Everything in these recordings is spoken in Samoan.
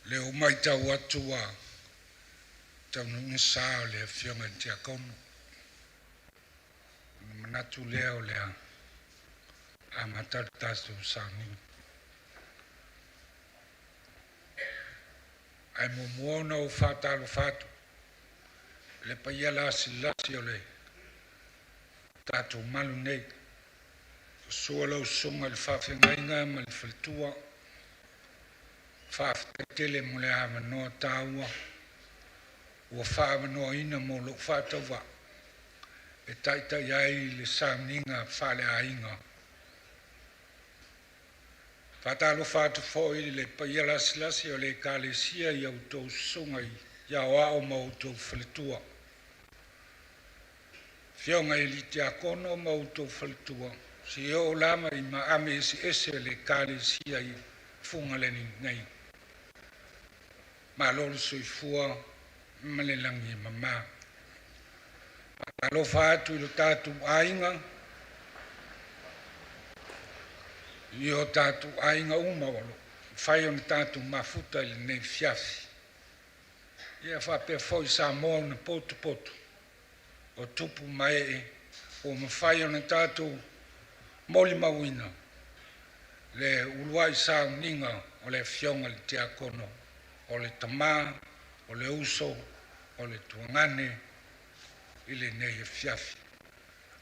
Lea ua matau atu ua taunuu le sa o le Afioga i le Tiakono, ona manatu lea o le a amata le tatou sauniga. Ae muamua ona ou faatalofa atu i le paia lasilasi o le tatou malu nei, susu lau susuga i le Faafeagaiga ma le faletua, faafetai tele mo le avanoa taua ua faaavanoaina mo lou faatauvaa e taitai ai le sauniga faaleaiga. E faatalofa atu foi i le paia lasilasi o le Ekalesia i a outou susuga i aoao ma outou faletua, afioga i alii tiakono ma outou faletua, seia oo lava i maame eseese o le Ekalesia i Fugalei nei. Malo le soifua ma le lagi e mama. E faatalofa atu i lo tatou aiga, i o tatou aiga uma ua mafai ona tatou mafuta i lenei afiafi, ia faapea foi Samoa ona potopoto o tupu ma ee ua mafai ona tatou molimauina le uluai sauniga o le Afioga i le Tiakono o le tama, o le uso, o le tuagane i lenei afiafi.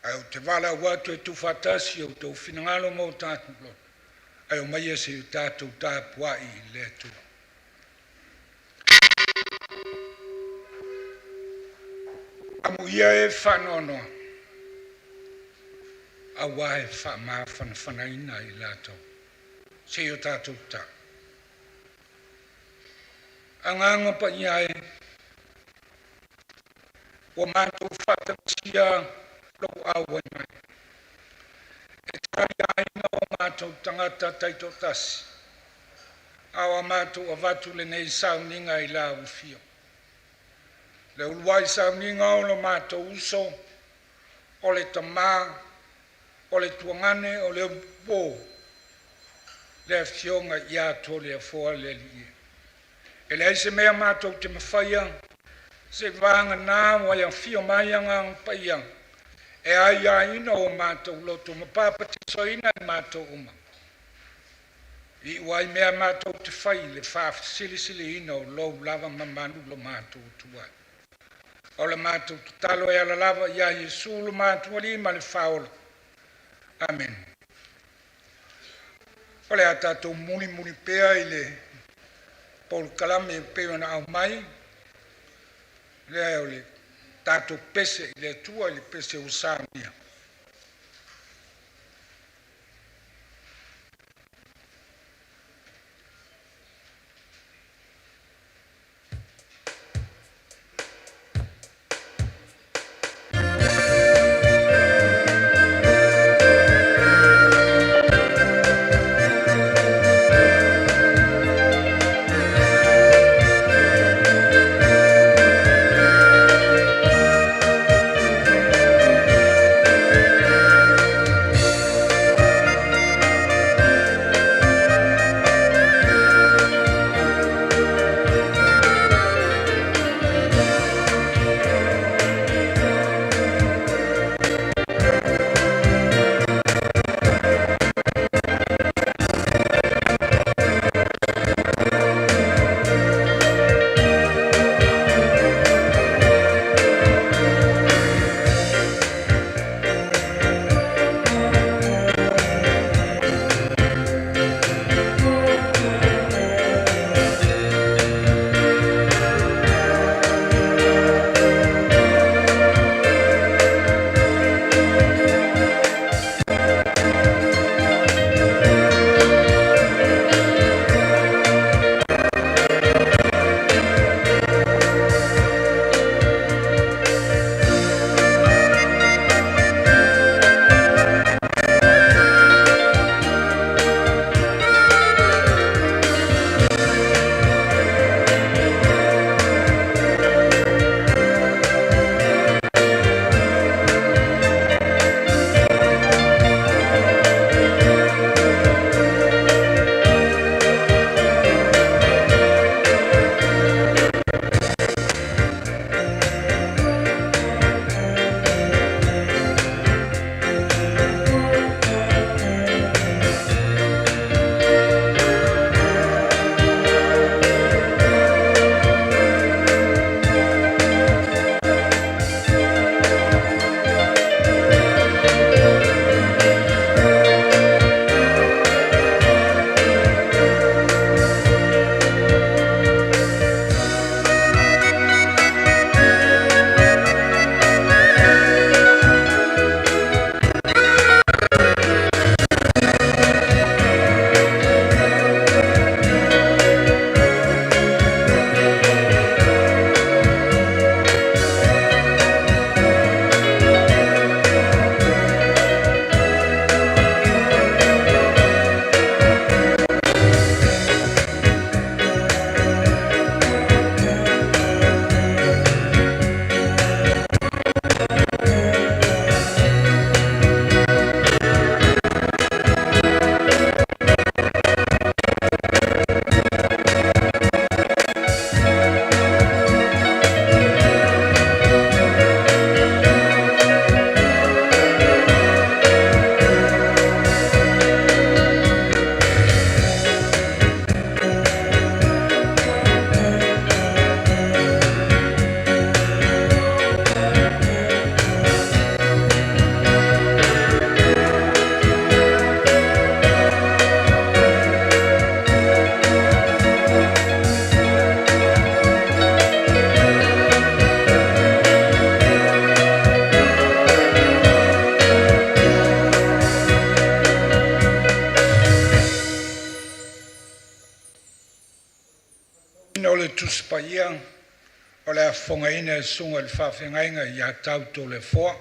Ae ou te valaau atu e tuufaatasi o outou finagalo ma o tatou loto, ae omaia se i o tatou tapuai i le Atua. Amuia e faanoanoa aua e faamafanafanaina i latou. Se i o tatou tatalo. Agaga Paia e, ua matou faatagisia lou auai mai e te aliaeina o matou tagata taitoatasi, a o a matou avatu lenei sauniga i lau afio. Le uluai sauniga o lo matou uso, o le tama, o le tuagane, o le upo, le afioga ia Toleafoa le Alii. E leai se mea matou te mafaia, seivagana ua e afio mai Agaga Paia e aiaina o matou loto ma papatisoina i matou uma. Iu ai mea matou te fai i le faasilisiliina o Lou lava mamalu lo matou atua. O le matou tatalo e ala lava ia Iesu lo matou Alii ma le Faaola. Amene. O le a tatou mulimuli pea i le polokalame e pei ona aumai, lea o le tatou pese i le Atua i le pese ua saunia. Tusi Paia o le a fofogaina e le Susuga i le Faafeagaiga ia Tau Toleafoa,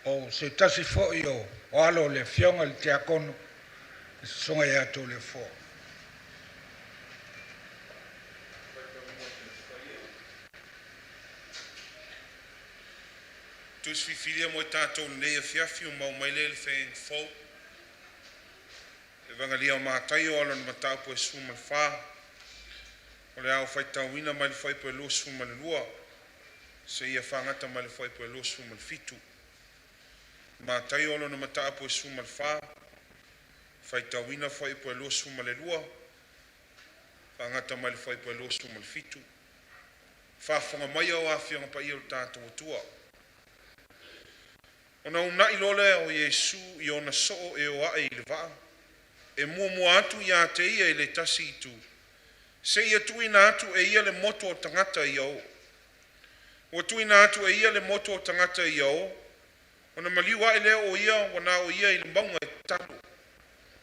o se tasi foi o alo o le Afioga i le Tiakono, le Susuga ia Toleafoa. Filifilia mo i tatou i lenei afiafi ua maua mai lea i le Feagaiga Fou, Evagelia o Mataio a lona mataupu e 14, o le a ou faitauina mai le fuaiupu e 22 seia fagata mai le fuaiupu e 27. Mataio lona mataupu e 14, faitauina fuaiupu e 22 faagata mai le fuaiupu e 27. Faafofoga maia o Afioga Paia o le tatou Atua. Ona uunai loa lea o Iesu i ona soo e o ae i le vaa, e muamua atu ia te ia i le tasi itu, seia tuuina atu e ia le motu o tagata ia o. Ua tuuina atu e ia le motu o tagata ia o, ona maliu ae lea o ia ua na o ia i le mauga e tatalo.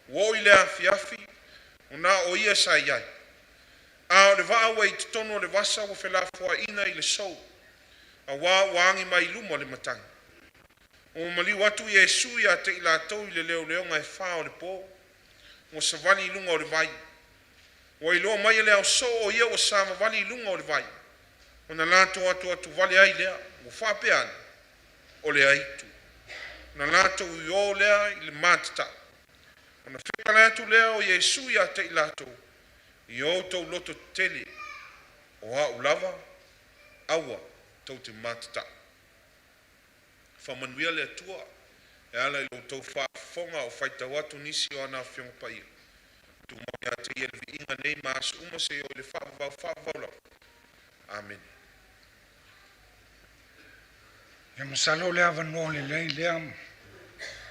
Ua oo i le afiafi, ua na o ia sa i ai, a o le vaa ua i totonu o le vasa ua felafoaiga i le sou, auā ua agi mai luma le matagi. Ua maliu atu Iesu ia te i latou i le leoleoga e fa o le po, ua savali i luga o le vai. Ua iloa mai e le aosoo o ia ua savavali i luga o le vai, ona latou atuatu vale ai lea, ua faapea ane, “O le aitu.” Ona latou io lea i le matatau. Ona fetalai atu lea o Iesu ia te i latou, “Ia outou lototetele, o A'u lava, aua tou te matatau.” Faamanuia le Atua e ala i lo outou faafofoga a o faitau atu nisi o ana Afioga Paia. Tumau ia te Ia le viiga nei ma aso uma seia oo i le faavavau faavavau lava. Amene. Ia masalo o le avanoa lelei lea o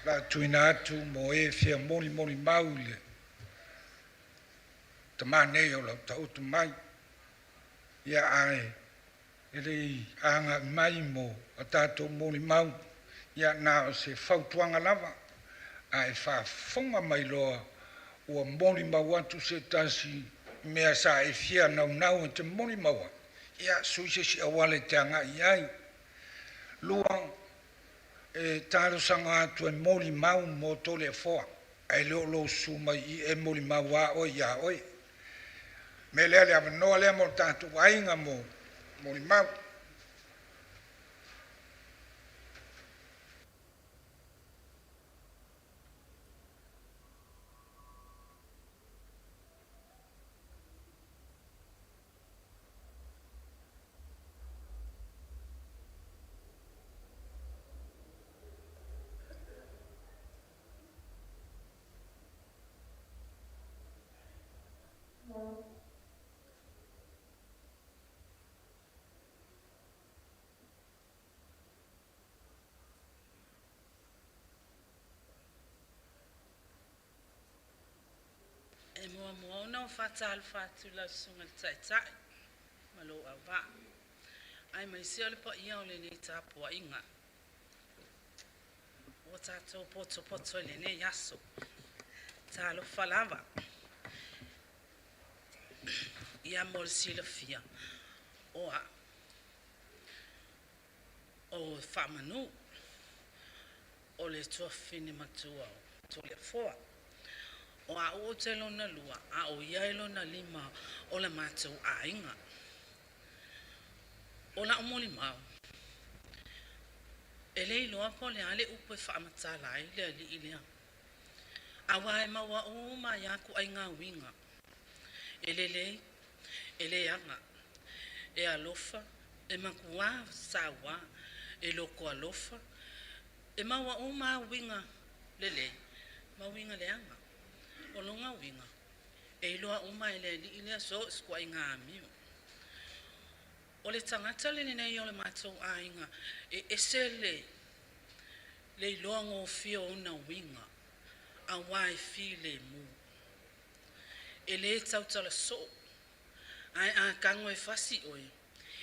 le a tuuina atu mo e fia molimoli mau i le tama nei o lo o taoto mai. Ia ae le i agai mai mo a tatou molimau, ia na o se fautuaga lava, a e faafofoga mai loa ua molimau atu se tasi i mea sa e fia naunau e te molimau ai, ia sui se isi auala e te agai i ai. Lua, e talosaga atu e molimau mo Toleafoa, ae le o lou susu mai i i e molimau lava oe ia oe. O le mea lea o le avanoa lea mo le tatou aiga mo molimau. E muamua ona ou faatalofa atu i lau Susuga i le Taitai ma lou auvaa, aemaise o le paia o lenei tapuaiga ua tatou potopoto i lenei aso. Talofa lava. Ia mo le silafia, o a'u o Faamanu, o le tuafafine matua o Toleafoa. O a'u ou te lona lua, a o ia e lona lima o le matou aiga. O la'u molimau, e le iloa po o le a le upu e faamatala ai le alii lea, aua e maua uma ai lava ituaiga uiga, e lelei, e leaga, e alofa, e matua saua, e loto alofa, e maua uma lava uiga lelei ma uiga leaga. O lona uiga, e iloa uma e le alii lea so o se ituaiga amio. O le tagata lenei o le matou aiga e ese le iloagofie o ona uiga aua e filemu. E le tautala soo, ae a tago e fasi oe,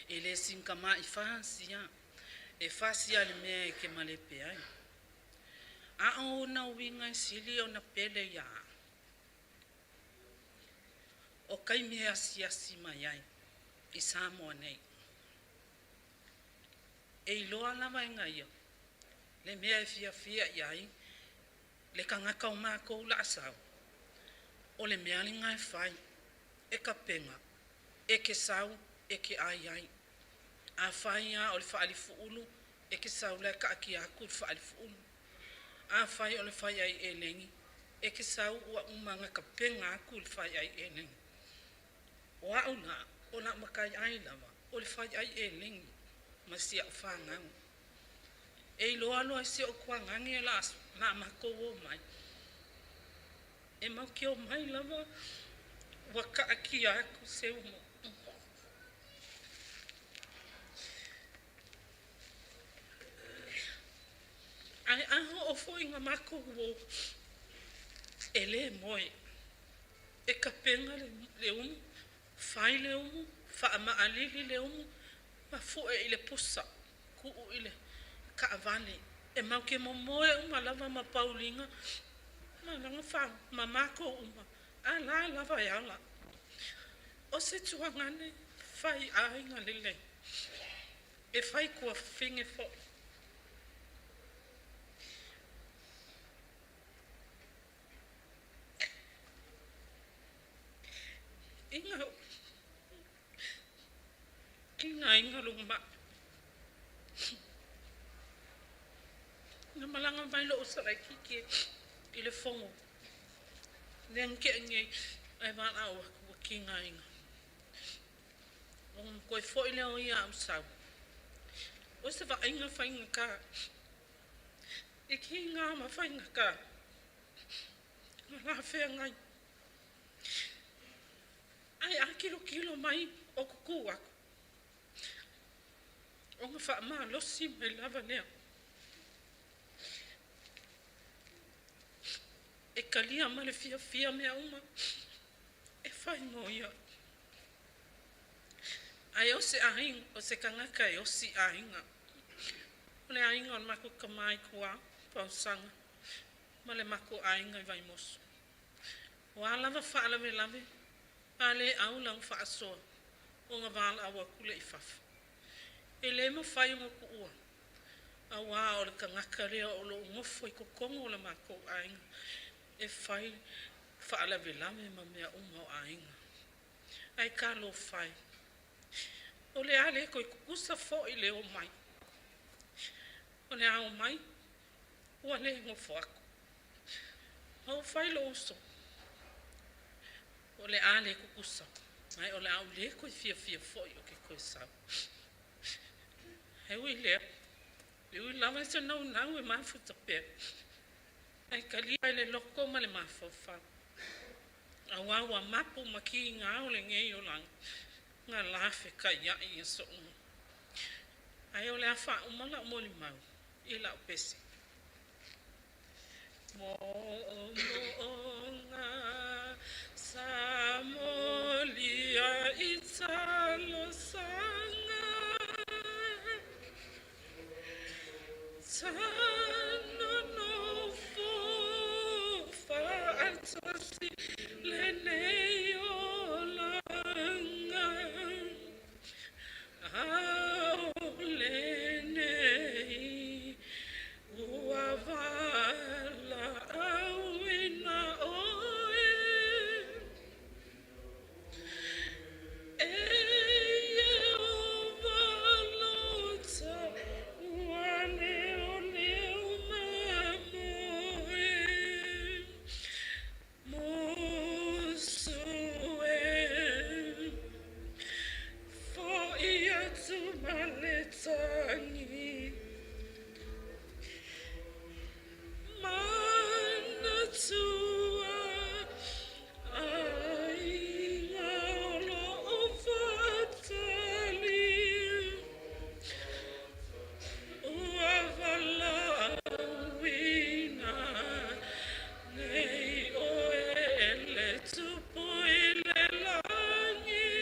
e le sin tamai fasi lava, e fasi lava i le mea e te malepe ai. A o ona uiga e sili ona pele ia a'u, o taimi e asiasi mai ai. i Samoa nei. E iloa lava e gaia le mea e fiafia i ai le tagata o matou o le a sau, o le mea lena e fai, e tapena, e te sau e te ai ai. Afai lava o le faalifuulu, e te sau la e taatia atu le faalifuulu. Afai o le fai ai elegi, e te sau ua uma ona tapena atu le fai ai elegi. O au la, o lau mataiai lava o le fai ai elegi ma si au fanau. E iloa loa e si ou tuagane o le a matou omai, e matou te omai lava ua taatia atu se umu. Ae a oo foi ina matou o, e le moe, e tapena le umu, fai le umu, faamaalili le umu, ma fue i le pusa, tuu i le taavale. E matou te momoe uma lava ma Pauliga ma lana ma matou uma, a la lava e ala. O se tuagane fai aiga lelei, e fai tuafafine foi. Ina kiga lou mai, na malaga mai lou uso laitiiti i le fono lea na tea nei ae valaau atu ua tigaina. Ona toe foi lea o ia au sau, o se vaaiga faigata, e tiga ma faigata ona la feagai. Ae a tilotilo mai o tutu atu, ona faamalosi mai lava lea. E talia ma le fiafia mea uma e fai mo ia. Ae o se aiga, o se tagata e osi aiga. O le aiga o le matou tama i tua, Fausaga, ma le matou aiga i Vaimoso. O a lava faalavelave, a le au lau faasoa, ona valaau atu lea i fafo. E le mafai ona tuua, aua o le tagata lea o lo o nofo i totonu o le matou aiga e fai faalavelave ma mea uma o aiga. Ae talofa e, o le a le toe tutusa foi le omai. O le a omai, ua le nofo atu. Ma ua fai lou uso, o le a le tutusa, ae o le a ou le toe fiafia foi ou te toe sau. E ui i lea, e ui lava i se naunau e mafuta pea, ae talia i le loto ma le mafaufau, aua ua mapu ma kiga o lenei olaga, na lafetaiai i aso uma. Ae o le a faauma lau molimau i lau pese. Moomooga sa molia i talosaga, sa nonofo faatasi lenei olaga, a o lenei ua valaauina oe. E Ieova lota ua leoleo mamoe musu e fo'i atu ma le tagi manatua aiga o loo faatali ua valaauina nei oe e le Tupu i le lagi.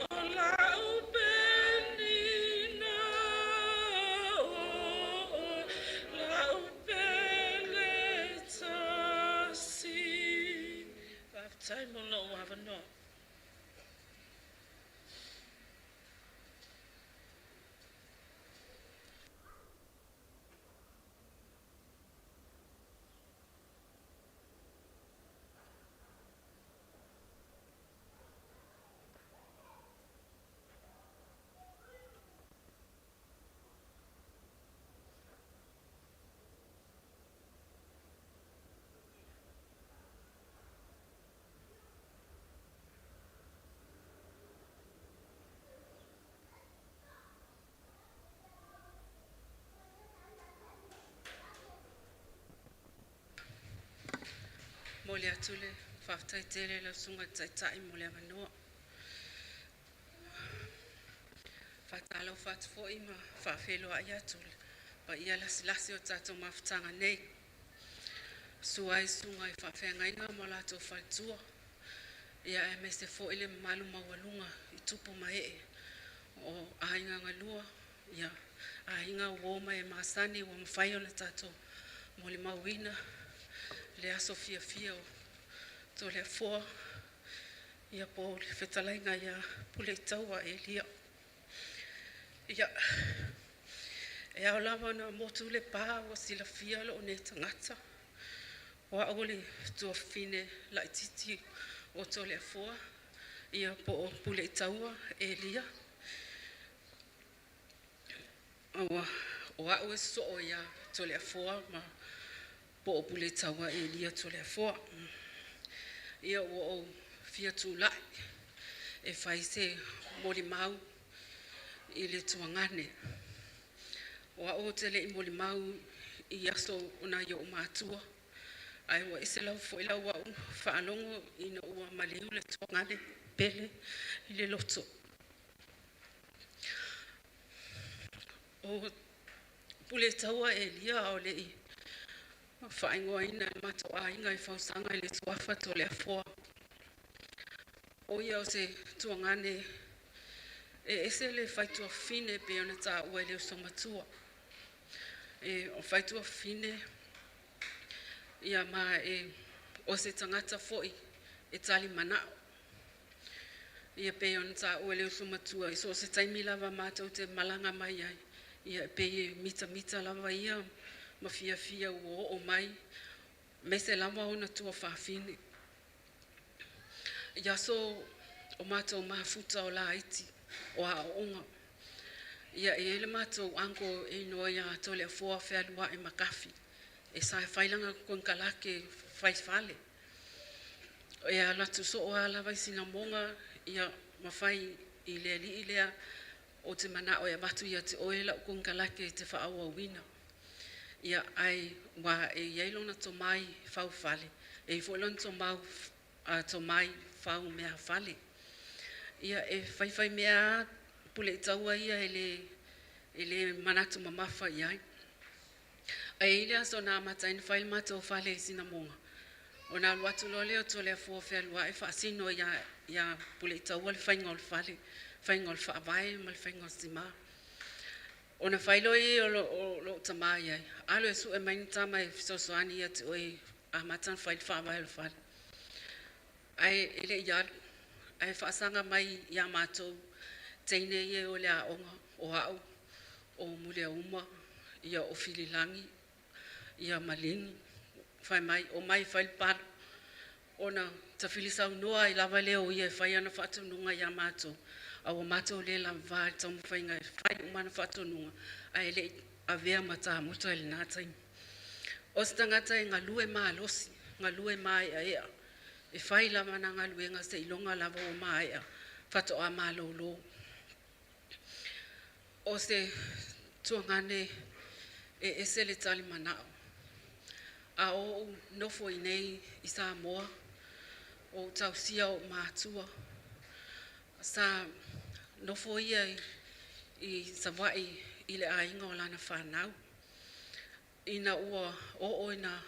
O lau penina o lau pele tasi. Faafetai mo lou avanoa. Momoli atu le faafetai tele i lau Susuga i le Taitai mo le avanoa. E faatalofa atu foi ma faafeiloai atu i le paia lasilasi ua tatou mafutaga nei, susu ai susuga i faafeagaiga ma o latou faletua, aemaise foi le mamalu maualuga i tupu ma ee o aiga galua, aiga uo ma e masani ua mafai ona tatou molimauina le aso fiafia o Toleafoa po o le fetalaiga ia Puleitaua Elia. Ia, e ao lava ona motu le pa ua silafia lou nei tagata, o au o le tuafafine laitiiti o Toleafoa po o Puleitaua Elia. O au e sosoo ia Toleafoa ma po o Puleitaua Elia Toleafoa. Ia ua ou fia tulai e fai se molimau i le tuagane. O au ou te le i molimau i aso o nai ou matua, ae ua ese lau foi lau au faalogo ina ua maliu le tuagane pele i le loto. O Puletaua Elia a o le i faaigoaina e le matou aiga i Fausaga i le suafa Toleafoa, o ia o se tuagane e ese le faituafafine e pei ona taua e le uso matua. E o faituafafine ia ma e o se tagata foi e talimanao. Ia pei ona taua e le uso matua, so o se taimi lava matou te malaga mai ai, ia e pei e mitamita lava ia ma fiafia ua oo mai, aemaise lava ona tuafafine. I aso o matou mafuta o laiti o aooga, ia e iai le matou uncle e igoa ia Toleafoa Fealuai Makafi, e sa fai lana konekarate fai fale. E alu atu soo lava i Sinamoga ia ma fai i le alii lea, ou te manao e avatu ia te oe lau konekarate e te faaauauina. Ia ae ua e iai lona tomai faufale, e iai foi lona tomai fau meafale. Ia e faifaimea a Puleitaua ia e le manatu mamafa iai. Ae i ai le aso na amata ai ona fai le matou fale i Sinamoga, ona alu atu loa lea o Toleafoa Fealuai faasino ia Puleitaua le faiga o le fale, faiga o le faavae ma le faiga o le sima. Ona fai loa o lou tama iai, alu e sue mai ni tama e fesoasoani ia te oe e amata ona fai le faavae o le fale. Ae e le i alu, ae faasaga mai ia matou teine ia e o i le aoga, o au, o Muliauma, ia o Fililagi, ia ma Lini, fai mai, omai e fai le palu. Ona tafilisaunoa ai lava lea o ia e fai ana faatonuga ia matou, a ua matou le lavava i le taumafaiga e fai uma ana faatonuga, ae le i avea ma tamuta i lena taimi. O se tagata e galue malosi, galue maeaea, e fai lava ana galuega seiloga lava ua maea faatoa malolo. O se tuagane e ese le talimanao. A ou nofo iinei i Samoa, o ou tausia ou matua, sa nofo ia i Savaii i le aiga o lana fanau. Ina ua oo ina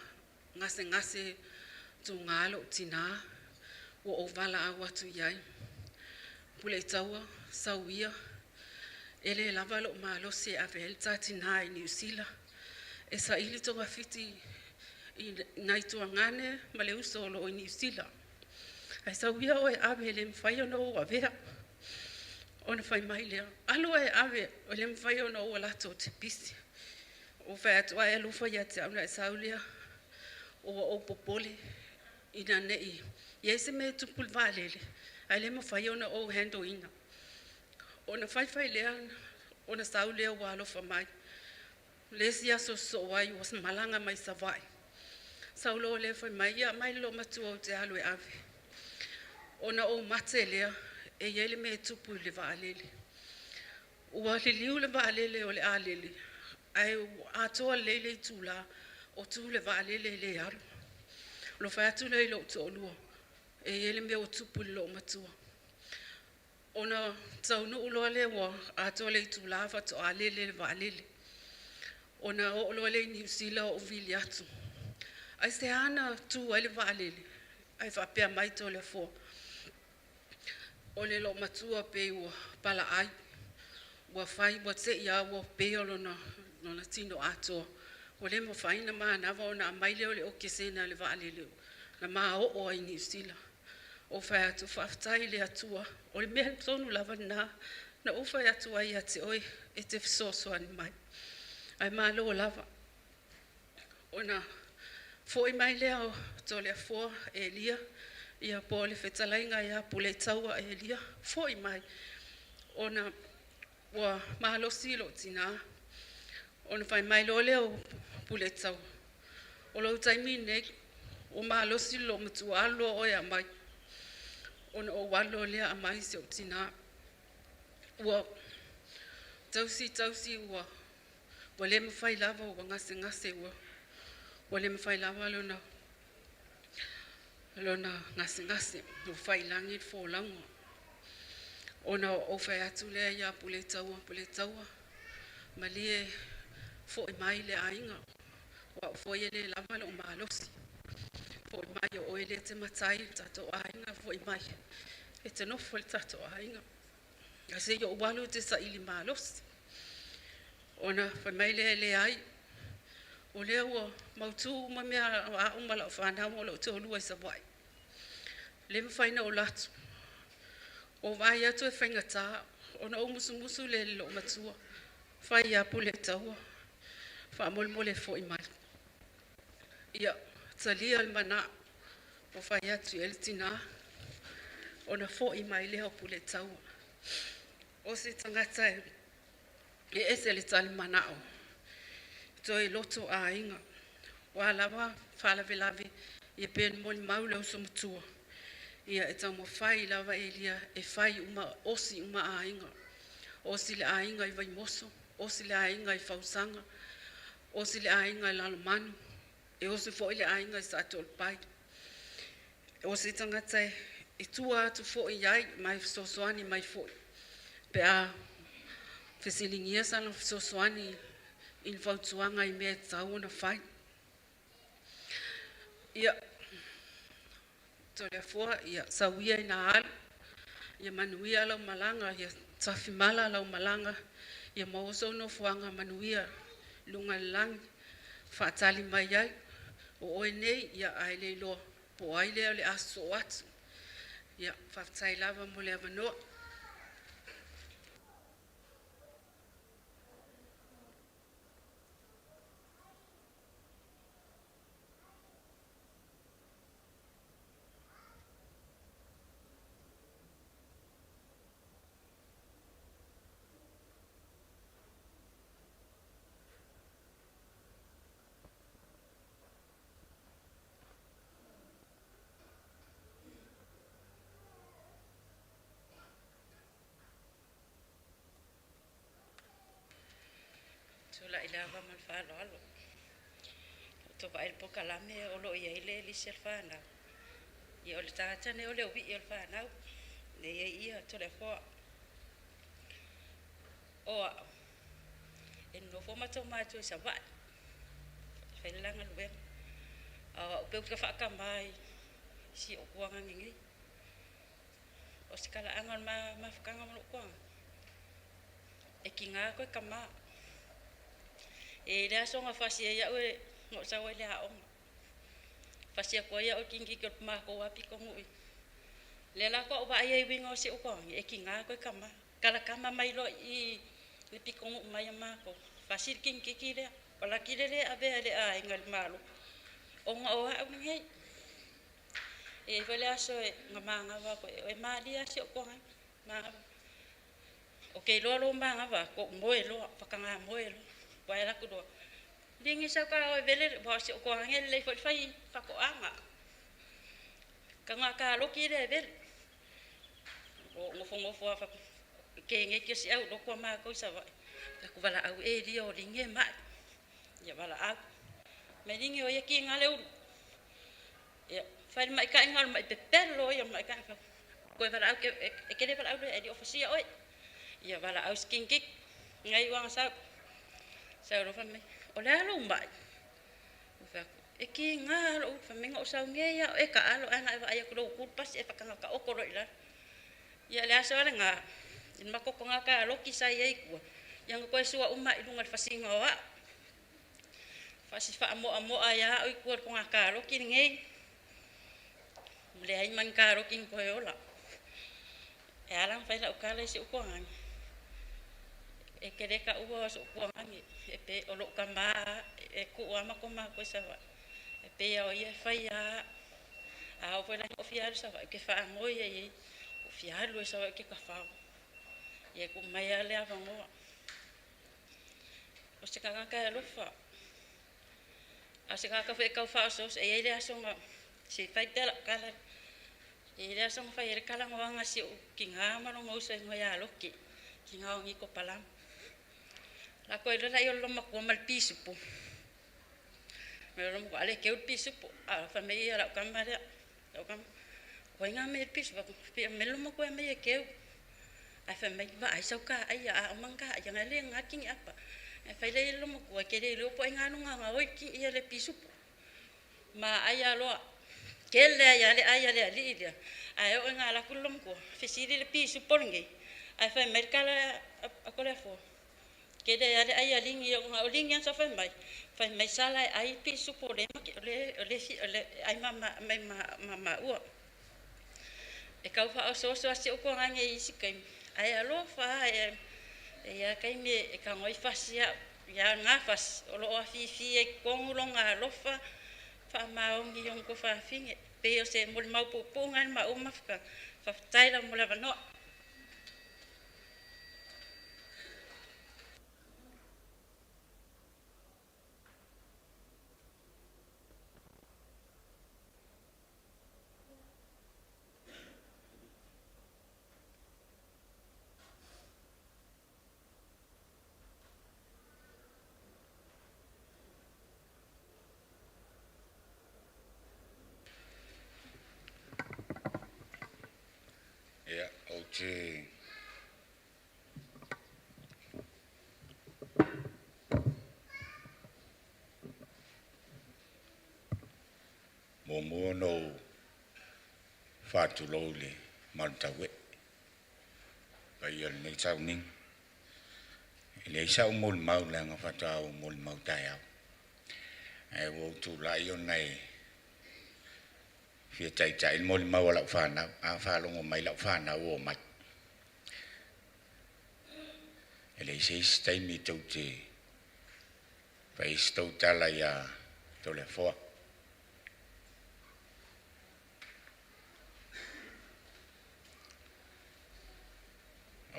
gasegase tuga lou tina, ua ou valaau atu i ai, Puleitaua, sau ia, e le lava lou malosi e ave ai le ta tina i Niu Sila e saili togafiti i nai tuagane ma le uso o lo o i Niu Sila. Ae sau ia oe e ave, e le mafai ona ou avea. Ona fai mai lea, alu oe e ave, e le mafai ona ou alu atu ou te pisi. Ou fai atu, ae alofa ia te au ona e sau lea, ua ou popole ina ne i i ai se mea e tupu i le vaalele ae le mafai ona ou handle ina. Ona faifai lea ona sau lea ua alofa mai. O le isi aso sosoo ai ua malaga mai Savaii, sau loa lea fai mai, ia aumai le loomatua ou te alu e ave. Ona ou mate lea e i ai le mea e tupu i le vaalele. Ua liliu le vaalele o le a lele, ae ua atoa lelei le itula o tu le vaalele e le alu. Ona fai atu lea i lou toalua, e i ai le mea ua tupu i le loomatua. Ona taunuu loa lea ua atoa le itula faatoa lele le vaalele. Ona oo loa lea i Niu Sila o ou vili atu, aisea na tu ai le vaalele? Ae faapea mai Toleafoa, o le loomatua pei ua palaai, ua fai ua tei a ua peo lona tino atoa ua le mafai ona manava ona aumai lea o le okesene a le vaalele na ma oo ai i Niu Sila. Ou fai atu, faafetai i le Atua, o le mea tonu lava lena na ou fai atu ai ia te oe e te fesoasoani mai, ae malo lava. Ona foi mai lea o Toleafoa Elia ia po o le fetalaiga ia Puletaua Elia, foi mai ona ua malosi lou tina. Ona fai mai loa lea o Puletaua, o lou taimi lenei ua malosi le loomatua, alu loa oe e aumai. Ona ou alu loa lea aumai si ou tina. Ua tausi tausi ua le mafai lava, ua gasegase ua le mafai lava lona gasegase, ua faiilagi le folauga. Ona ou fai atu lea ia Puletaua, Puletaua, malie foi mai le aiga, o au foi e le lava lou malosi, foi mai o oe lea e te matai i le tatou aiga, foi mai e te nofo i le tatou aiga, ae se i ou alu ou te saili malosi. Ona fai mai lea, e leai, o lea ua mautu uma mea a au ma lau fanau ma lou toalua i Savaii, e le mafai ona ou alu atu. Ua ou vaai atu e faigata, ona ou musumusu lea i le loomatua, fai ia Puletaua faamolemole e foi mai. Ia talia le manao, ua fai atu i ai le tina, ona foi mai lea o Puletaua. O se tagata e ese le talimanao, toe loto aiga, oa lava faalavelave ia pe molimau le uso matua, ia e taumafai lava Elia e fai uma, osi uma aiga, osi le aiga i Vaimoso, osi le aiga i Fausaga, osi le aiga i Lalomanu, e osi foi le aiga i Satoalepai. O se tagata e tua atu foi i ai ma e fesoasoani mai foi pe a fesiligia sana fesoasoani i ni fautuaga i mea e tatau ona fai. Ia, Toleafoa, ia sau ia ina alu, ia manuia lau malaga, ia tafimala lau malaga, ia maua sou nofoaga manuia i luga i le lagi e faatali mai ai. O oe nei, ia ae le iloa po o ai lea o le a sosoo atu. Ia faafetai lava mo le avanoa. Tulai lava ma le faaaloalo ua ou vaai i le polokalame o lo o i ai le lisi a le fanau. Ia o le tagata lenei o le uii o le fanau, lea e i ai i Toleafoa. O au, e nonofo matou matua i Savaii, e fai le la galuega. A o au pei ou te faatama i si ou tuagaga nei. O se talaaga o le mafutaga ma lou tuagaga, e tiga toe tama. E i ai le aso na fasi ai au na ou sau ai i le aoga, fasi atu ai au e le teineitiiti o le matou lava pitonuu i lea la faatoa ou vaai ai i uiga o si ou tuagani, e tiga toe tama. Talatama mai loa i i le pitonuu mai a matou, fasi le teineitiiti lea, palaki le le avea e le aiga i le Malo ona o au lenei. E i ai foi le aso na manava atu ai, e malie lava si ou tuagani, manava. Ou te iloa loa ua manava atu, ou moe loa, faataga moe loa. Aua e alu atu loa, liga sau ta o e vele, aua o si ou tuagani e lelei foi le fai faatoaga. Taga loki lea e vele. O nofonofo lava keneti o si au lotu a matou i Savaii. Fai atu valaau Elia o Liga e mai. Ia valaau. Mai Liga o ia kiga le ulu. Ia, fai le maʻitaʻi o le maʻi pepelo ia o le maʻitaʻi. Koe valaau e te le valaau e le o fasia oe. Ia valaau skingik ngai uanga sau. Sau lo mai. O le alo mai. E ki ngā lo fa menga o sau nge ia e ka alo ana e va ai ko lo ku pas e fakanga ka oko lo ila. Ia le aso ale ngā. In mako ko ngā ka loki sai ei kua. Ia nga koe sua uma i lunga le fasinga o a. Fasi fa mo mo a ia o i kua ko ngā ka loki ngei. Le ai man ka loki koe ola. E ala fai la ukala isi uko ngangi. E kere ka ua so uko ngangi. E pe o lo ka ma e ku ama ko ma ko sa wa. E pe ia o ia fai a a o foi la o fialu sa wa ke fa mo ia i o fialu e sa wa ke ka fa. Ia ku mai ale ava ngoa. O se kaka ka alofa. A se kaka foi kau fa so e ia le asonga si fai te la kala. E le asonga fai le kala ngoanga si o ki ngā malo ngouso e ngoia loki. Ki ngā o ngiko palam. La ko ila yo lo makua mal pisupo. Me lo mo ale ke u pisupo. A fa me ia la kamba le. La kamba. Ko inga me pisupo pe me lo makua me ke u. Ai fa me va ai sauka ai a manga ya ngale nga king apa. Ai fa le lo makua ke le lo po inga no nga oi ki ia le pisupo. Ma ai aloa ke le ai ale ai ale ali ia. Ai o inga la kulom ko. Fisiri le pisupo ngi. Ai fa me kala a ko le fo. Ke le ale ai alingi o nga olingi sa fa mai. Fa mai sala ai pisupo le ma le le le ai ma ma ma ma ma ua. E kau fa o so so asi o ko ngange isi kai. Ai alofa e e ia kai me e ka ngoi fasia ia ngā fas o lo afi fi e kongu lo ngā alofa fa maongi yong ko fa finge pe o se mo mau pu pu ngan ma uma fa fa tai la mo la no. Ia, ou te muamua ona ou faatulou i le malutaue'e paia o lenei sauniga. E leai sa'u molimau leaga faatoa ou molimau taeao, ae ua ou tula'i ona e fia ta'ita'i le molimau a la'u fanau. A faalogo mai la'u fanau o mai, e leai se isi taimi tou te fai se tou tala iā Toleafoa.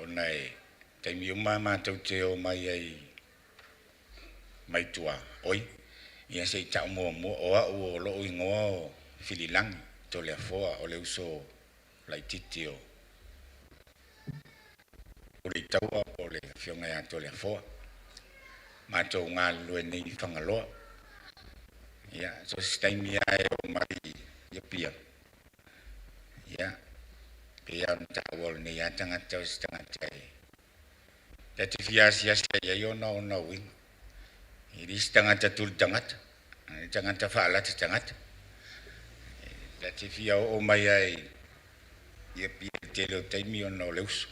Ona e taimi uma matou te o mai ai mai tua oi ia se i ta'u muamua o a'u o lo'u igoa o Fililagi Toleafoa o le uso laititi o Puleitaua po o le afioga iā Toleafoa. Matou galulue nei i Fagaloa. Ia so se taimi a e o mai ia pia ia pe ia ona ta'ua o lenei a tagata o se tagata e ta te fia asiasi ai ai ona ona uiga. E le isi tagata tuli tagata, tagata faalata tagata. Ta te fia oo mai ai ia pia i le tele o taimi ona o le uso.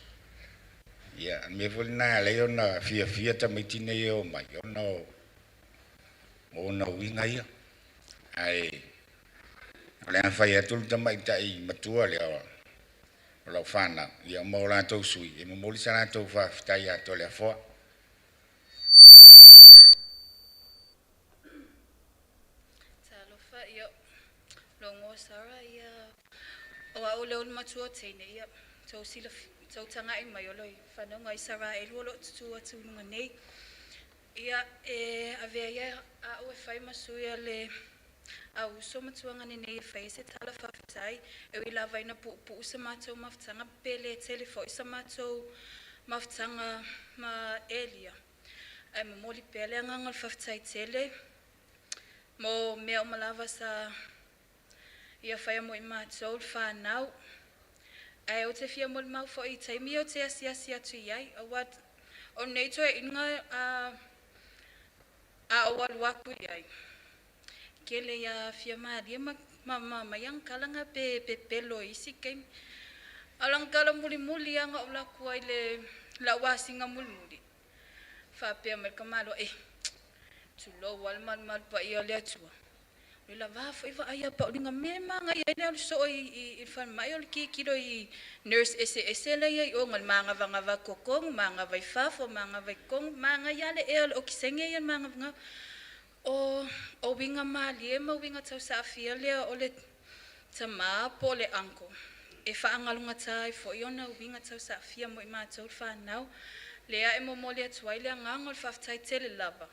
Ia, mea foi lena e ala ai ona fiafia tamaiti nei e o mai ona o ona uiga ia. Ae o le a fai atu le tamaita'i matua lea o lau fanau ia ma o latou sui e momoli sa latou faafetai iā Toleafoa. Talofa, ia, logo Sara, ia, o au le ulu matua teine, ia, tau sila, tau tangai mai o loi, whanau Sara e lua lo tutu atu lunga nei. Ia, e avea ia a o e whai masuia le a uso matuanga ne nei e whai se tala whawhitai, e ui lava ina pu pu sa mātou mafutanga pele tele fo sa mātou mafutanga ma Elia. Ai momoli pea le agaga o le faafetai tele mo mea uma lava sa Ia faia mo i matou le fanau. Ae ou te fia molimau foi i taimi ou te asiasi atu i ai, aua o nei toeaiina a ou alu atu i ai, tele ia fia malie ma aumai ana tala na pe pepelo i isi taimi. A o lana tala mulimuli lava na ou alu atu ai i le lau asiga mulimuli, faapea mai le tamaloa, “E, tulou lava le malumalu paia o le Atua, o le lava foi vaai a Pauliga, o le mea e manaia ai le alu soo i le falemai o le tilotilo i nurse eseese la e i ai i o, na o le manavanava atu i totonu, manava i fafo, manava i totonu, manaia lava le ea o le okesene ia i le manavanava.” O uiga malie ma uiga tausaafia lea o le tama po o le uncle e faagalugata ai foi ona uiga tausaafia mo i matou le fanau. Lea e momoli atu ai le agaga o le faafetai tele lava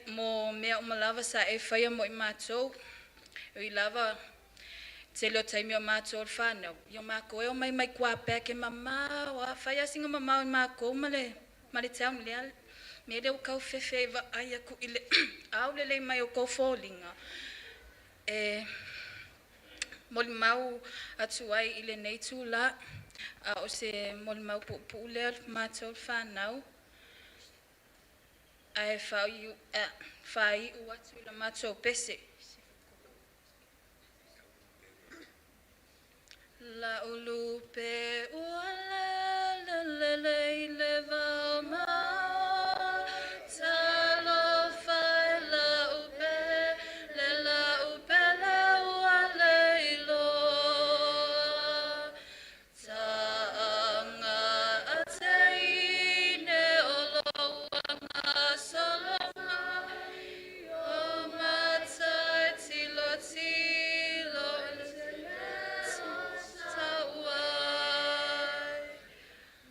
mo mea uma lava sa e faia mo i matou. E ui lava i le tele o taimi o matou o le fanau, ia o matou e omai mai tuapega e mamao lava, fai lava sina mamao o matou ma le town i le mea lea ua tau fefe ai e vaai atu i le aulelei mai o outou foliga. E molimau atu ai i lenei itula, a o se molimau puupuu lea a matou le fanau, ae faaiu atu i la matou pese. Lau lupe ua lele lele i le vao ma'a, talofa e lau pele, lau pele ua leiloa. Ta'aga a teine o lou agasala mai, o mata e tilotilo i le mea o ta'u ai.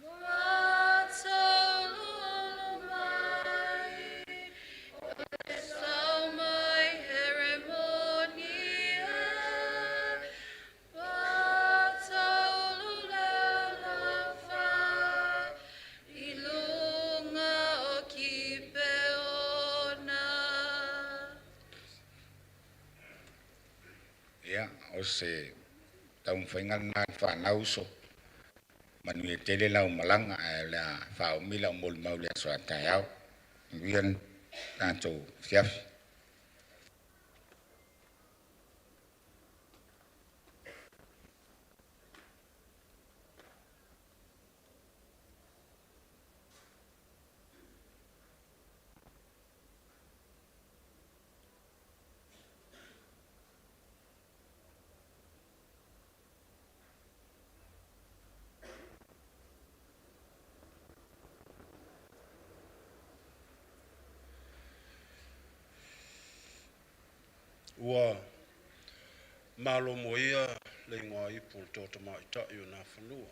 Ua tauluulu mai o le sao mai Heremoni e, ua taulu le alafa i luga o Kipeona. Ia, o se taumafaiga lena le fanau uso, manuia tele lau malaga, ae o le a faaumi lau molimau i le aso a taeao. Manuia le tatou afiafi. Ua malomo ia le igoaipu a le Toatamaitai o Nafanua,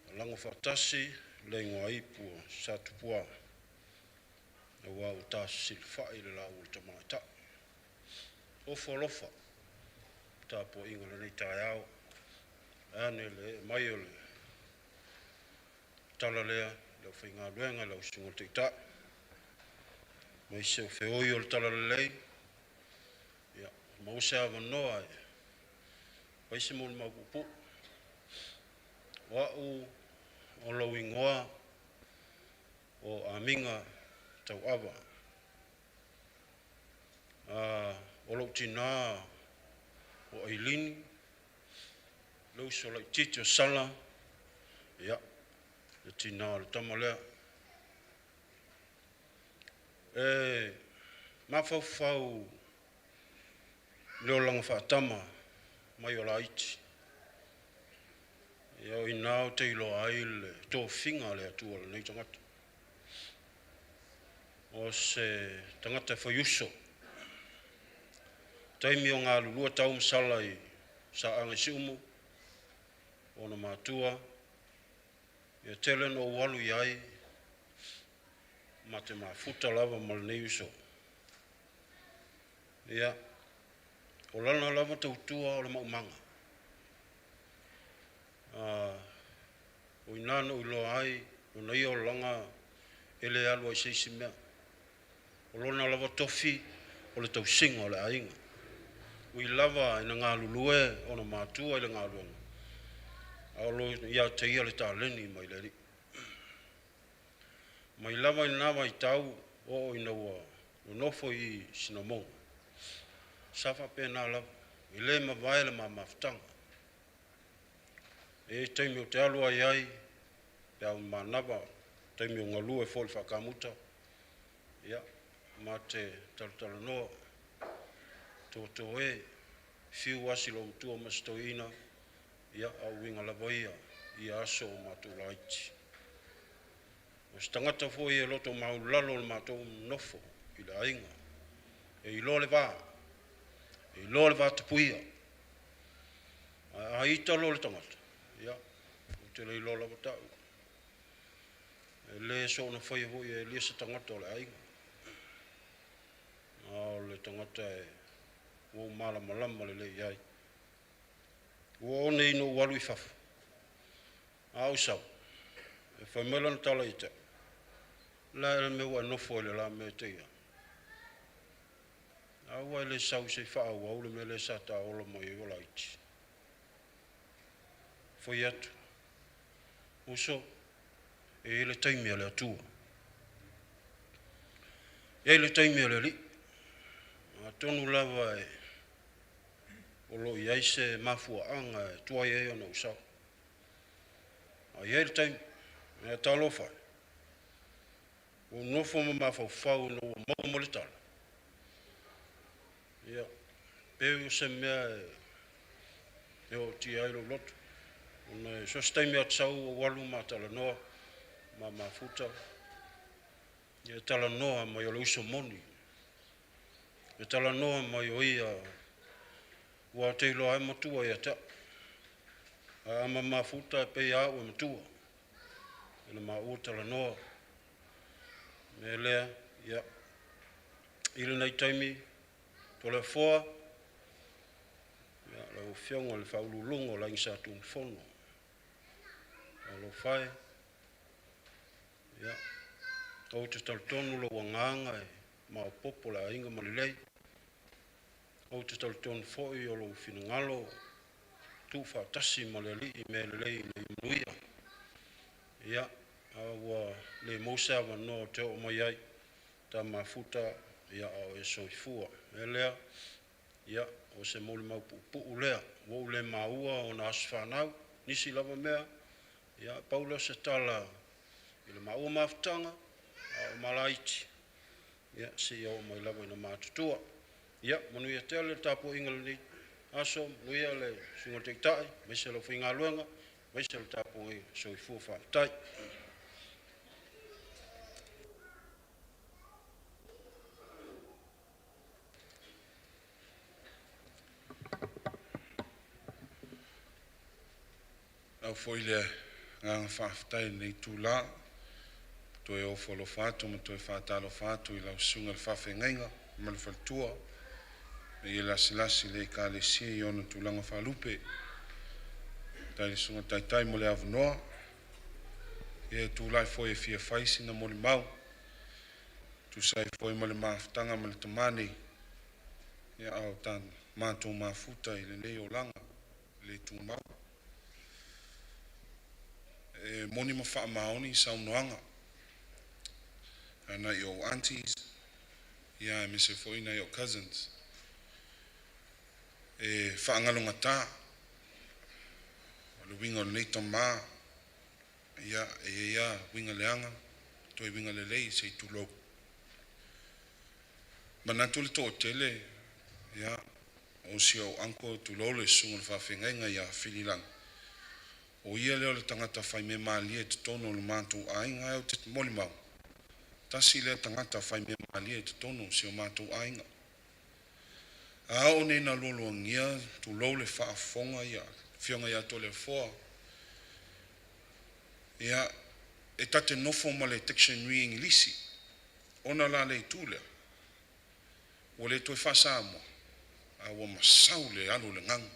ua lago faatasi le igoaipu a Satupua aua ua tafesilafai le laau a le tamaitai. Ofo alofa i le tapuaiga i lenei taeao, ae ane le ee mai o le tala lea i le aufaigaluega i lau Susuga i le Taitai aemaise o feoi o le Talalelei, maua se avanoa e fai se molimau puupuu. O au o lou igoa o Amiga Tauava, o lou tina o Ailini, o le uso laitiiti o Sala, le tina o le tama lea. E mafaufau i le olaga faatama mai o laiti, o i ina ou te iloa ai le tofiga a le Atua i lenei tagata. O se tagata e fai uso, taimi o galulua tau ma Sala i Saaga i Siumu, ona matua, e tele ina ou alu i ai ma te mafuta lava ma lenei uso. Ia, o lana lava tautua o le maumaga. O i ina na ou iloa ai lona ia olaga e le alu lava i se isi mea. O lona lava tofi o le tausiga o le aiga. Ui lava ina galulue ona matua i le galuega, a o lo o ia te ia le taleni mai le Alii. Mai lava i lena vaitau oo ina ua nonofo i Sinamoga, sa faapena lava, e le mavae le ma mafutaga. E i ai taimi ou te alu ai ai pe a manava, taimi o galue foi i le faakamuta, ia ma te talatalanoa, toto e, fiu asi loomatua ma si toeaina, ia a o uiga lava ia i aso o matou laiti. O se tagata foi e loto maualalo le matou nonofo i le aiga, e iloa le va, e iloa le vatapuia. Ae a ita loa le tagata, ia, ou te le iloa lava ta'u, e le soona faia foi e Elia se tagata o le aiga. A o le tagata e ua ou malamalama lelei i ai. Ua oo nei ina ou alu i fafo, a ou sau, e fai mai lana tala ia te au, “O le a ea le mea ua e nofo ai i le la mea e te i ai? A ua e le sau se i faaauau le mea lea sa ta ola mai ai o laiti?” Fai atu, uso, e i ai le taimi a le Atua. E i ai le taimi a le Alii. Atonu lava e o lo o i ai se mafuaaga e tuai ai ona ou sau. A i ai le taimi, ae talofa e, ua ou nofo ma mafaufau ina ua maua mai le tala, ia, pei o se mea e ootia ai lou loto, ona so o se taimi lava ou te sau ou alu ma talanoa ma mafuta, ia e talanoa mai o le uso moni, e talanoa mai o ia ua te iloa lava e matua ia te au. Ae a ma mafuta e pei lava au e matua i le maua talanoa. O le mea lea, ia, i lenei taimi, Toleafoa, ia, lau Afioga i le Faauluuluga o le Aiga Sa Tunumafono, talofa e, ia, ou te talitonu lou agaga e maopoopo le aiga ma lelei. Ou te talitonu foi o lou finagalo tuufaatasi ma le Alii i mea lelei ina ia manuia. Ia, a ua le maua se avanoa ou te oo mai ai, ta mafuta a o e soifua. O le mea lea, ia, o se molimau puupuu lea, ua ou le maua ona aso fanau, nisi lava mea, ia pau lea o se tala i le maua mafutaga a o malaiti, ia seia oo mai lava ina matutua. Ia manuia tele le tapuaiga i lenei aso, manuia le susuga i le Taitai aemaise le aufaigaluega, aemaise le tapuaiga. Soifua faafetai. Lau foi le agaga faafetai i lenei itula, e toe ofo alofa atu ma toe faatalofa atu i lau susuga i le faafeagaiga ma le faletua, le paia lasilasi i le Ekalesia i ona tulaga faalupe. Faafetai i le susuga i le taitai mo le avanoa. E tulai foi e fia fai sina molimau e tusa ai foi ma le mafutaga ma le tama nei, a o matou mafuta i lenei olaga le tumau. E moni ma faamaoni saunoaga a nai ou aunties aemaise foi nai ou cousins. E faagalogata, o le uiga o lenei tama, ia e i ai lava uiga leaga toe uiga lelei se i tulou. E manatu le toatele, ia, o si au uncle tulou le susuga i le faafeagaiga ia Filiga, o ia lea o le tagata faimea malie i totonu o le matou aiga. Ae ou te molimau, tasi lea tagata faimea malie i totonu o si o matou aiga. A oo nei ina lualuagia tulou le faafofoga a le afioga ia Toleafoa, ia e ta te nofo ma le dictionary Igilisi, ona la o le itu lea, ua le toe faa-Samoa a ua masau le alu o le gagu,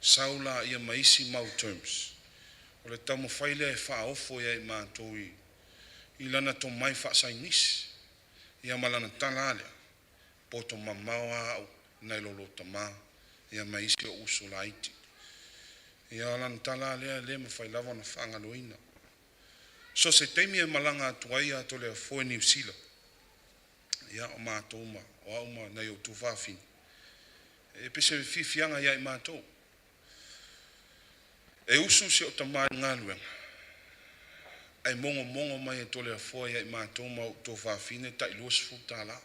sau laia ma isi mau terms, o le taumafai lea e faaofo ia i matou i lana tomai faasaienisi. Ia ma lana tala lava lea, “E poto mamao lava au nai lo lua tama ia ma isi ou uso laiti. Ia o lana tala lava lea e le mafai lava ona faagaloina. So o se taimi e malaga atu ai Toleafoa i Niu Sila, ia o matou ma o au ma nai ou tuafafine, e pei se fiafiaga ia i matou. E usu si ou tama i le galuega ae mogomogo mai e Toleafoa ia i matou ma ou tuafafine e tai $20.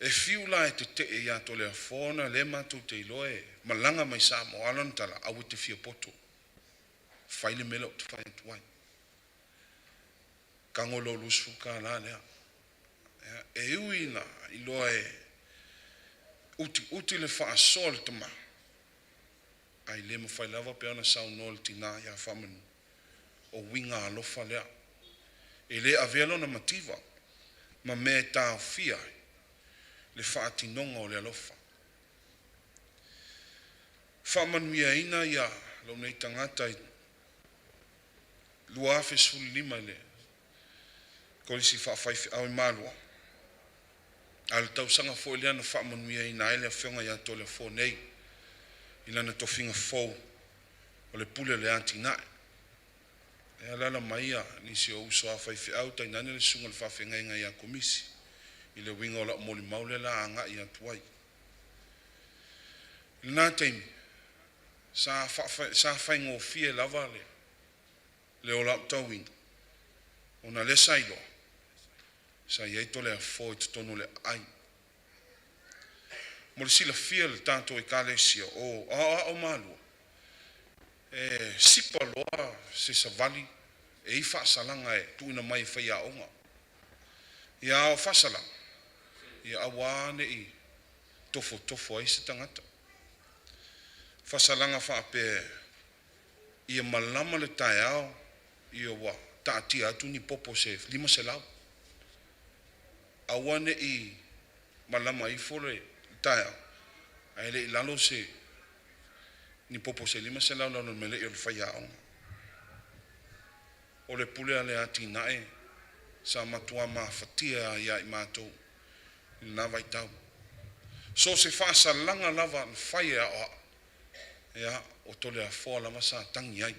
E fiu la e tetee ia Toleafoa ona o lea matou te iloa e malaga mai Samoa, a o lana tala, aua e te fia poto, fai le mea lea ou te fai atu ai, tago lou $20 lea. E ui ina iloa e utiuti le faasoa a le tama, ae le mafai lava pe ana saunoa le tina ia Faamanu, o uiga alofa lea. E le avea lona mativa ma mea e taofia ai le faatinoga o le alofa. Faamanuiaina ia lou nei tagata i 2015 i le Kolisi Faafaifeau i Malua, a o le tausaga foi lea na faamanuiaina ai le afioga ia Toleafoa nei i lana tofiga fou o le Pule o le Atinae. E alaala mai nisi ou uso a faifeau tainane le susuga i le faafeagaiga ia Komisi i le uiga o lau molimau lea o le a agai atu ai. I lena taimi, sa faigofie lava le ola aotauina ona o lea sa iloa sa i ai Toleafoa i totonu o le aai. Mo le silafia e le tatou Ekalesia, o Aoao ma Malua, e sipa loa se savali e i ai faasalaga e tuuina mai e faiaoga. Ia a o faasalaga, ia aua ne i tofotofo ai se tagata. Faasalaga faapea, ia malama le taeao ua taatia atu ni popo se 500. Aua ne i malama ifo le taeao ae le i lalo se ni popo se 500 i lalo o le melei o le faiaoga. O le pule a le atinae sa matua mafatia ai ia i matou i lena vaitau. So o se faasalaga lava na fai e Aoao, ia, o Toleafoa lava sa tagi ai.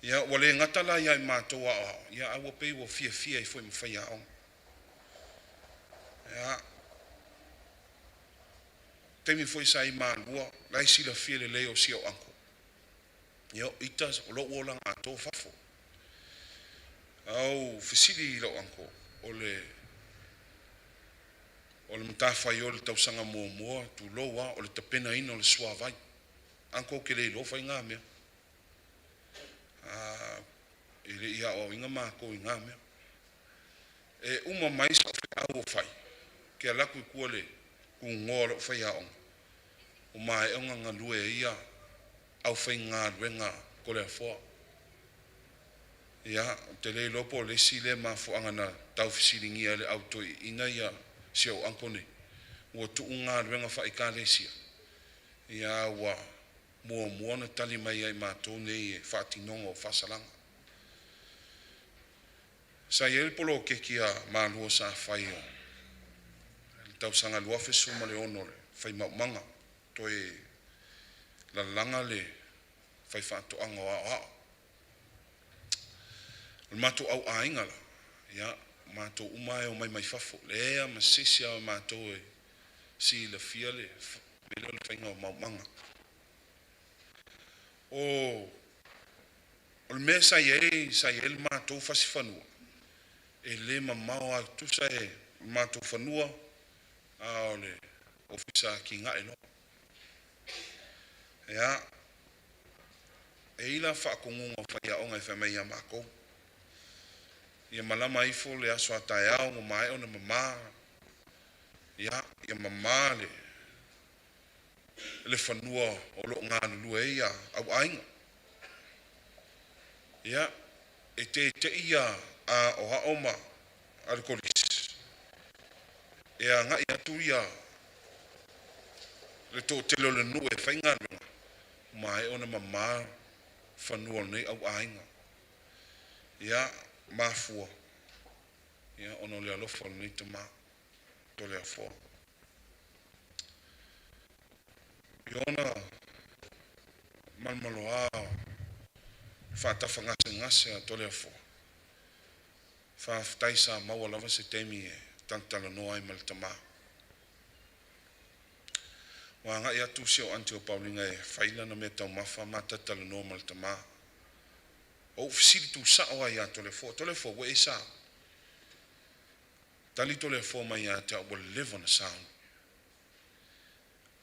Ia ua le gata la ia i matou o Aoao, ia ae ua pei ua fiafia ai foi ma faiaoga. Ia, taimi foi sa i Malua, la e silafia lelei e si au uncle, ia o ita o lou olaga atoa o fafo. A ou fesili i lau uncle, o le matafaioi i le tausaga muamua, tulou lava, o le tapenaina o le suavai. Uncle ou te le iloa fai na mea. E le i aoaoina matou i na mea. E uma mai sau feau o fai, ou te alu atu i tua i le tunoa o lau faiaoga, ua maea ona galue ai ia aufaigaluega a Toleafoa. Ia, ou te le iloa po o le isi lea mafuaaga na taufesiligia e le au toeaiina ia si ou uncle nei, ua tuu galuega faa-ekalesia, a ua muamua ona tali mai ia i matou nei i le faatinoga o faasalaga. Sa i ai le poloketi a Malua sa fai i le tausaga 2016 o le fai maumaga, toe lalaga le faifaatoaga o Aoao. O le matou au aiga la, ia, o matou uma lava e omai mai fafo, leai lava ma se isi o matou e silafia le mea lea o le faiga o maumaga. O le mea sa i ai, sa i ai le matou fasi fanua, e le mamao lava, tusa e o le matou fanua a o le Ofisa Atinae loa. Ia, e i ai la faatonuga a faiaoga e fai mai ia matou, ia malama ifo le aso a taeao ua maea ona mama, ia, ia mama le fanua o lo o galulue ai au aiga. Ia, e tete'i aoao ma a le Kolisi e agai atu ia le toatele o le nuu e faigaluega, ua maea ona mama fanua o lenei au aiga. Ia, mafua ona o le alofa o lenei tama o Toleafoa. I ona malomaloa faatafagasegase a Toleafoa, faafetai sa maua lava se taimi e talatalanoa ai ma le tama. Ua agai atu si ou aunty o Pauliga e fai lana meataumafa, ma talatalanoa ma le tama. Ou fesili tuusao lava ia Toleafoa, “Toleafoa, ua e sauni?” Tali Toleafoa mai ia te au, ua leva ona sauni.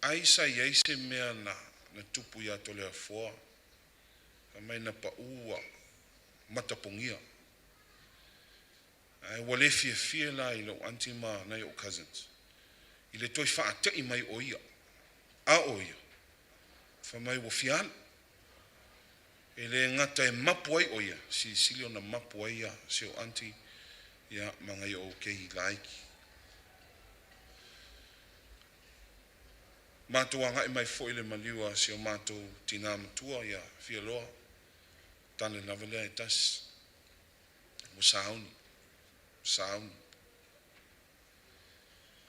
Ai sa i ai se mea na tupu ia Toleafoa, fai mai na pau ua matapogia. Ae ua le fiafia la i lou aunty ma nai ou cousins i le toe faatei mai o ia, a o ia fai mai ua fia alu. E le gata e mapu ai o ia, silisili ona mapu ai si ou aunty ma nai ou keihi laiti. Matou agai mai foi i le maliu a si o matou tina matua ia Fialoa, tala lava lea e tasi, ua sauni, sauni.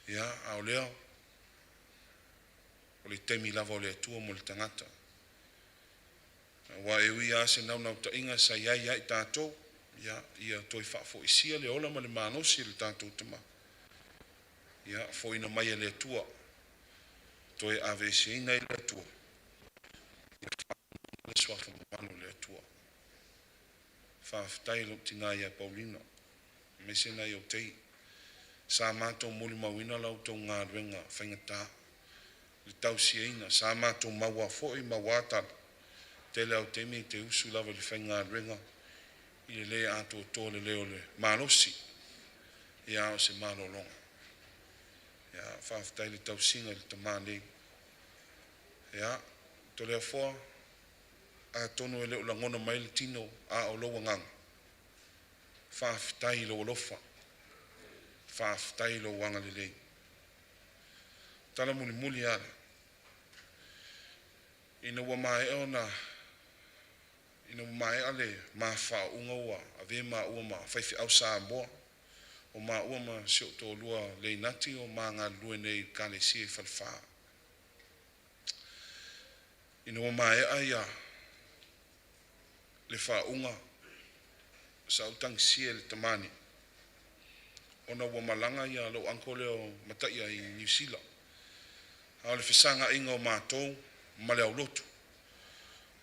Ia, a o lea, o le taimi lava o le Atua mo le tagata. Aua e ui lava se naunautaiga sa i ai ia i tatou, ia toe faafoisia le ola ma le malosi o le tatou tama, ia foaiina mai e le Atua, toe aveeseina e le Atua, ia faauuina le suafa mamalu o le Atua. Faafetai i lou tina ia Pauliga aemaise nai ou tei, sa matou molimauina la outou galuega faigata i le tausiaina. Sa matou maua foi maua tala, tele lava o taimi e te usu lava i le faigaluega i le le atoatoa lelei o le malosi, a o se malologa. Faafetai i le tausiga i le tama nei. Ia, Toleafoa, atonu e le o lagona mai e le tino a o lou agaga, faafetai i lou alofa, faafetai i lou agalelei. O le tala mulimuli lava lea, ina ua maea le ma faauuga ua avea maua ma faifeau Samoa, o maua ma si ou toalua o Leinati o ma galulue nei i le Ekalesia i Falefa. Ina ua maea le faauuga, sa ou tagisia i le tama nei, ona ua malaga lou uncle lea o Mataia i Niu Sila. A o le fesagaiga o matou ma le aulotu,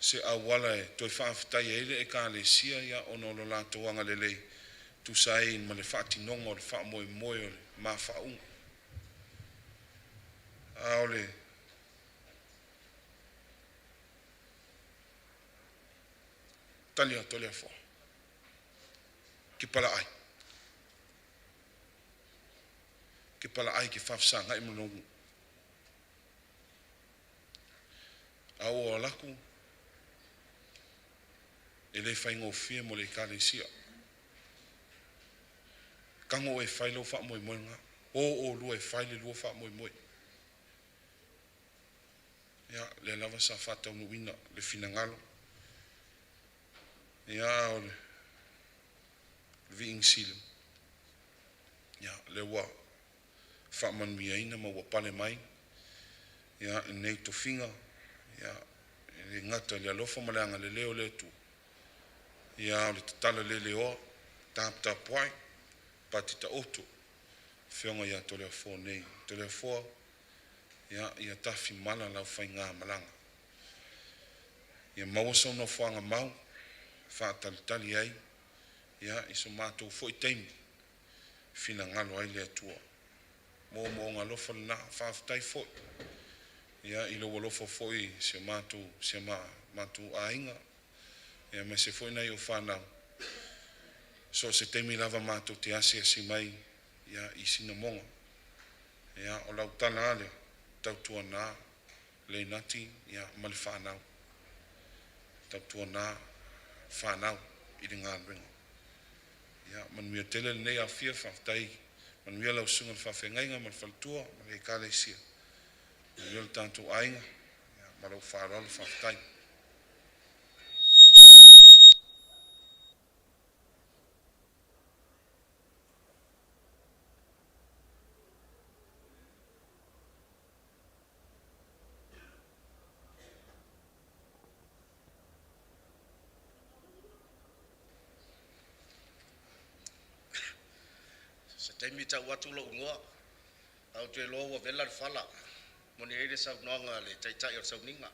se auala e toe faafetaia ai le ekalesia ona o lo latou agalelei e tusa ai ma le faatinoga o le faamoemoe o le ma faauuga. A o le tali a Toleafoa, “Kepa laai, Kepa laai e te faafesagai ma lou nuu. A ou alu atu e le faigofie mo le ekalesia. Tago oe e fai lou faamoemoe lena. O oulua e fai lo oulua faamoemoe.” Ia lea lava sa faataunuuina le finagalo a o le viiga sili o lea ua faamanuiaina ma ua pale mai lenei tofiga, e le gata i le alofa ma le agalelei o le Atua, a o le tatala le leoa, taputapuai, pati taoto le afioga ia Toleafoa nei. Toleafoa, ia tafimala lau faigamalaga, ia maua sou nofoaga mau e faatalitali ai i so matou foi taimi e finagalo ai le Atua. O moomooga alofa na, faafetai foi i lou alofa foi i si o matou aiga aemaise foi nai ou fanau. So o se taimi lava matou te asiasi mai i Sinamoga. O lau tala lava lea, tautuana Leinati ma le fanau, tautuana fanau i le galuega. Ia manuia tele lenei aofia, faafetai, manuia lau susuga i le faafeagaiga ma le faletua ma le ekalesia, manuia le tatou aiga. Ma lou faaaloalo faafetai. Taimi tau atu lou igoa, ae ou te iloa ua vela le fala, moni ai le saunoaga a le Taitai o le Sauniga.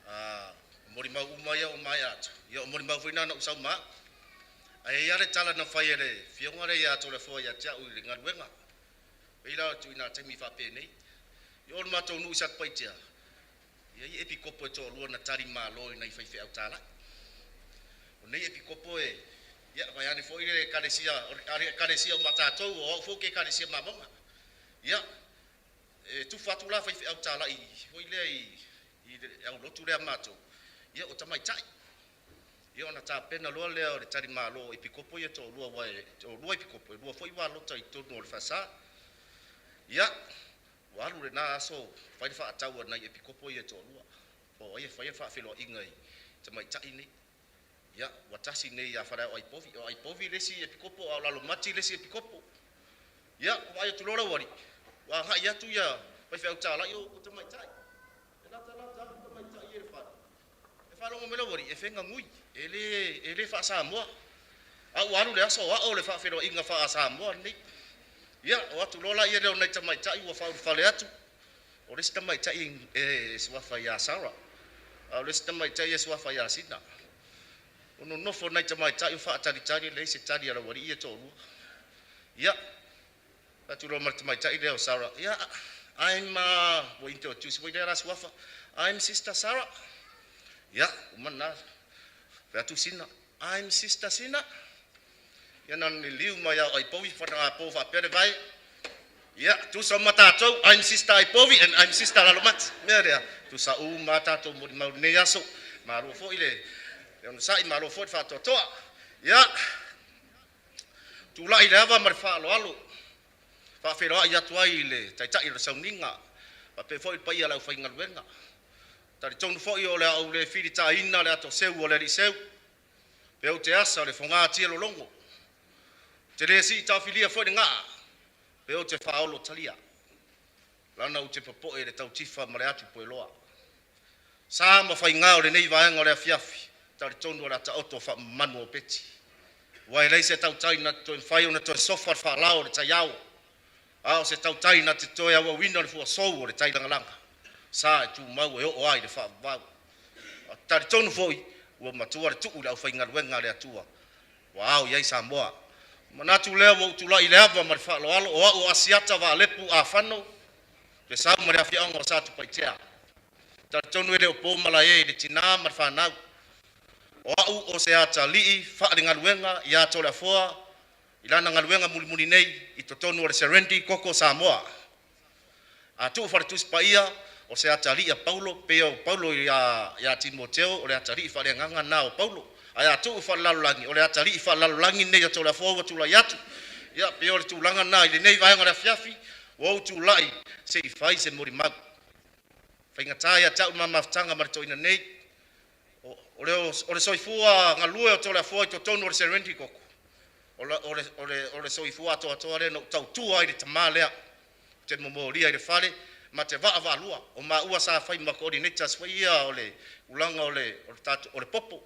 A o molimau uma ia ua maea atu, ia o molimau foi na na ou sau ma au. Ae i ai lava le tala na fai e le Afioga lea ia Toleafoa ia te au i le galuega, e pei la o ituaiga taimi faapenei. I o i le matou nuu i Satupaitea, e i ai epikopo e toalua na talimalo i nai faifeau talai. O nei epikopo e, ia vaeane foi le ekalesia, o le ekalesia uma a tatou, o au foi ou te ekalesia mamona. Ia, e tufa atu la faifeau talai foi lea i le aulotu lea a matou, ia o tamaitai. Ia ona tapena loa lea o le talimalo o epikopo ia e toalua aua e toalua epikopo, e lua foi valota i totonu o le falesa. Ia, ua alu lena aso fai le faatau a nai epikopo ia e toalua, po o ai e faia le faafeiloaiga i tamaitai nei. Ia, ua tasi nei ia Faleao Aipovi, o Aipovi le isi epikopo a o Lalomati le isi epikopo. Ia, ua vaai atu loa le aualii, ua agai atu ia faifeau talai o tamaitai. E latalata atu tamaitai ia i le fale, e faalogo mai le aualii e feganui, e le faa-Samoa. A ua alu le aso o a'o le faafeiloaiga faa-Samoa lenei. Ia, o atu loa lea o nai tamaitai ua faaulufale atu, o le isi tamaitai e suafa ia Sarah, a o le isi tamaitai e suafa ia Sina. Ua nonofo nai tamaitai o faatalitali, e leai se tali a le aualii ia e toalua. Ia, fai atu loa ma le tamaitai lea o Sarah, ia, I'm, ua introduce foi lea la suafa, I'm Sister Sarah. Ia, uma lena, fai atu Sina, I'm Sister Sina. Ia na ona liliu mai lava o Aipovi fanagapo faapea le vae. Ia, tusa uma tatou, I'm Sister Aipovi and I'm Sister Lalomati. Mea lea, tusa uma lava tatou molimau i lenei aso. Malo foi le onosai, malo foi le faatoatoa. Ia, tulai le ava ma le faaaloalo, faafeiloai atu ai i le Taitai o le Sauniga, faapea foi le paia o le aufaigaluega. Talitonu foi o le a ou le filitaina le atoseu a le alii seu, pe ou te asa o le fogatia lologo. Ou te le sii taofilia foi le gaa pe ou te faaolotalia, leaga ou te popoe i le tautifa ma le atu pueloa. Sa ma faiga o lenei vaega o le afiafi, talitonu o le a taoto faamamanu opeti, aua e leai se tautai na te toe mafai ona toe sofa le faalao o le taiao, a o se tautai na te toe auauina le fuasou o le tailagalaga. Sa e tumau e oo lava i le faavavau. Ou te talitonu foi ua matua le tuu i le aufaigaluega a le Atua ua ao i ai Samoa. Ona manatu lea ua ou tulai i le ava ma le faaaloalo, o au o Asiata Vaalepu Afago, ou te sau mai le afioaga o Satupaitea. E talitonu e le o po malae i le tina ma le fanau. O au o se atalii faalegaluega ia Toleafoa i lana galuega mulimuli nei i totonu o le Serendi Koko Samoa. A tuu faale-Tusi Paia, o se atalii a Paulo, pei o Paulo ia Timoteo, o le atalii faaleagaga lena o Paulo. Ae a tuu faalelalolagi, o le atalii faalelalolagi lenei a Toleafoa ua tulai atu. Ia pei o le tulaga lena i lenei vaega o le afiafi, ua ou tulai se i fai se molimau. E faigata ia te au le ma mafutaga ma le toeaina nei. O le soifua galue o Toleafoa i totonu o le Serenity Koko, o le soifua atoatoa lea na ou tautua ai i le tama lea. Ou te momolia i le fale ma te vaavaalua. O maua sa fai ma coordinators foi ia o le tulaga o le popo,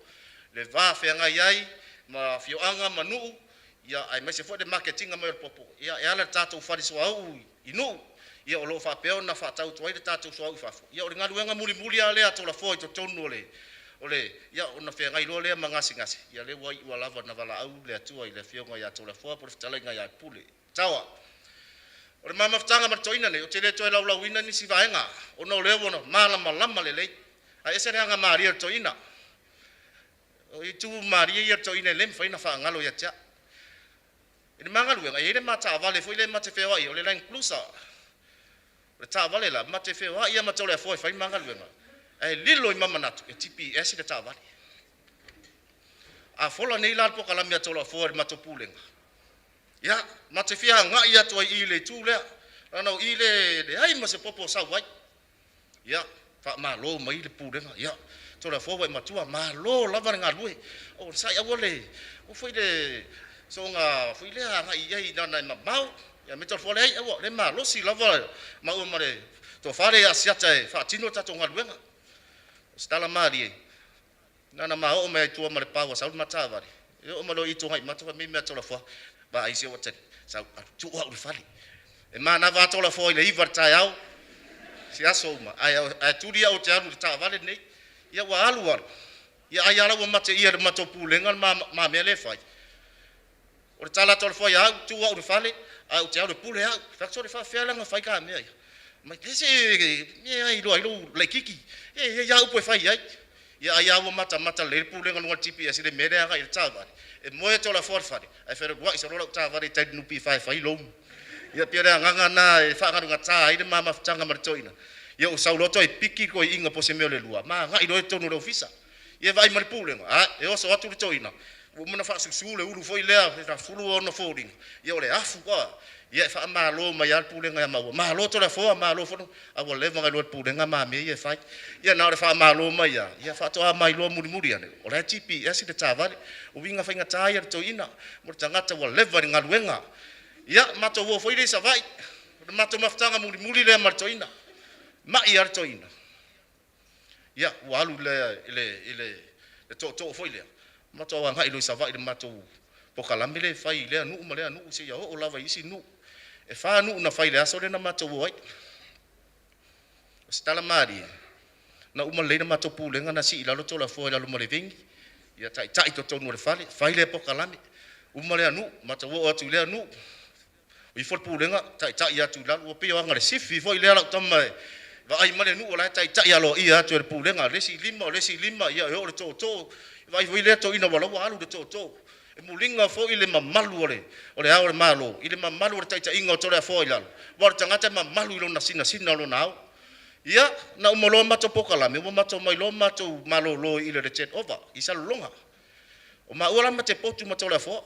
le va feagai ai ma afioaga ma nuu, aemaise foi le maketiina mai o le popo e ala i le tatou fale suauu i Nuu, ia o lo o faapea ona faatau atu ai le tatou suauu i fafo. Ia o le galuega mulimuli lava lea a Toleafoa i totonu o le… Ia ona feagai loa lea ma gasegase, ia lea ua iu lava ina valaau le Atua i le Afioga ia Toleafoa po o le fetalaiga ia Pule Taua. O le ma mafutaga ma le toeaina lenei, ou te le toe laulauina nisi vaega ona o lea ua malamalama lelei, ae ese le agamalie o le toeaina. O itu malie ia o le toeaina e le mafai ona faagalo ia te au. I le ma galuega, e i ai le ma taavale foi lea ma te feoai ai, o le Land Cruiser. O le taavale la, ma te feoai lava ma Toleafoa e fai ma galuega, ae lilo i ma manatu, e GPS le taavale. A fola nei la le polokalame a Toleafoa i le matou pulega, ia, ma te fia agai atu ai i i le itu lea, leaga o i lea e leai ma se popo o sau ai. Ia, faamalo mai le pulega, ia Toleafoa ua e matua, malo lava le galue. Onosai aua le, aua foi le soona foi lea agai i ai leaga e mamao. Ia fai mai Toleafoa, leai aua o lea e malosi lava maua ma le tofa lea ia Asiata e faatino le tatou galuega. O se tala malie, na ona ma oo mai lava i tua ma le pa ua sau le ma taavale, e oo mai loa i i Tuanaimato fai mai le mea a Toleafoa, vaai se ua tali, Sau alu tuu au i le fale. E manava lava Tolafoa i le 9 i le taeao, si aso uma, ae tuli au ou te alu i le taavale lenei. Ia ua alu alu, ia ai lava la ua mateia e le matou pulega le ma mea lea e fai. O le tala a Toleafoa ia au, tuu au i le fale, ae ou te alu e pule au. Ou fai atu, sole, e faapefea la ona fai ta mea ia? Fai mai, se e iloa ai lou laitiiti. E i ai lava upu e fai ai. Ia ai lava ua matamata lelei le pulega i luga o le GPS i le mea lea e agai i ai le taavale, e moe Toleafoa i le fale, ae fealualuai solo lau taavale i tai i le NPF e fai loan. Ia pei o le agaga lena e faaagalugata ai le ma mafutaga ma le toeaina. Ia ua sau loa toe piki le toeaina po o se mea o le 2 ma agai loa i totonu o le ofisa. Ia vaai ma le pulega, a e oso atu le toeaina, ua uma ona faasusu le ulu foi lea, 16 ona foliga, ia o le afu a. Ia e faamalo mai lava le pulega ia maua, malo Toleafoa, malo foi, a ua leva ona iloa e le pulega ma mea ia e fai. Ia na o le faamalo mai lava, ia faatoa ma iloa mulimuli ane, o la e GPS le taavale. O uiga faigata ia o le toeaina, o le tagata ua leva i le galuega. Ia matou o foi lea i Savaii, o le matou mafutaga mulimuli lea ma le toeaina, ma'i lava le toeaina. Ia ua alu lea i le tootoo foi lea, matou agai loa i Savaii i le matou polokalame lea e fai i lea nuu ma lea nuu seia oo lava i isi nuu. E 4 nuu na fai i le aso lea na matou o ai. O se tala malie, na uma lelei le matou pulega na sii i lalo Toleafoa i lalo ma le veni, ia taitai totonu o le fale, fai lea polokalame, uma lea nuu, matou oo atu i lea nuu, ifo le pulega, taitai atu i lalo, ua pei o aga o le sifi foi lea lau tama e vaai mai le nuu o la e taitai aloaia atu e le pulega, le isi 5, o le isi 5, ia e oo i le tootoo, vaai foi lea toeaina ua la ua alu le tootoo. E muliga foi le mamalu o le Ao o le Malo i le mamalu o le taitaiga o Toleafoa i lalo, aua o le tagata e mamalu i lona sinasina o lona ao. Ia, na uma loa matou polokalame, ua matou omai loa matou malolo i le turnover i Salelologa. O maua la ma te potu ma Toleafoa.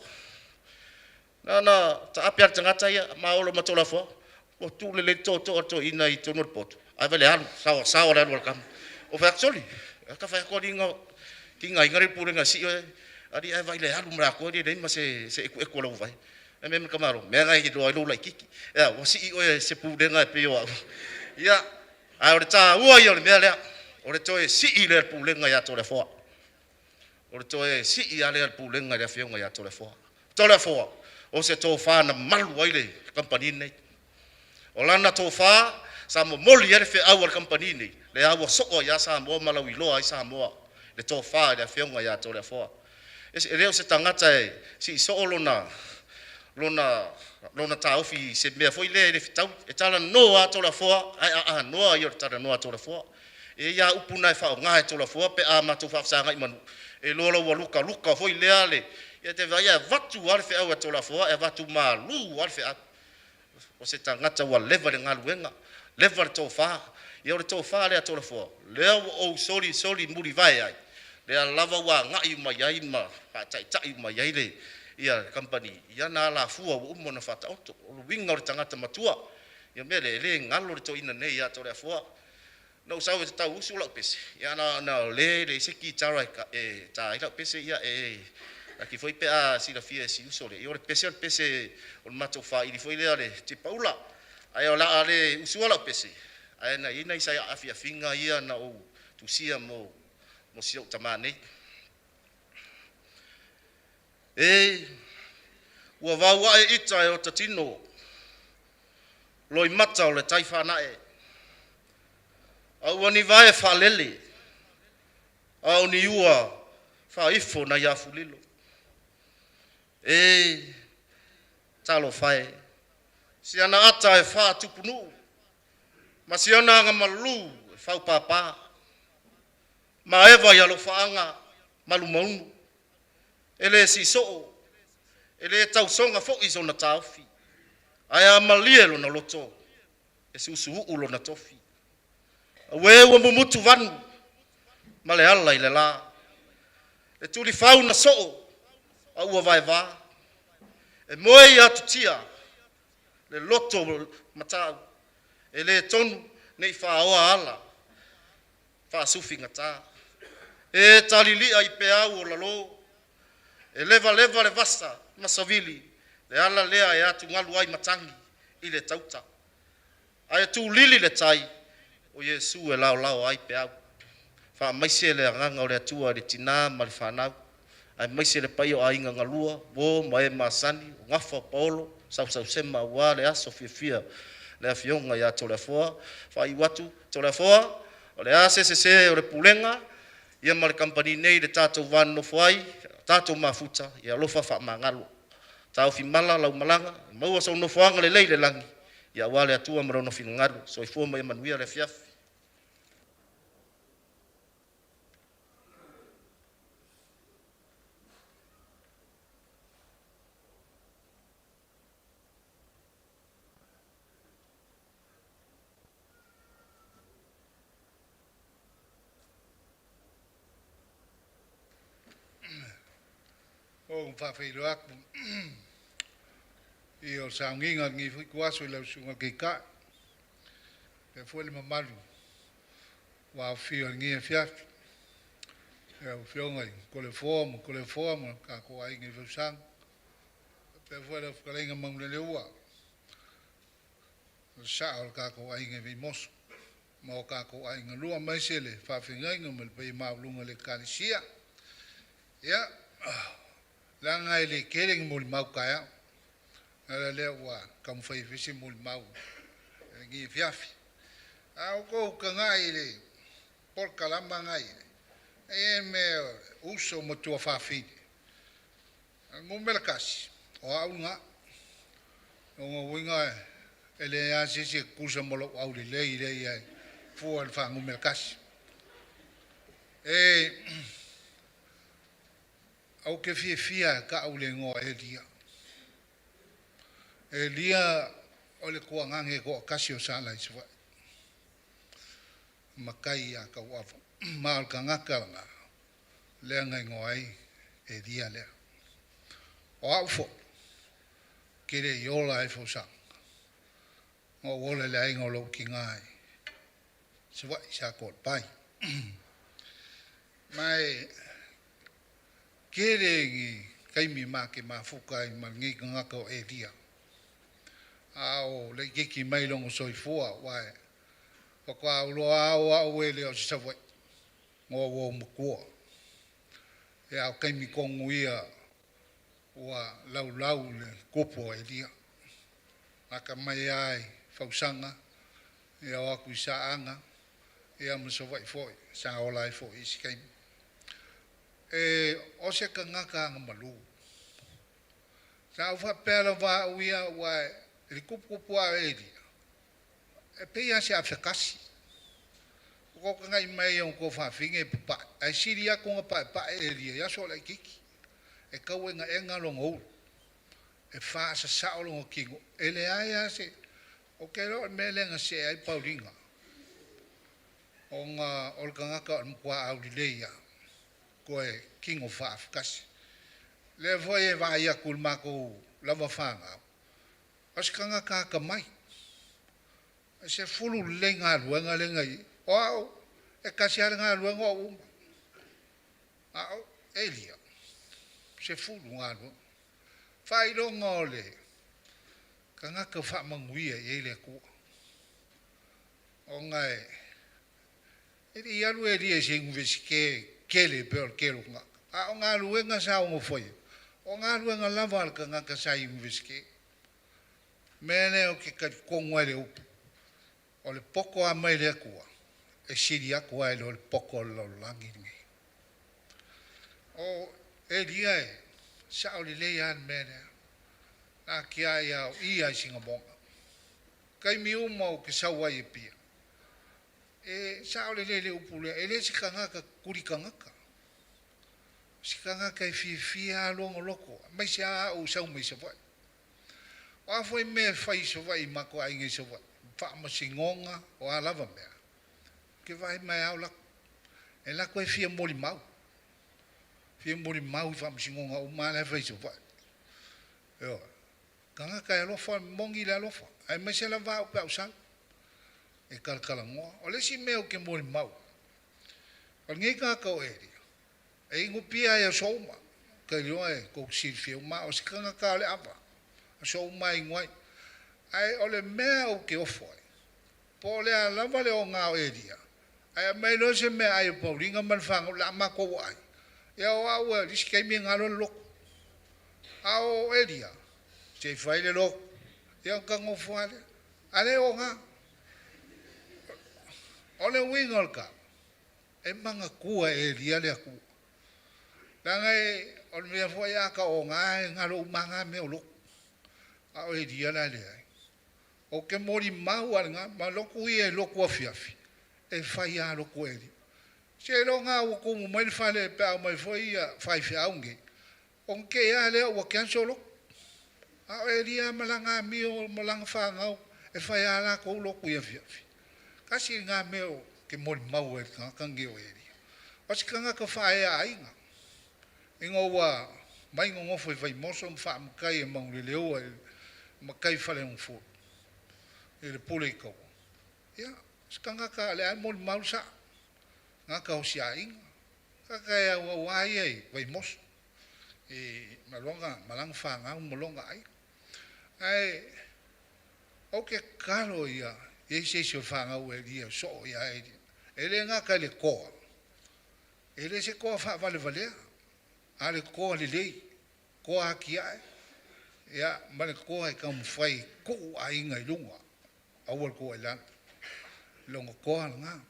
Na ona taape lava o le tagata ia, ma o loa ma Toleafoa, ua tuu lelei le tootoo a le toeaina i totonu o le potu, ae vaai i le alu, saoasaoa le alu a le tama. Ou fai atu, sole, ta fai atu alii na tigaina le pulega e sii oe, alii ae vaai i le alu ma le atoa e leai ma se ekueku o lau vae. Fai mai le tamaloa, mea na e te iloa ai lou laitiiti. E a, ua sii oe e se pulega e pei o au. Ia, ae o le taua ia o le mea lea, o le toe sii lea o le pulega ia Toleafoa. O le toe sii lava lea o le pulega i le afioga ia Toleafoa. Toleafoa, o se tofa na malu ai le kamupani lenei. O lana tofa sa momoli ai le feau a le kamupani nei, lea ua soo ai lava Samoa ma lauiloa ai Samoa, le tofa i le afioga ia Toleafoa. E le o se tagata e sii soo lona taofi i se mea foi lea e le fetaui. E talanoa lava Toleafoa, ae aanoa ia o le talanoa a Toleafoa. E i ai lava upu na e faaaoga e Toleafoa pe a matou faafesagai ma nuu, e iloa loa ua lukaluka foi lea le, ia te vaai e avatu lava le feau a Toleafoa e avatu malu lava le feau. O se tagata ua leva i le galuega, leva le tofa. Ia o le tofa lea a Toleafoa, lea ua ou solisoli mulivae ai, lea lava ua agai uma i ai ma faataitai uma i ai le kamupani i ana alafua ua uma ona faataoto. O le uiga o le tagata matua. Ia mea lea, e le galo le toeaina nei ia Toleafoa. Na ou sau e tau usu lau pese, ia na o lea e leai se kitara e ta ai lau pese, ia e laki foi pe a silafia e si uso lea, ia o le pese o le pese o le matou faili foi lea o le tipaula. Ae o le a le usua lau pese, ae na i ai nai afiafiga ia na ou tusia mo si ou tamā nei. E ua vauae ita e ota tino, loimata o le tai faana'e, a ua ni vae faalele, a o ni ua faaifo nai afulilo. E talofa e, si ana ata e faatupunuu ma si ona agamalu e faupapa, maeva i alofaaga malumaunu, e le sisoo, e le tausoga foi sona taofi, ae a malie lona loto, e susuuu lona tofi. Auē ua mumutu vanu ma le ala i le la, le tulifau na soo a ua vaeva, e moe i atutia le loto matau, e le tonu nei faoa ala faasufigata. E talilia i peau o lalo, e levaleva le vasa ma savili, le ala lea e atugalu ai matagi i le tauta, ae tulili le tai, o Iesu e laolao ai peau. Faamaise le agaga o le Atua i le tina ma le fanau. Aemaise le paia o aiga galua, uo ma e masani, o gafa o paolo, sausausema aua le aso fiafia le afioga ia Toleafoa. Faaiu atu, Toleafoa, o le a se sese o le Pulega ia ma le Kamupani nei i le tatou va nonofo ai, tatou mafuta, ia alofa faamagalo. Taofi mala lau malaga, maua sou nofoaga lelei i le lagi aua le Atua ma Lona finagalo. Soifua ma ia manuia le afiafi. Ou faafeiloai atu i le paia o le sauniga i lenei foi ituaso i lau Susuga i le Taitai faapea foi le mamalu ua aofia i lenei afiafi, lau Afioga i Toleafoa ma Toleafoa ma le tatou aiga i Fausaga, faapea foi lau Fetalaiga Manuleleua, o le sa'o o le tatou aiga i Vaimoso ma o tatou aiga e lua, aemaise le faafeagaiga ma le paia maualuga o le Ekalesia. Ia, leaga e le tele ni molimau taeao, o le ala lea ua taumafai e fai se molimau i lenei afiafi. A outou tagai i le polokalama lena e i ai, e i ai le mea o uso ma tuafafine. O le numera tasi, o au lena. O lona uiga e leai lava se isi e tutusa ma lou aulelei lea e i ai fua i le faanumera tasi. Ou te fiafia e tau le igoa o Elia. Elia o le tuagane e toatasi o Sala i Savaii, matai ia Tauava, ma o le tagata lena lea na igoa ai Elia lea. O au foi, ou te le i ola lava i fausaga, na ou ola i le aiga o lou tina i Savaii i Satoalepai. Ma e tele ni taimi ma te mafuta ai ma lenei tagata o Elia, a o laitiiti mai lona soifua, aua faatoa ou iloa lava o au e le o se Savaii, na ou olomatua. Ia, a o taimi tonu ia ua laulau le tupu o Elia, amata mai lava i Fausaga, ia oo atu i Saaga ia ma Savaii foi sa ola ai foi i isi taimi. O se tagata agamalu. Sa ou faapea lava au ia aua i le tuputupu ae o Elia, e pei lava o se afetasi. Ua tou tagai mai i ona tuafafine e papae, ae sili atu ona paepae Elia i aso o laitiiti. E tauegaega lona ulu, e faasasao lona tino, e leai lava se… Ou te iloa o le mea lea na se'e ai Pauliga, ona o le tagata o le matua aulelei lava, toe tino faafetasi. O lea foi e vaai atu i le matou lava fanau, o se tagata atamai. E sefulu lelei galuega lea na i ai. O au, e tasi lava le galuega ou uma, a o Elia, e 10 galuega. Faailoga o le tagata faamanuia i ai le Atua, ona e le i alu Elia i se Iunivesite tele pei o le tele o tagata, a o galuega sa ono faia, o galuega lava a le tagata sa Iunivesite. O le mea lea ou te talitonu ai i le upu, o le poto lava mai le Atua, e sili atu lava i lo le poto o le lalolagi lenei. O Elia e sao lelei lava le mea lea, na atiae lava o i lava i Sinamoga. O taimi uma ou te sau ai i Apia, e sao lelei le upu lea, e le se tagata tuli tagata, o se tagata e fiafia lava lona loto, aemaise lava au e sau mai Savaii. O a foi mea e fai i Savaii i matou aiga i Savaii, faamasinoga, o a lava mea, ou te vaai mai lava o latou. E alu atu e fia molimau, fia molimau i faamasinoga uma lava la e fai i Savaii. Ioe, tagata e alofa, e moni le alofa, aemaise lava au pe a ou sau e talatalanoa. O le isi mea ou te molimau ai, o lenei tagata o Elia, e inu pia lava i aso uma. Ou te iloa e tou te silafia uma au, o se tagata o le ava, aso uma lava e inu ai. Ae o le mea ou te ofo ai, po o le a lava le oga o Elia, ae aumai loa se meaai a Pauliga ma le fanau o le a matou ai, Ia o au e lisi kaimi e ngalo le loko. A o Elia, se i fai le loko. Ia ka ngofo ale. Ale o ngā. O le uiga o le tala, e magakua e Elia le Atua. Leaga e, o le mea foi a ka o ngā e ngalo uma ngā mea o loko. A o Elia la leai. O ke moli mau ale ngā, ma loku ia e loku afiafi. E fai a loku Elia. Se lo ngā ua kumu mai le fale pe au mai foi ia fai whiau nge. O ke ia lea ua cancel loku. A o Elia malanga mio, malanga whangau, e whai a la kou loku ia fiafi. Kasi ngā mea o ke moli mau e ngā kange o Elia. O si kanga ka whae a ainga. Inga ua mai ngongofo i whai moso mwha makai e maungule leo e makai whale ngfo. E le pule i kaua. Ia, si kanga ka le ai moli mau sa. Ngā ka hosi a inga. Kaka e au au ai e whai moso. E malonga, malanga whangau, malonga ai. Ai, o ke kalo ia, e se se whangau e lia, so ia e lia. E le ngā ka le koa. E le se koa wha vale valea. A le koa le lei. Koa haki ae. Ia, ma le koa e ka mwhai ku a inga i lunga. Aua le koa i lalo. Longa koa ngā.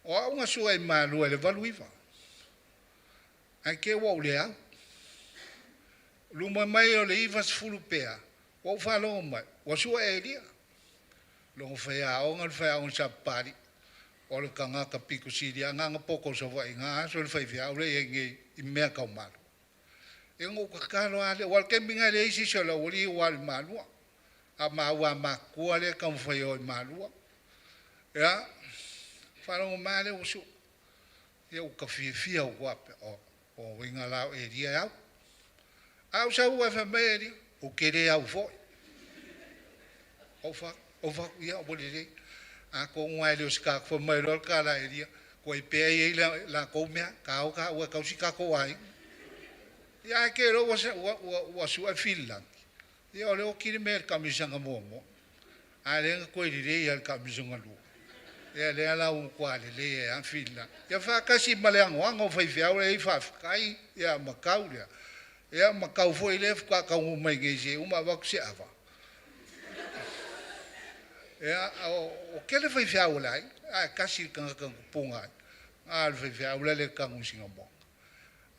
O au ngā sua i mālua e le valu iwa. Ai ke ua le au. Luma mai o le iwa sefulu pea. Ua whalongo mai. Ua sua e lia. Longo whai aonga le whai aonga sa pari. O le kangaka piko siri. A nganga poko sa wai ngā aso le whai whiau le e nge i mea kau malu. E ngō kakalo ale. Wal ke minga le isi so la uli wal malua. A maua makua le kau whai o i malua. Ia, whalongo mai le usu. Ia uka fia fia o wape. O winga lau e lia au. Au sa ua wha mai e lia. O kere au foi. O wha, ia o le le. A ko ngā le o sika kwa mai lor ka la e lia. Ko i pea i la kou mea. Ka au ka ua kausi ka ko ai. Ia e ke ro ua sua fil langi. Ia o le o kiri mea le kamisanga mua mua. A le nga koe li le ia le kamisanga lua. Ia le ala u kwa le le e a fil langi. Ia whakasi ma le ango ango whai whiau le i whawhikai. Ia makau lea. Ia makau foi le whakakau mai ngei se uma waku se awa. Ia o kele whai whiau lai. A kasi kanga kanga punga ai. A le whai whiau le le kangu singa mo.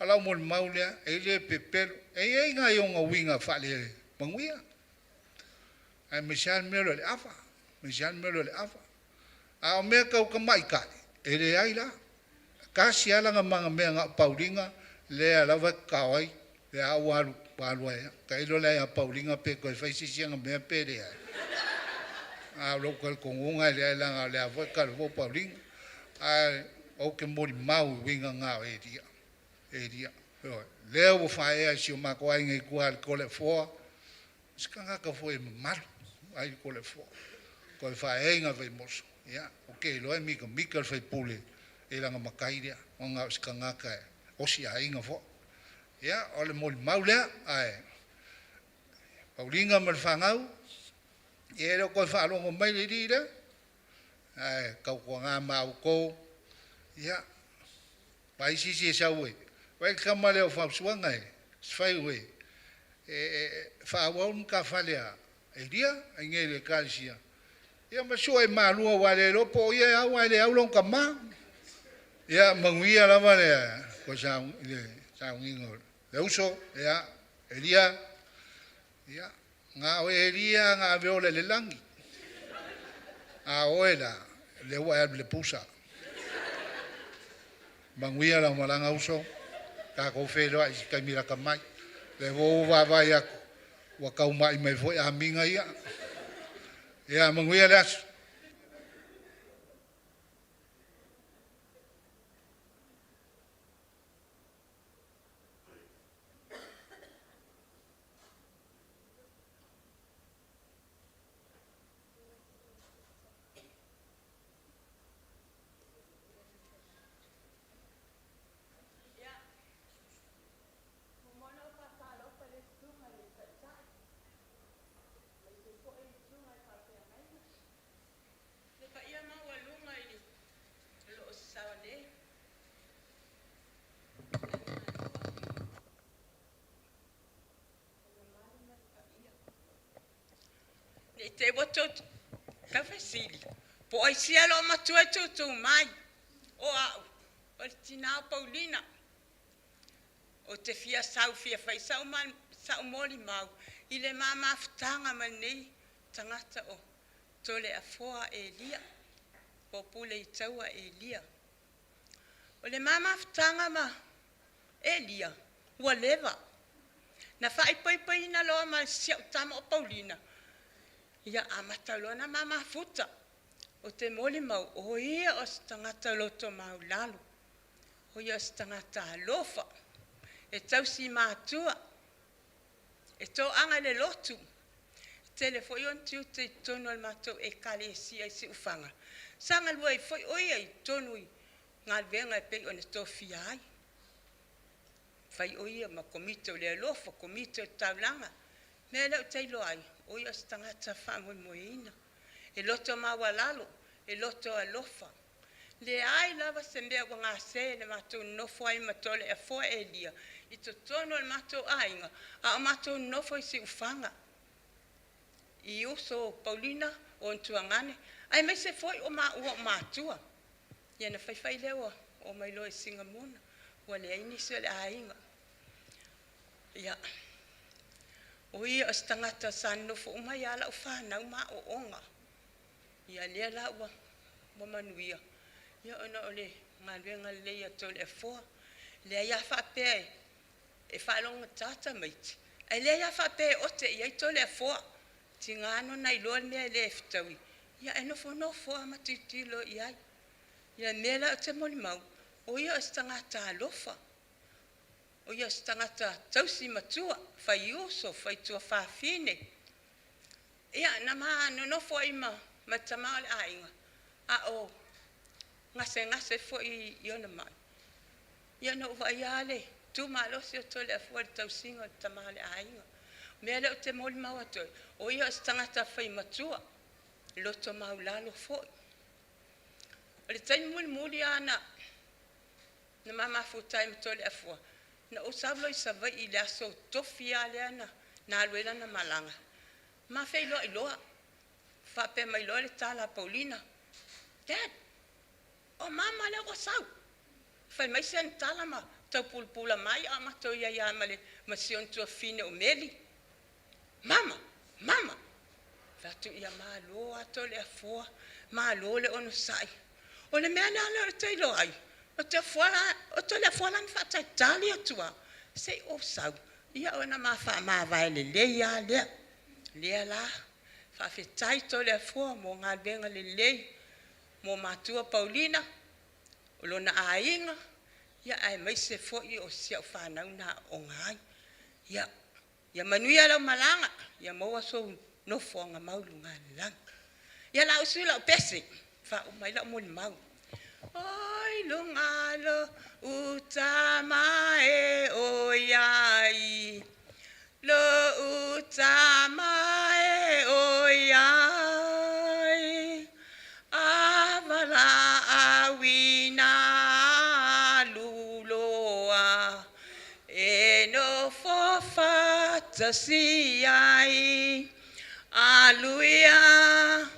Ala mo le mau lea, e le pepelo. E e ngā ionga winga whale manguia. Ai me sian mea le awa. Me sian mea le awa. A o mea kau ka mai kale. E le ai la. Kasi ala ngā manga mea ngā paulinga. Le a lawa kawai. Le a walu walu ai. Ka ilo le a paulinga pe koe whai sisi nga mea pe le ai. A lo ka kongunga le ai langa le a voi ka le paulinga. A o ke mori mau winga ngā e ria. E ria. Lea ua whaea si o mako ai ngai kua le kole foa. Sikanga ka foe mamalu ai le kole foa. Koe whaea ngā vai moso. Ia, o ke loe mika mika le whai pule. E langa makai lea. O ngā sikanga ka e. Osi a inga foa. Ia, o le moli mau lea. Ai. Paulinga ma le whangau. Ia le koe whaalongo mai le li lea. Ai, kau kua ngā mau kou. Ia, pai sisi e sau e. Wai kama leo whausuanga e, swai ue. E whaawau ka whalea. E lia, ai nge le kalisia. Ia masua e malua wa le lopo, ia au ai le au long kama. Ia manguia lava le, ko sa le sa ngingo. Le uso, ia, Elia. Ia, ngā o Elia ngā veole le langi. A oe la, le ua e le pusa. Manguia la malanga uso. Ka ko whenua i kai mira ka mai. Le wo wā aku. Wa kau mai mai foi a minga ia. Ia manguia le aso. I te i ua tou taufesili, po o aisia loo matua e tūtū mai, o au, o le tinā o Paulina. Ou te fia sau fia fai sau, sa'u molimau i le ma mafutaga ma lenei tagata o Toleafoa Elia po o Puleitaua Elia. O le ma mafutaga ma Elia ua leva na faaipoipoina loa ma si au tama o Paulina, ia amata loa ona ma mafuta. Ou te molimau o ia o se tagata loto maualalo, o ia o se tagata alofa, e tausi matua, e toaga i le lotu. E tele foi ona tiute i totonu o le matou ekalesia i Siufaga, sa galue ai foi o ia i totonu i galuega e pei ona tofia ai. Fai o ia ma komiti o le alofa, komiti o le taulaga. Mea lea ou te iloa ai, o ia o se tagata faamoemoeina, e loto maualalo, e loto alofa. Leai lava se mea ua gase i le matou nonofo ai ma Toleafoa Elia i totonu o le matou aiga, a o matou nonofo i Siufaga, i uso o Pauliina, o ona tuagane, aemaise foi o maua o matua. Ia na faifai lea ua oo mai loa i Sinamoga, ua leai nisi o le aiga. Ia, o ia o se tagata sa nonofo uma ai lava lau fanau ma aooga. Ia lea la ua manuia, ia ona o le galuega lelei a Toleafoa. E leai lava faapea e faalogogata tamaiti, ae leai lava faapea e ote i ai Toleafoa. E tiga lava ona iloa le mea e le fetaui, ia ae nofonofo lava ma tilotilo i ai. Ia le mea la ou te molimau, o ia o se tagata alofa, o ia o se tagata tausi matua, faiuso, faituafafine. Ia na ma nonofo ai ma le tama o le aiga a o gasegase foi i ona mai, ia na ou vaaia lava le tu malosi o Toleafoa i le tausiga o le tama o le aiga. O le mea lea ou te molimau atu ai, o ia o se tagata fai matua, loto maualalo foi. O le taimi mulimuli lava na ma mafuta ai ma Toleafoa, na ou sau loa i Savaii i le aso tofi lava lea na alu ai lana malaga, ma feiloai loa, faapea mai loa le tala a Pauliina, "Dad, o mama lea ua sau." Fai mai si ana tala ma taupulapula mai a o matou i ai lava ma si ona tuafafine o Meli. Mama, mama. Fai atu, ia malo lava Toleafoa, malo le onosai. O le mea la lea ou te iloa ai, o Toleafoa la na faatalitali atu lava se i ou sau, ia ona ma faamavae lelei lava lea. Lea la, faafetai Toleafoa mo galuega lelei mo matua Pauliina, o lona aiga, aemaise foi o si au fanau na aooga ai. Ia manuia lau malaga, ia maua sou nofoaga mau i luga i le lagi. Ia o le a usui lau pese e faauma ai lau molimau. Oi luga lo tama e oi ai, lo tama e oi ai, a valaauina alu loa, e nofo faatasi ai. Alu ia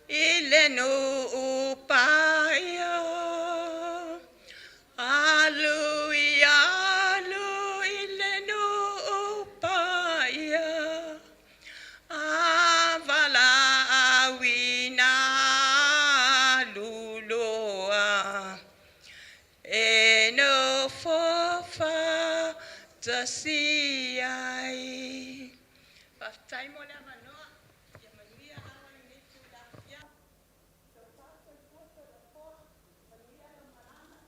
i le nuu paia, alu ia alu i le nuu paia, a valaauina alu loa, e nofo faatasi ai. Faafetai mo le avanoa. Ia manuia ao i lenei itula afiafi. Tofa soifua Toleafoa, manuia lau malaga.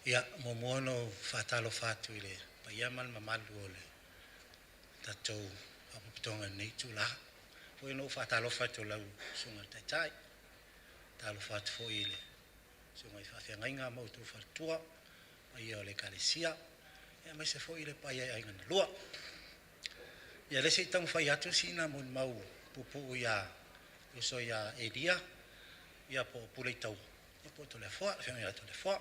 Ia, muamua ona ou faatalofa atu i le paia ma le mamalu o le tatou Faalapotopotoga i lenei itula. Foi ona ou faatalofa atu i lau Susuga i le Taitai, faatalofa atu foi i le susuga i faafeagaiga ma outou faletua, le paia o le Ekalesia, aemaise foi le paia i aiga e lua. Ia o lea se i taumafai atu sina molimau puupuu ia le uso ia Elia ia po o Puleitaua ia po o Toleafoa, le feagaiga ia Toleafoa.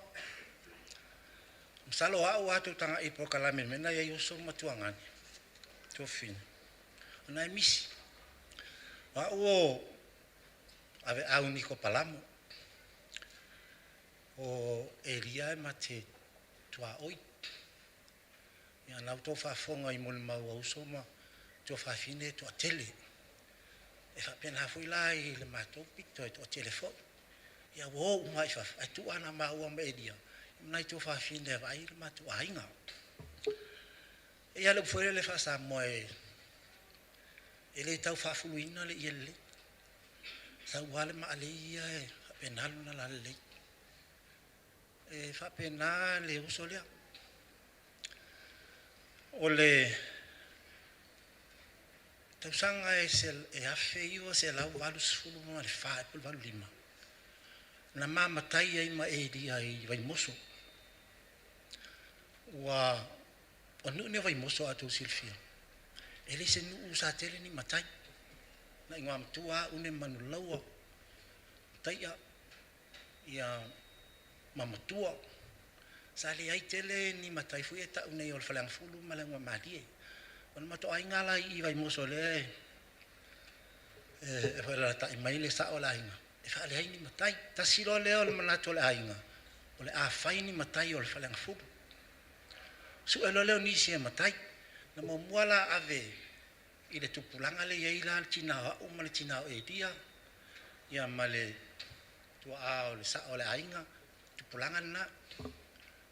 Masalo o au a outou tagai i le polokalame i le mea lena e i ai uso ma Tuagani, Tuafafine, o lena e misi. O au o Aveau Niko Palamo, o Elia e ma te tuaoi. Ia o lena ua outou faafofoga i molimau a uso ma tuafafine e toatele. E faapena foi la i le matou pito e toatele foi. Ia ua o uma lava i fafo ae tuu lava na o maua ma Elia ma nai tuafafine e vaai le matou aiga. E i ai lava le upu foi lele faa-Samoa e le tau faafuluina le ie lelei, sau lava le maalei ia e faapena lona lalelei. E faapena le uso lea. O le tausaga e 1984 ea po o le 85, na ma matai ai ma Elia i Vaimoso. O le nuu lenei o Vaimoso a outou silafia, e le se nuu sa tele ni matai. Na igoamatua lava Une ma Manuleleua, Mataia ia ma Matua. Sa leai tele ni matai foi ia e tau nei o le Faleagafulu ma le Augamalie. O le matou aiga la i i Vaimoso lea e alaalatai mai le sao o le aiga, e faaleai ni matai. Tasi loa lea o le manatu o le aiga, o le a fai ni matai o le Faleagafulu. Sue loa lea o nisi e matai. Na muamua la ave i le tupulaga lea e i ai la le tina o au ma le tina o Elia ia ma le tuaa o le sao o le aiga, tupulaga lena.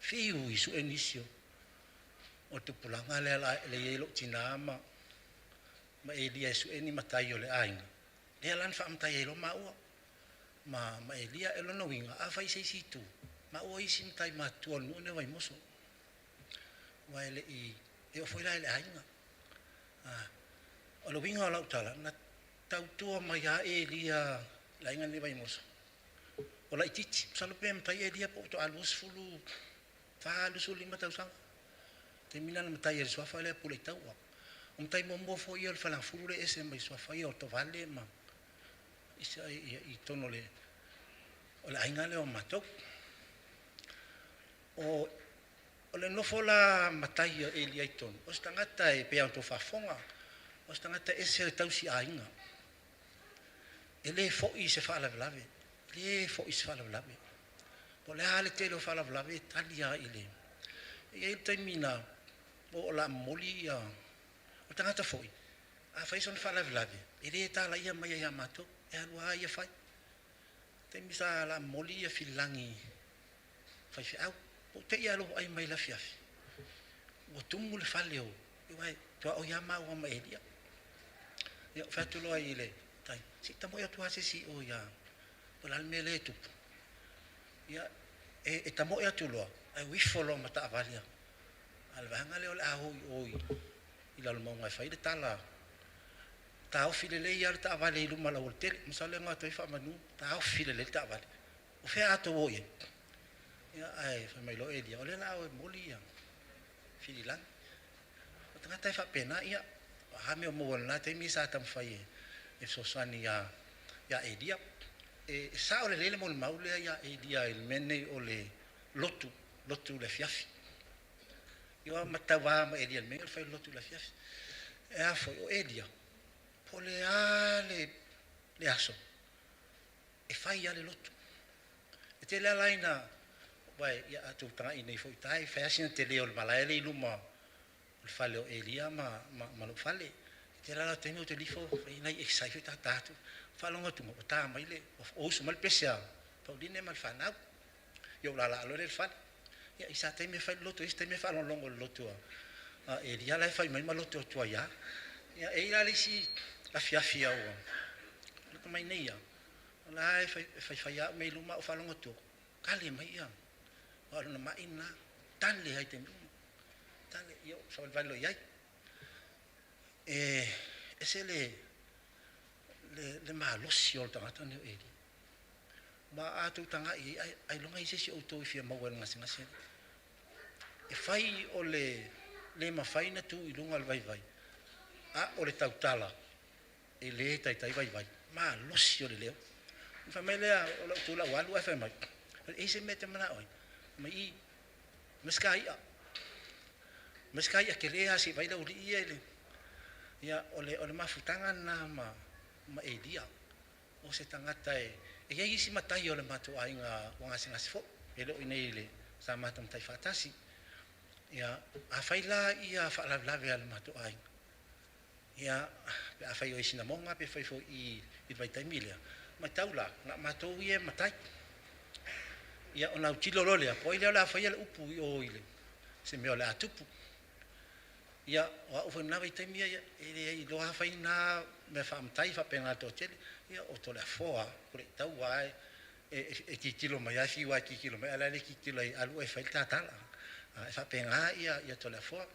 Fiu e sue nisi o tupulaga lea e i ai lou tina ma Elia e sue ni matai o le aiga, lea la na faamatai ai loa maua ma Elia. O lona uiga, afai i se isi itu, maua o isi matai matutua o le nuu lenei o Vaimoso. Aua e le i, e oo foi la i le aiga. O le uiga o lau tala, na tautua mai lava Elia i le aiga lenei o Vaimoso o laitiiti. Masalo pe matai Elia pe faatoa 24, 25 tausaga. Taimi lena na matai ai i le suafa lea o Puleitaua. O matai muamua foi ia o le Faleagafulu lea e ese mai suafa ia o Tovale ma i totonu o le aiga lea o matou. O le nofo la matai a Elia i totonu, o se tagata e pei ona outou faafofoga, o se tagata e ese le tausi aiga. E le foi se faalavelave, e le foi se faalavelave. Po o le a le tele o faalavelave e tali lava i le... E i ai le taimi na oo o le a momoli ia... O le tagata foi, a fai sona faalavelave, e le talaia maia ia matou, e alu lava ia fai. Taimi sa o le a momoli ia Fililagi faifeau, ua ou te i lava i lou vaai mai i le afiafi, ua tumu le fale o... aua e tuaoi lava maua ma Elia. Ia ou fai atu loa i le tai, se i tamoe atu lava se isi i o ia... po o le a le mea lea e tupu. Ia e tamoe atu loa, ae o ifo loa ma taavale a le vaega lea o le a o i o i Lalomauga e fai le tala. Taofi lelei lava le taavale i luma o le aualatele, masalo e alu atu ai Faamanu, taofi lelei le taavale. O fea a outou o i ai? Ia ae fai mai loa Elia, o lea o le a o e momoli ia Fililagi. O tagata e faapena, ia, o a mea ua maua i lena taimi sa taumafai e fesoasoani ia Elia. E sao lelei le molimau lea ia Elia i le mea lenei o le lotu, lotu i le afiafi. Ia matau lava ma Elia i le mea o le fai o le lotu i le afiafi. E a foi, o Elia, po o le a le aso, e fai lava le lotu. E tele lava la ina, aua ia a outou tagai nei foi i uta, e fai lava sina tele o le malae lea i luma o le fale o Elia ma lou fale. E tele lava la o taimi ou te alu ifo fai nai exercise foi ta atu, faalogo atu ua ta mai le, ua usu mai le pese a Pauline ma le fanau. Ia ou laalaa loa lea i le fale. Ia i sa taimi e fai le lotu, isi taimi e faalogologo i le lotu a Elia la e fai mai ma lotu atu ai lava. Ia e i ai la le isi afiafi a ua lata mai nei lava, o la e faifai lava au mea i luma ae ou faalogo atu, kale mai ia, aua o lona mai lena, tale lava i taimi uma. Tale, ia ou savalivali loa i ai. E ese le le malosi o le tagata lenei o Elia. Ma a outou tagai i ai, ailoga i ai se isi o outou e fia maua i le gasegase lea. E fai o le le mafai ona tu i luga o le vaivai, a o le tautala e le taitai vaivai, malosi o le leo. Ona fai mai lea o lau tu lau alu ae fai mai, e i ai se mea e te manao ai? Fai mai, i, aumai si ta i'a. Aumai si ta i'a tele lava se i vaai le aualii ia i le... Ia, o le mafutaga lena ma Elia. O se tagata e i ai isi matai o le matou aiga ua gasegase foi, e le o i inei i le sa matou matai faatasi. Ia, afai la ia faalavelave a le matou aiga, ia, pe afai o i Sinamoga pe fai foi i le vaitaimi lea, matau la, na o matou ia e matai. Ia, ona autilo loa lea, po o ai lea o le a faia le upu i o i le se mea o le a tupu. Ia, o au foi i lena vaitaimi, ia, e le iloa lava fai na mea faamatai faapena i le toatele. Ia, o Toleafoa lava, Puleaitaua lava e tilotilo mai lava, e fiu lava e tilotilo mai, ae o le a le tilotilo e alu oe e fai le ta tala. E faapena ia Toleafoa.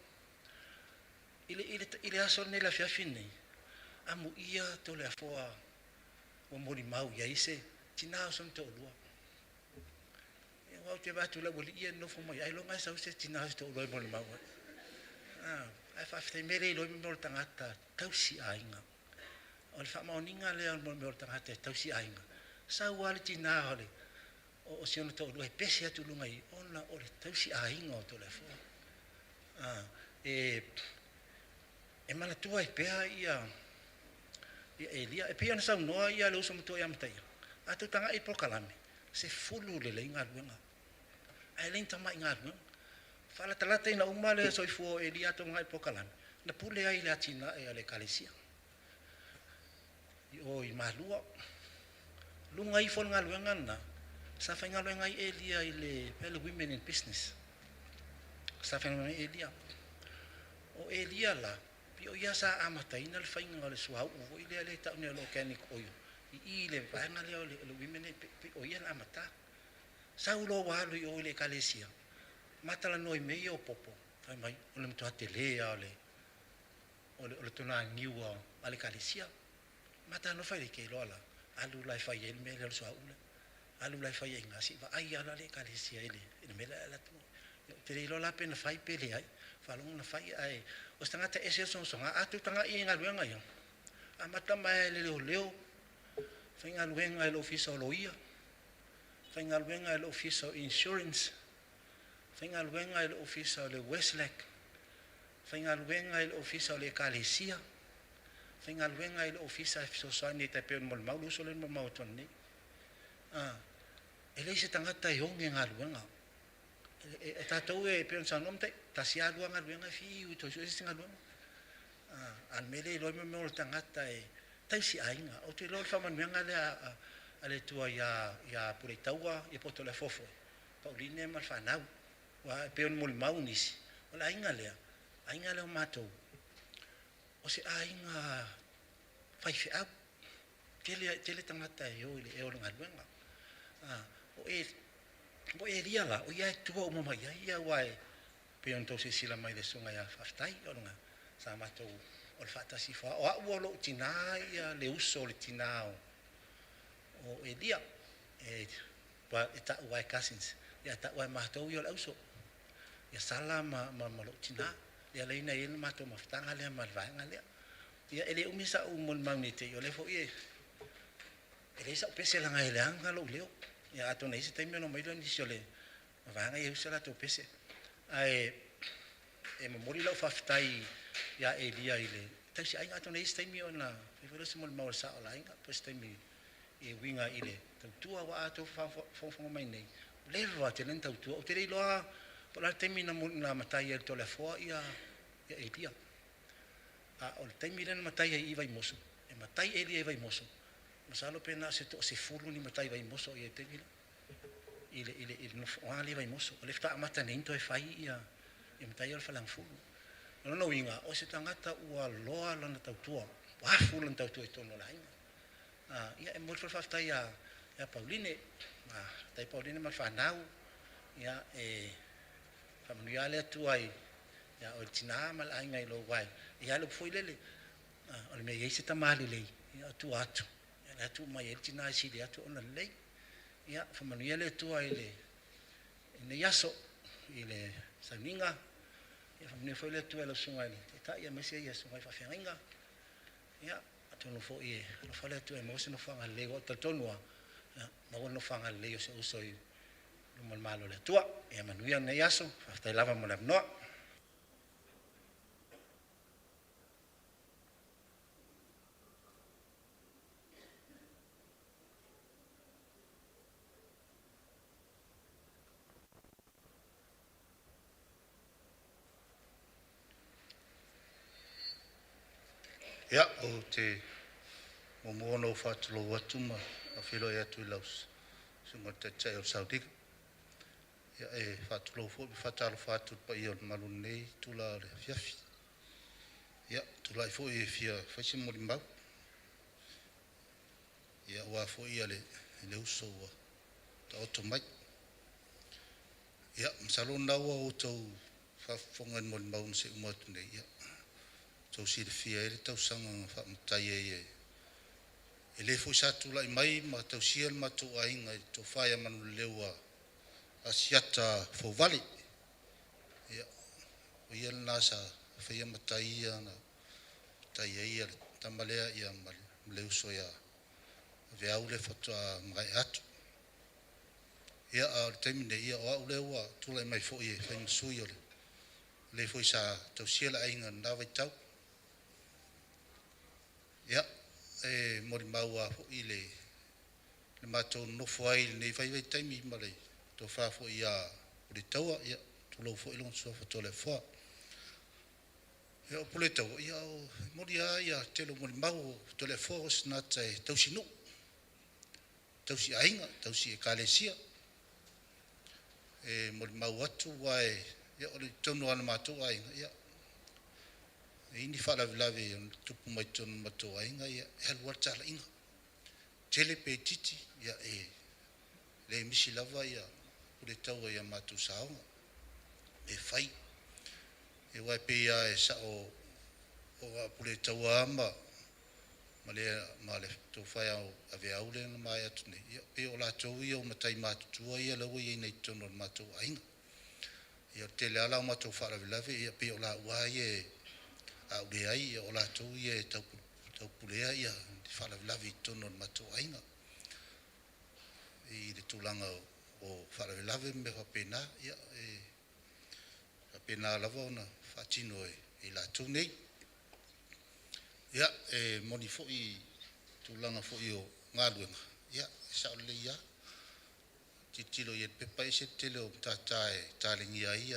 I le aso lenei, le afiafi lenei, amuia Toleafoa ua molimau i ai se tina o sona toalua. Aua ou te vaai atu i le aualii ia e nonofo mai, ailoga e sau se tina o se toalua e molimau ai. Ae faafetai, mea le iloa ai o le tagata tausi aiga. O le faamaoniga lea o le mea o le tagata e tausi aiga. Sau lava le tina o le o si ona toalua e pese atu i luga i ona o le tausi aiga o Toleafoa. E manatua ai pea ia Elia. E pei ona saunoa ia le uso matua ia Mataia, a tou tagai i le polokalame, 10 lelei galuega, ae le ni tamai galuega. Faalatalata ina uma le soifua o Elia a outou tagai i le polokalame, na pule ai i le atinae a le Ekalesia i o i Malua. Luga ifo o le galuega lena, sa faigaluega ai Elia i le Women in Business. Sa faigaluega ai Elia. O Elia la, pei o ia sa amataina le faiga o le suauu foi lea e tau nei o le organic oil i le vaega lea o le women, pei o ia na amata. Sau loa ua alu i o i le Ekalesia, matalanoa i mea ia o popo, fai mai o le matua tele lava o le toganiu a le Ekalesia. Matalanoa fai le iloa la, alu la e fai ai le mea lea o le suauu lea. Alu la e fai ai i ina, se i vaai lava le Ekalesia i le mea lea e alu atu. Ou te le iloa la pe na fai pe leai, faalogo na fai, ae o se tagata e ese le sogasoga. A tou tagai i galuega ia, amata mai lava i le leoleo, faigaluega i le Ofisa o Loia, faigaluega i le Ofisa o Insurance, faigaluega i le Ofisa o le Westlac, faigaluega i le Ofisa o le Ekalesia, faigaluega i le Ofisa e fesoasoani e tai pei o le molimau le uso lea na molimau atu nei. E leai se tagata e oge galuega. E tatou e pei ona saunoa Matai, tasi lava lua galuega e fiu e toe sue se isi galuega. A o le mea lea e iloa ai o le tagata e tausi aiga. Ou te iloa o le faamanuiaga lea a le Atua ia Puleaitaua, ia po o Toleafoa foi, Pauline ma le fanau. Aua e pei ona molimau nisi, o le aiga lea, aiga lea o matou, o se aiga faifeau. Tele, tele tagata e o i le ea o le galuega. O Elia la, o ia e tua uma mai ai ia, aua e pei ona outou silasila mai i le susuga ia Faafetai, o le sa matou o le faatasi ifo. O au o lou tina ia le uso o le tina o Elia. E tau ai cousins, ia tau ai matou ia o le auso. Ia Sala ma lou tina. Ia leina i le matou mafutaga lea ma le vaega lea. Ia e le umi sa u molimau nei te i, o le foi e leai sau pese laga e leaga lou leo. Ia atonu e i ai se taimi ona omai lea o nisi o le vaega ia e usa latou pese. Ae e momoli lau faafetai ia Elia i le tausiaiga, atonu e i ai se taimi ona fai foi lea o se molimau a le sao o le aiga, po o se taimi e uiga i le tautua, aua a outou faafogafoga mai nei, ua leva tele ona tautua. Ou te le iloa po o le a le taimi na matai ai i le Toleafoa ia Elia. A o le taimi lea na matai ai i Vaimoso, e matai Elia i Vaimoso, masalo pe na o se toa-10 ni matai Vaimoso i le taimi lea. I le nofoaga lea i Vaimoso. O lea faatoa amata nei ona toe fai ia matai o le Faleagafulu. O lona uiga, o se tagata ua loa lana tautua, ua afu lana tautua i totonu o le aiga. Ia e momoli foi le faafetai ia Pauline, faafetai Pauline ma le fanau, ia e faamanuia le Atua ia oe le tina ma le aiga i lou vae. Ia le upu foi lele, o le mea e i ai se tama lelei, Ia, o tua atu, ia, la e tuu mai ai le tina e sili atu ona lelei. Ia, faamanuia le Atua i lenei aso i le sauniga. Ia faamanuia foi le Atua i lau susuga i le Taitai aemaise susuga i faafeagaiga. Ia, atonu foi e alofa le Atua e maua se nofoaga lelei, aua ou te talitonu lava, ia maua le nofoaga lelei o si ou uso i luma o le Malo o le Atua. Ia manuia lenei aso, faafetai lava mo le avanoa. Ia, ou te muamua ona ou faatulou atu ma faafeiloai atu i lau Susuga i le Taitai o le Sauniga. Ia, e faatulou foi ma faatalofa atu i le paia o le malu i lenei itula o le afiafi. Ia, e tulai foi e fia fai se molimau aua foi le uso ua taoto mai. Ia, masalo o lena ua outou faafofoga i le molimau na se i uma atu nei, ia ua outou silafia ai le tausaga na faamatai ai e le foi sa tulai mai ma tausia le matou aiga i le Tofa ia Manuleleua Asiata Fouvale. Ia, o ia lena sa faia matai ia na matai ai le tama lea ma le uso ia Veau lea faatoa maea atu. Ia, a o le taimi nei, o au lea ua tulai mai foi e fai ma sui o le foi sa tausia le aiga i lena vaitau. Ia, e molimau lava foi le matou nonofo ai i lenei vaitaimi ma le tofa foi ia Puletaua, ia tulou foi lona suafa Toleafoa. Ia o Puletaua, ia e moni lava le tele o molimau, o Toleafoa o se tagata e tausinuu, tausi aiga, tausi ekalesia. E molimau atu aua o totonu lava o le matou aiga, e i ai ni faalavelave e tutupu mai totonu o le matou aiga, e alu lava le talaiga, tele pe itiiti, ia e le misi lava Puletaua i a matou saoga, mea e fai. Aua e pei lava e sao o Puletaua lava ma le tofa ia Aveau lea na maea atu nei, ia pei o latou ia o matai matutua ia ua i ai nei i totonu o le matou aiga. Ia o le tele lava la o matou faalavelave e pei o laua lava ia a ou leai o latou ia e taupulea faalavelave i totonu o le matou aiga i le tulaga o faalavelave ma mea faapena. Ia e faapena lava ona faatino e latou nei. Ia e moni foi i tulaga foi o galuega, ia e sao lelei lava. A tilotilo i ai i le pepa e ese le tele o matata e talegia ai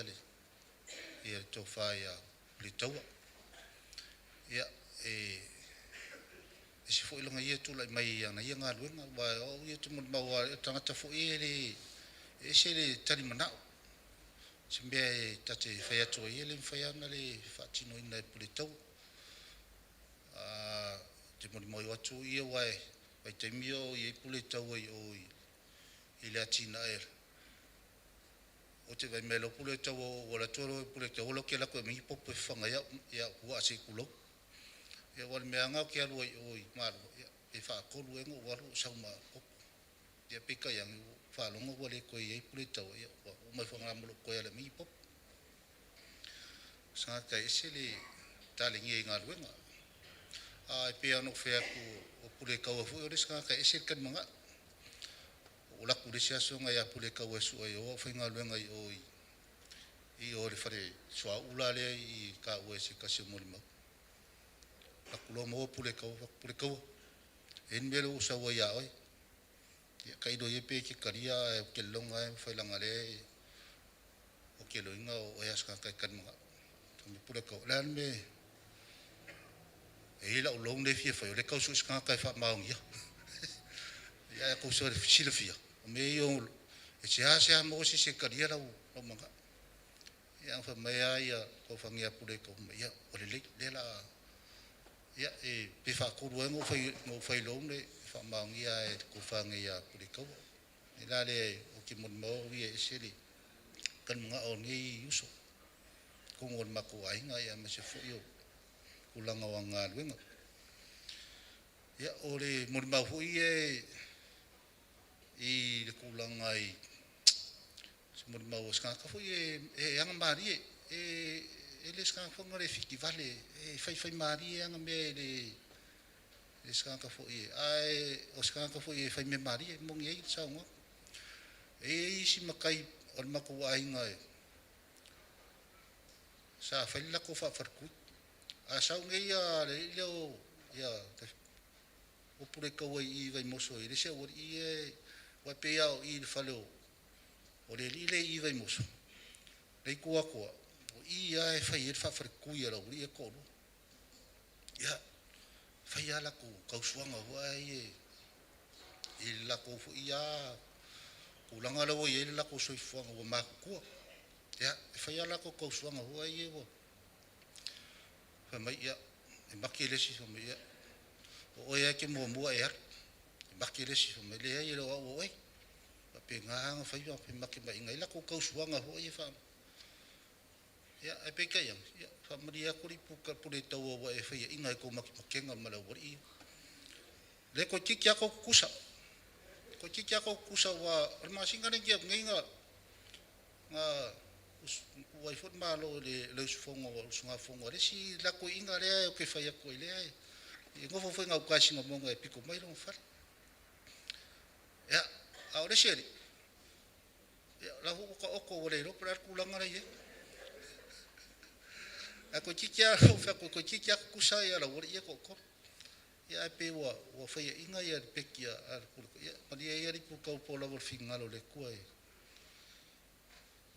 le tofa ia Puletaua. Ia e ese foi lona ia tulai mai i ana ia galuega, aua o au ia ou te molimau lava, o le tagata foi ia e le e ese le talimanao. O se mea ta te fai atu ai, e le mafai lava ona le faatinoina e Puletaua. Ou te molimau atu au ia aua o vaitaimi ia o i ai Puletaua i o i le atinae, ou te vaai mai loa Puletaua ua ou alu atu ae Puletaua ou te alu atu e aumai ni popo e fafaga ai au puaa, se i tulou. Ia aua o le mea lava lena ou te alu ai i o i Malua, pe faatolu ea ona ou alu o sau ma au popo. Ia peitai ane, ua ou faalogo ua le toe i ai Puletaua, ia ua oo mai foi i ina ma lou toe alu e aumai ni popo. O se tagata e ese le talenia i galuega. Ae pei lava ona ou fai atu, o Puletaua foi o le isi tagata e ese le talimanao. Ou alu atu i le isi aso na ia Puletaua e sue ai o au faigaluega i o i le fale suauu la lea e taua e se tasi o molimau. Ou alu atu loa maua Puletaua, ou fai atu, “Puletaua, e i ai le mea lea ua ou sau ai ia oe. Ia tailo ia pe e te talia ae ou te lagona lava leaga o lea ou te iloaina o oe lava o se tagata e talimanao.” Fai mai Puletaua, o le a le mea e i ai lau loan lea e fia faia o lea e tau sue se tagata e faamaonia. Ia ae tou silafia, o mea ia e seasea maua se isi e talia lou manao. Ia ae fai mai lava le fesoasoani ia Puletaua, ia ua lelei, o lea o le a… Ia pe faatolu ea ona ou fai loan e faamaonia lava e le tofa nei ia Puletaua. O le mea la lea ou te molimau au ia e ese le talimanao o lenei uso i totonu o le matou aiga aemaise foi o tulaga o ana galuega. Ia o le molimau foi ia i le tulaga i se molimau a se tagata foi e agamalie, e le o se tagata foi na le fitivale, e faifaimalie lava ana mea, e le o se tagata foi, ae o se tagata foi e faimea malie, e moni ai le saunoaga. E i ai isi matai o le matou aiga sa fai le latou faafaletui. A sau nei le alii lea o Puletaua i Vaimoso i le isi aualii ia, aua e pei lava o i i le fale o le alii lea i Vaimoso, le i tu atu lava, o i lava e fai ai le faafaletui a le aualii ia e toalua. Ia, fai lava latou tausuaga foi ia i le latou foi lava tulaga lea ua i ai le latou soifuaga ua matutua. Ia, e fai lava latou tausuaga foi ia ua fai mai, ia, e maki le isi fai mai, ia, o oe lava e te muamua e alu. E maki le isi fai mai, e leai e le o au o oe. E faapena lava ona fai ma femakemaia ai latou tausuaga foi ia Ia, ae peitai ane, ia, faamalie atu alii Puletaua ua e faiaina i tou matematega ma le aualii ia. Lea toeitiiti lava outou tutusa, toeitiiti lava outou tutusa aua o le masina lea na tea atu nei na tuua ai foi le Malo i le usugafono a le isi la toeaina lea ou te fai atu ai lea e nofo foi gauta i Sinamoga e pito mai lona fale. Ia, a o le isi alii, ia o la foi ua taoto ua le iloa po o le a le tulaga la e i ai. Ae toeitiiti lava ou fai atu toeitiiti lava tutusa le aualii ia e toatolu. Ia ae pei ua faiaina le peki a le Pulega, ia malie ia alii Puletaua po o lava le finagalo o le Atua i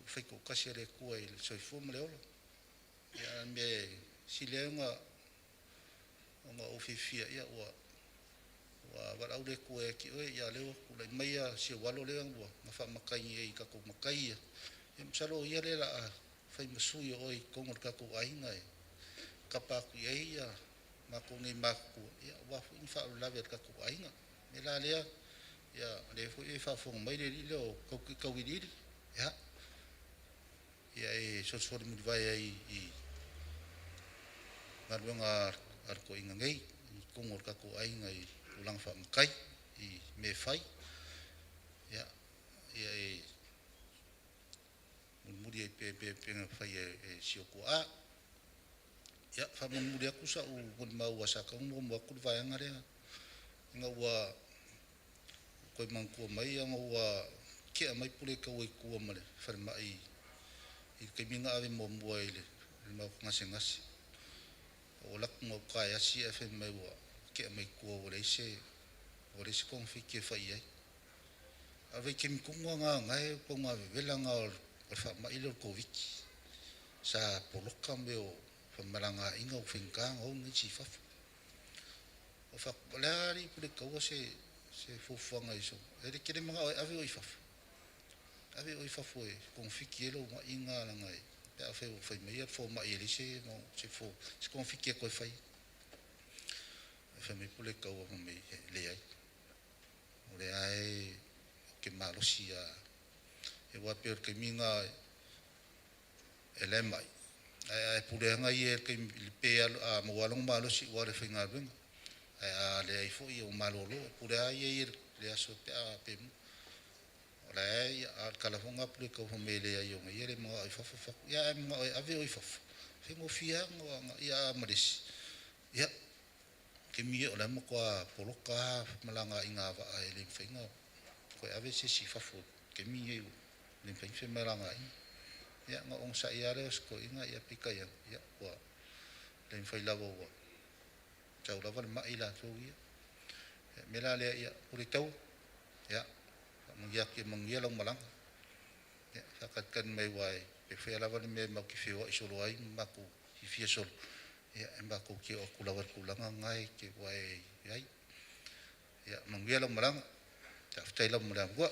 le faitoatasi a le Atua i le soifua ma le ola. Ia a o le mea e sili ai ona ou fiafia, ia ua valaau le Atua ia te oe, a o lea ua tulai mai si ou alo lea ua gafa ma tai nei i tatou matai ia. Ia masalo o ia lea o le a fai ma sui o oe i totonu o le tatou aiga e kapa atu i ai matou nei matutua aua foi ni faalavelave a le tatou aiga. O le mea la lea, ia o lea foi e faafofoga mai le alii lea o Tauiliili, ia e solisoli mulivae ai i galuega a le toeaina nei i totonu o le tatou aiga i tulaga faamatai i mea e fai. Ia e mulimuli ai pea e pei ona faia e si ou tuaa. Ia, faamulimuli atu sau molimau aua sa tatau ona muamua atu le vaega lea ina ua toe manatua mai ona ua tea mai Puletaua i tua ma le falemai i le taimi na ave muamua i le maota gasegase. Ou alu atu gauta e asi ae fai mai ua tea mai tua ua leai se togafiti e fai i ai. A o le vaitaimi tonu lava lena o le pauga vevela lena o le faamai lea o le Koviti. Sa poloka mea o femalagaaiga ua faigata ona o nisi i fafo. Ou fai atu, o le a alii Puletaua se fuafuaga i sou… E te le manao e ave oe i fafo? Ave oe i fafo e togafiti ai lou ma'i lena leaga pe afai ua fai mai le fomai e leai se togafiti e toe faia. Ae fai mai Puletaua fai mai, e leai, o lea lava ou te malosi lava. Aua pei o le taimi lena e la e mai, ae a e puleaga ia i le taimi pe a maua lava lona malosi ua alu e faigaluega, ae a leai foi ua malolo. E pule lava ia i le aso pe a maua. O la e, a o le tala foi lena a Puletaua fai mai e leai ona ia le manao i fafo. Ou fai atu, ia a e manao e ave oe i fafo, e faigofie lava ona… ia ma le isi, ia, o le taimi ia o la e matua poloka lava femalagaaiga a vaa e le mafai ona toe ave se isi i fafo i le taimi lenei ua le mafai ona femalagaai. Ia ona onosai lava lea o si toeaina, ae peitai ane, ua le mafai lava ua sau lava le mai latou ia. O le mea la lea, ia Puletaua, ia faamanuia atu ia manuia lau malaga. Ia faatalitali mai aua pe faia lava le mea matou te feoai solo ai ma matou fiafia solo, ia e matou te oo atu lava i le tulaga lena e te ua e i ai. Ia manuia lau malaga. Faafetai lava mo le avanoa.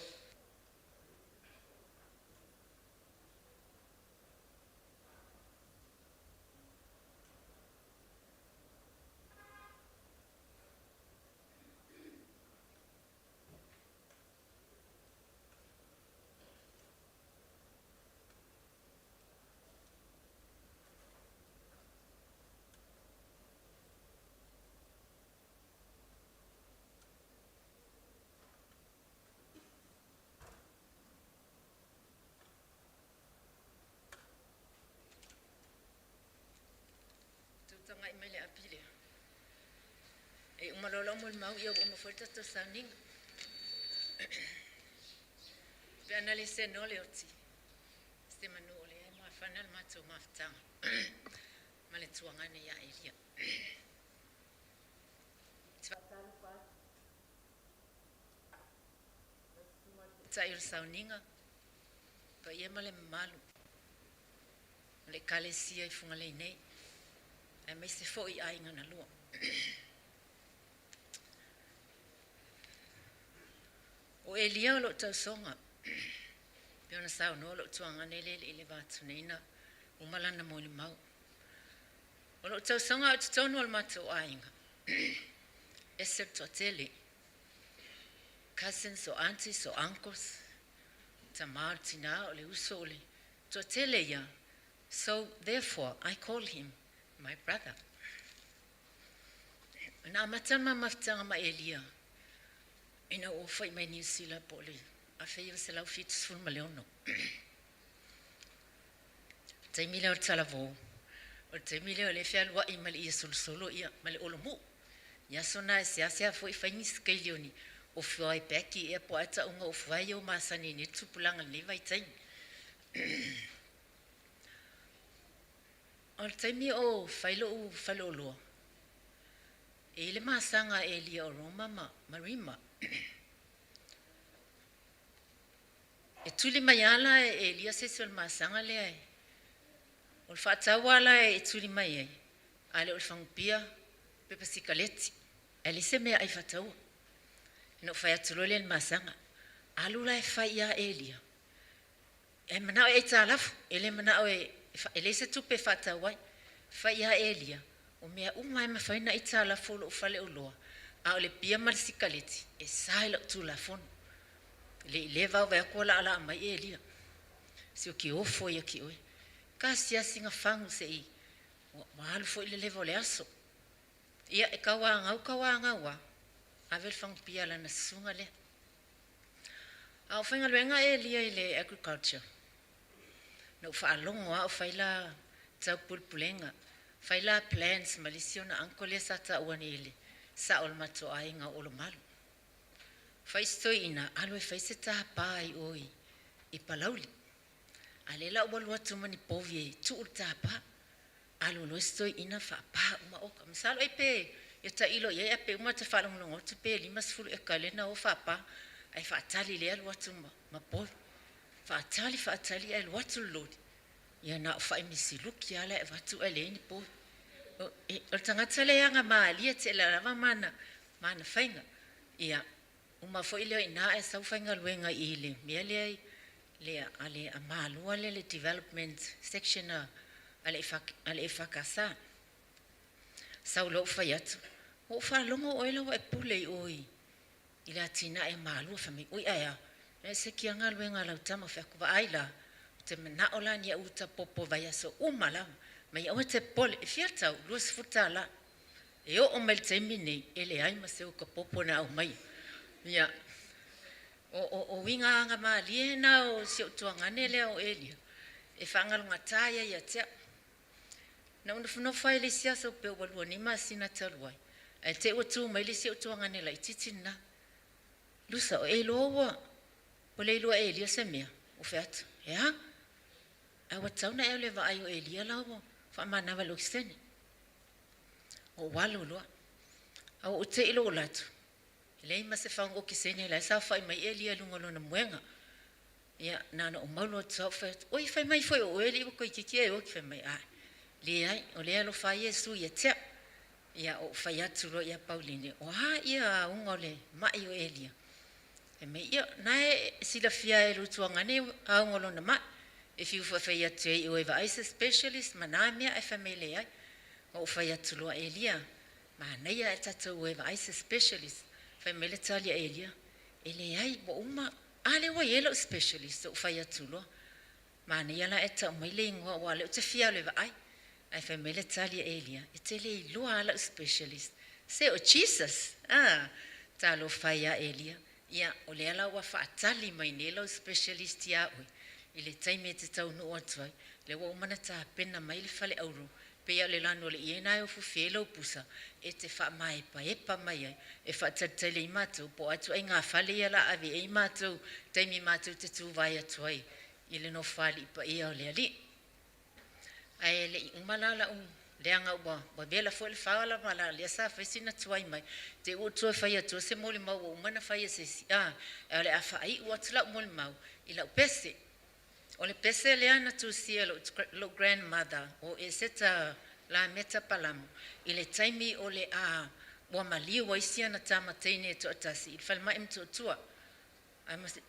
Taga'i mai le api lea. E uma loa lau molimau ia ua uma foi le tatou sauniga. Pe ana le senoa le oti, se manu o lea e mafana le matou mafutaga ma le tuagane ia Elia. Tai o le sauniga, paia ma le mamalu o le ekalesia i Fugalei nei, aemaise foi i aiga na lua. O Elia o lou tausoga, pei ona saunoa lou tuagane lea i le va atu nei na uma lana molimau. O lou tausoga o totonu o le matou aiga, ese le toatele, cousins o aunties o uncles, tamā o le tinā o le uso o le toatele ia. So therefore I call him my brother. Na amata le ma mafutaga ma Elia ina ua foi mai Niu Sila po o le 1976. Taimi lea o le talavou, o le taimi lea o le fealuai ma le ia solosolo ia ma le olomu'u. I aso na e seasea foi fai ni sikeili o ni ofu ai peki ea po o a tauga ofu ai ua masani ai nei le tupulaga i lenei vaitaimi. O le taimi o fai lo'u faleoloa, e i ai le masaga a Elia o Roma ma Rima. E tuli mai lava la e Elia se isi o le masaga lea e o le faatau lava la e tuli mai ai, a le o le fagupia, pepa sikaleti, ae leai se mea ai faataua. Ona ou fai atu loa lea i le masaga, alu la e fai ia Elia, e manao e aitalafu, e le manao e leai se tupe e faatau ai. Fai ia Elia, o mea uma e mafai ona aitalafu o lou faleoloa, a o le pia ma le sikaleti, e sa i lau Tulafono. Le i leva au vaai atu ua laalaa mai Elia. Se o ki ofo ia ki oe. Ka asiasi fagu se i ua alu foi le leva o le aso. Ia e tauagau tauagau a, ave le fagupia a lana susuga lea. A o faigaluega Elia i le agriculture, na ou faalogo lava o fai la taupulepulega, fai la plans ma le isi ona uncle lea sa taua nei le sao o le matou aiga o Olomalu. Fai si toeaina alu e fai se tapa i o i Palauli. A lea la ua alu atu ma ni povi e tuu le tapa. Alu loa si toeaina faapa uma oka. Masalo ai pe ia tailo i ai ae pe uma ta faalogologo atu pe 50 eka lea na o faapa ae faatali lea alu atu ma povi. Faatali faatali ae alu atu le loli. Ia na o faaimisiluki lava la e avatu ae leai ni povi. O le tagata lea e agamalie tele lava ma ana faiga. Ia, uma foi lea o i ina ae sau faigaluega i le mea lea le a le a Malua lea le development section a le EFKS. Sau loa ou fai atu, ua ou faalogo o oe la ua e pule i o i le atinae a Malua. Fai mai, oi ae a, e sekia galuega a lau tama. Fai atu, vaai la, ou te manao la ni au uta popo vaiaso uma lava. Mai aua te popole, e fia tau, $20. E oo mai le taimi nei, e leai ma se uta popo na aumaia. Ia, o uiga agamalie na o si ou tuagane lea o Elia, e faagalogata ia ia te au. Na ou nofonofo ai le isi aso pe ua 2 nei masina talu ai, ae te i ua tu mai le isi ou tuagane laitiiti lena. Lusa, o e iloa ua le iloa e Elia se mea? Ou fai atu, e a? Ae ua tatau ona e alu e vaai o Elia la ua faamanava i le okesene. Ou alu loa. A ua ou te i lou alu atu, e leai ma se fagu okesene la e saofai mai Elia i luga o lona moega. Ia, na ona ou maulu atu lava ou fai atu, oi, fai mai foi o oe alii ua toeitiiti e oti. Fai mai, ae, leai, o lea e alofa ai Iesu ia te au. Ia, ou fai atu loa ia Pauline, o a ia auga o le mai o Elia? Fai mai, ia, na e silafia e lou tuagane auga o lona mai. E fiu foi fai atu ai o e vaai se specialist ma nā mea ae fai mai leai. Ou fai atu loa Elia, manaia e tatou o e vaai se specialist. Fai mai le tali a Elia, e leai, ua uma, a lea ua i ai lau specialist, ou fai atu loa. Manaia la e tau mai le igoa aua o lea ou te fia alu e vaai. Ae fai mai le tali a Elia, e te le iloa lava lau specialist. Se o Jesus! Ah, talofa ia Elia. Ia, o lea la ua faatali mai nei lau specialist iā oe i le taimi e te taunuu atu ai, lea ua uma ona tapena mai le fale auro. Pei a o le lanu o le ie lena e ufiufi ai lau pusa e te faamaepaepa mai ai e faatalitali ai matou po o a ituaiga fale ia o le a ave i ai matou i taimi matou te tuvae atu ai i le Nofoalii paia o le Alii. Ae le i uma la lau leaga ua vela foi le fao a o lea sa fai sina tuai mai, te i ua ou toe fai atua se molimau ua uma ona fai e se isi, ae o le a faaiu atu lau molimau i lau pese. O le pese lea na tusia e lou grandmother o Eseta Lameta Palamo i le taimi o le a ua maliu ai si ana tama teine e toatasi i le falemai i Motootua.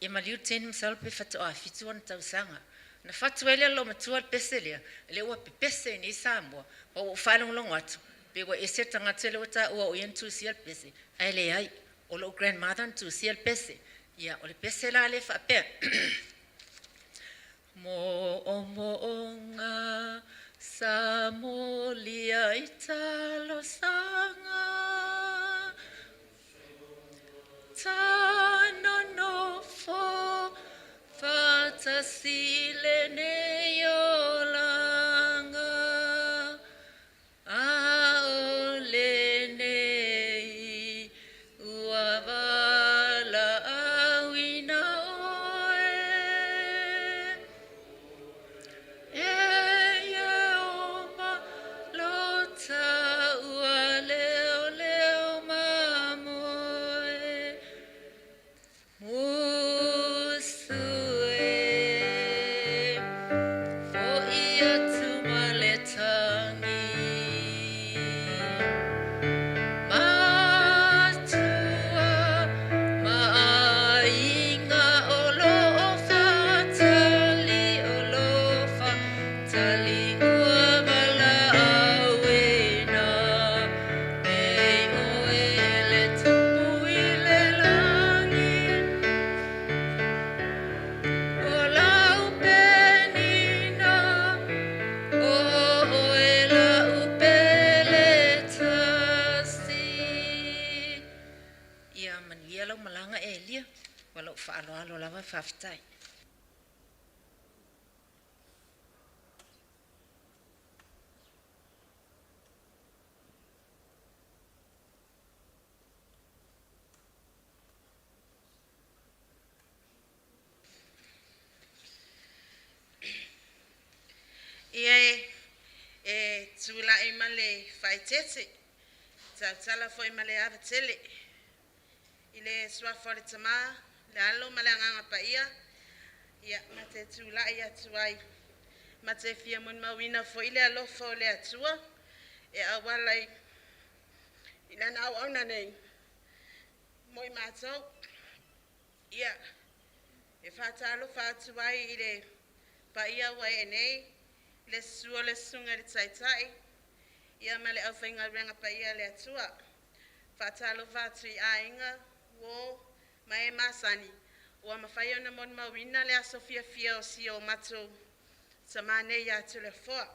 E maliu le teine masalo pe faatoa 7 ona tausaga. Na fatu ai lea e le loomatua le pese lea, lea ua pepese ai nei Samoa, ma ua ou faalogologo atu pei ua ese le tagata lea ua taua o ia na tusia le pese, ae leai, o lou grandmother na tusia le pese. Ia, o le pese la lea e faapea: Moomooga sa molia i talosaga, ta nonofo faatasi lenei olaga, a o lenei ua valaauina oe. E Ieova lo taua leoleo mamoe. Musu e, fo'i atu ma le tagi, Matua ma aiga o lo o faatali, o lo o faatali ua valaauina nei oe le tupu i le lagi. O lau penina, o oe lau pele tasi. Ia manuia lau malaga Elia, ma lou faaaloalo lava, faafetai. Ia e, e tulai ma le faaeteete, tautala foi ma le ava tele i le suafa o le Tama, le Alo ma le Agaga Paia, ia ma te tulai atu ai ma te fia molimauina foi le alofa o le Atua e auala i lana auauna nei mo i matou. Ia, e faatalofa atu ai i le paia ua ee nei, le susu o le Susuga i le Taitai, ia ma le aufaigaluega paia a le Atua. Faatalofa atu i aiga, uo ma e masani ua mafai ona molimauina le aso fiafia o si o matou tama nei ia Toleafoa.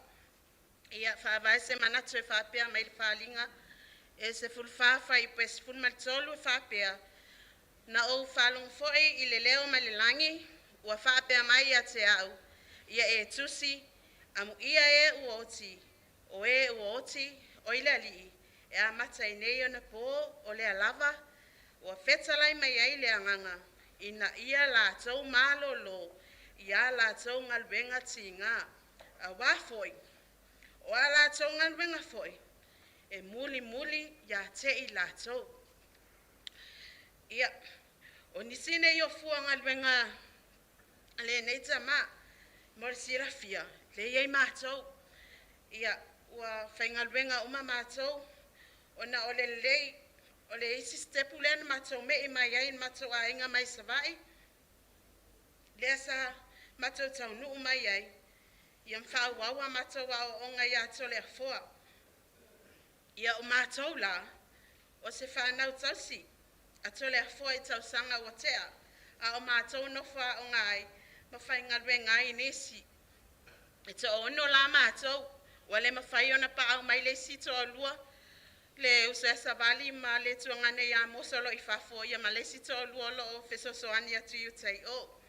Ia faavae se manatu e faapea mai le Faaaliga e 14 fuaiupu e 13 e faapea, “Na ou faalogo foi i le leo mai le lagi ua faapea mai ia te au, ‘Ia e tusi, amuia e ua oti, o e ua oti oi le Alii, e amata ai nei ona po o lea lava ua fetalai mai ai le Agaga, ina ia latou malolo i a latou galuega tiga. Auā foi, o a latou galuega foi, e mulimuli ia te i latou.’” Ia, o nisi nei o fua o galuega a lenei tamā. Mo le silafia, lea e i ai matou. Ia, ua faigaluega uma matou ona o le lelei o le isi sitepu lea na matou mei mai ai le matou aiga mai Savaii, lea sa matou taunuu mai ai, ia ma faaauau a matou aoaoga ia Toleafoa. Ia o matou la, o se fanau tausi a Toleafoa i tausaga ua tea, a o matou nofo aoga ai ma faigaluega ai nisi. E toaono la matou, ua le mafai ona paau mai le isi toalua, le uso ia Savali ma le tuagane ia Mose o lo o i fafo, ia ma le isi toalua o lo o fesoasoani atu i uta i o.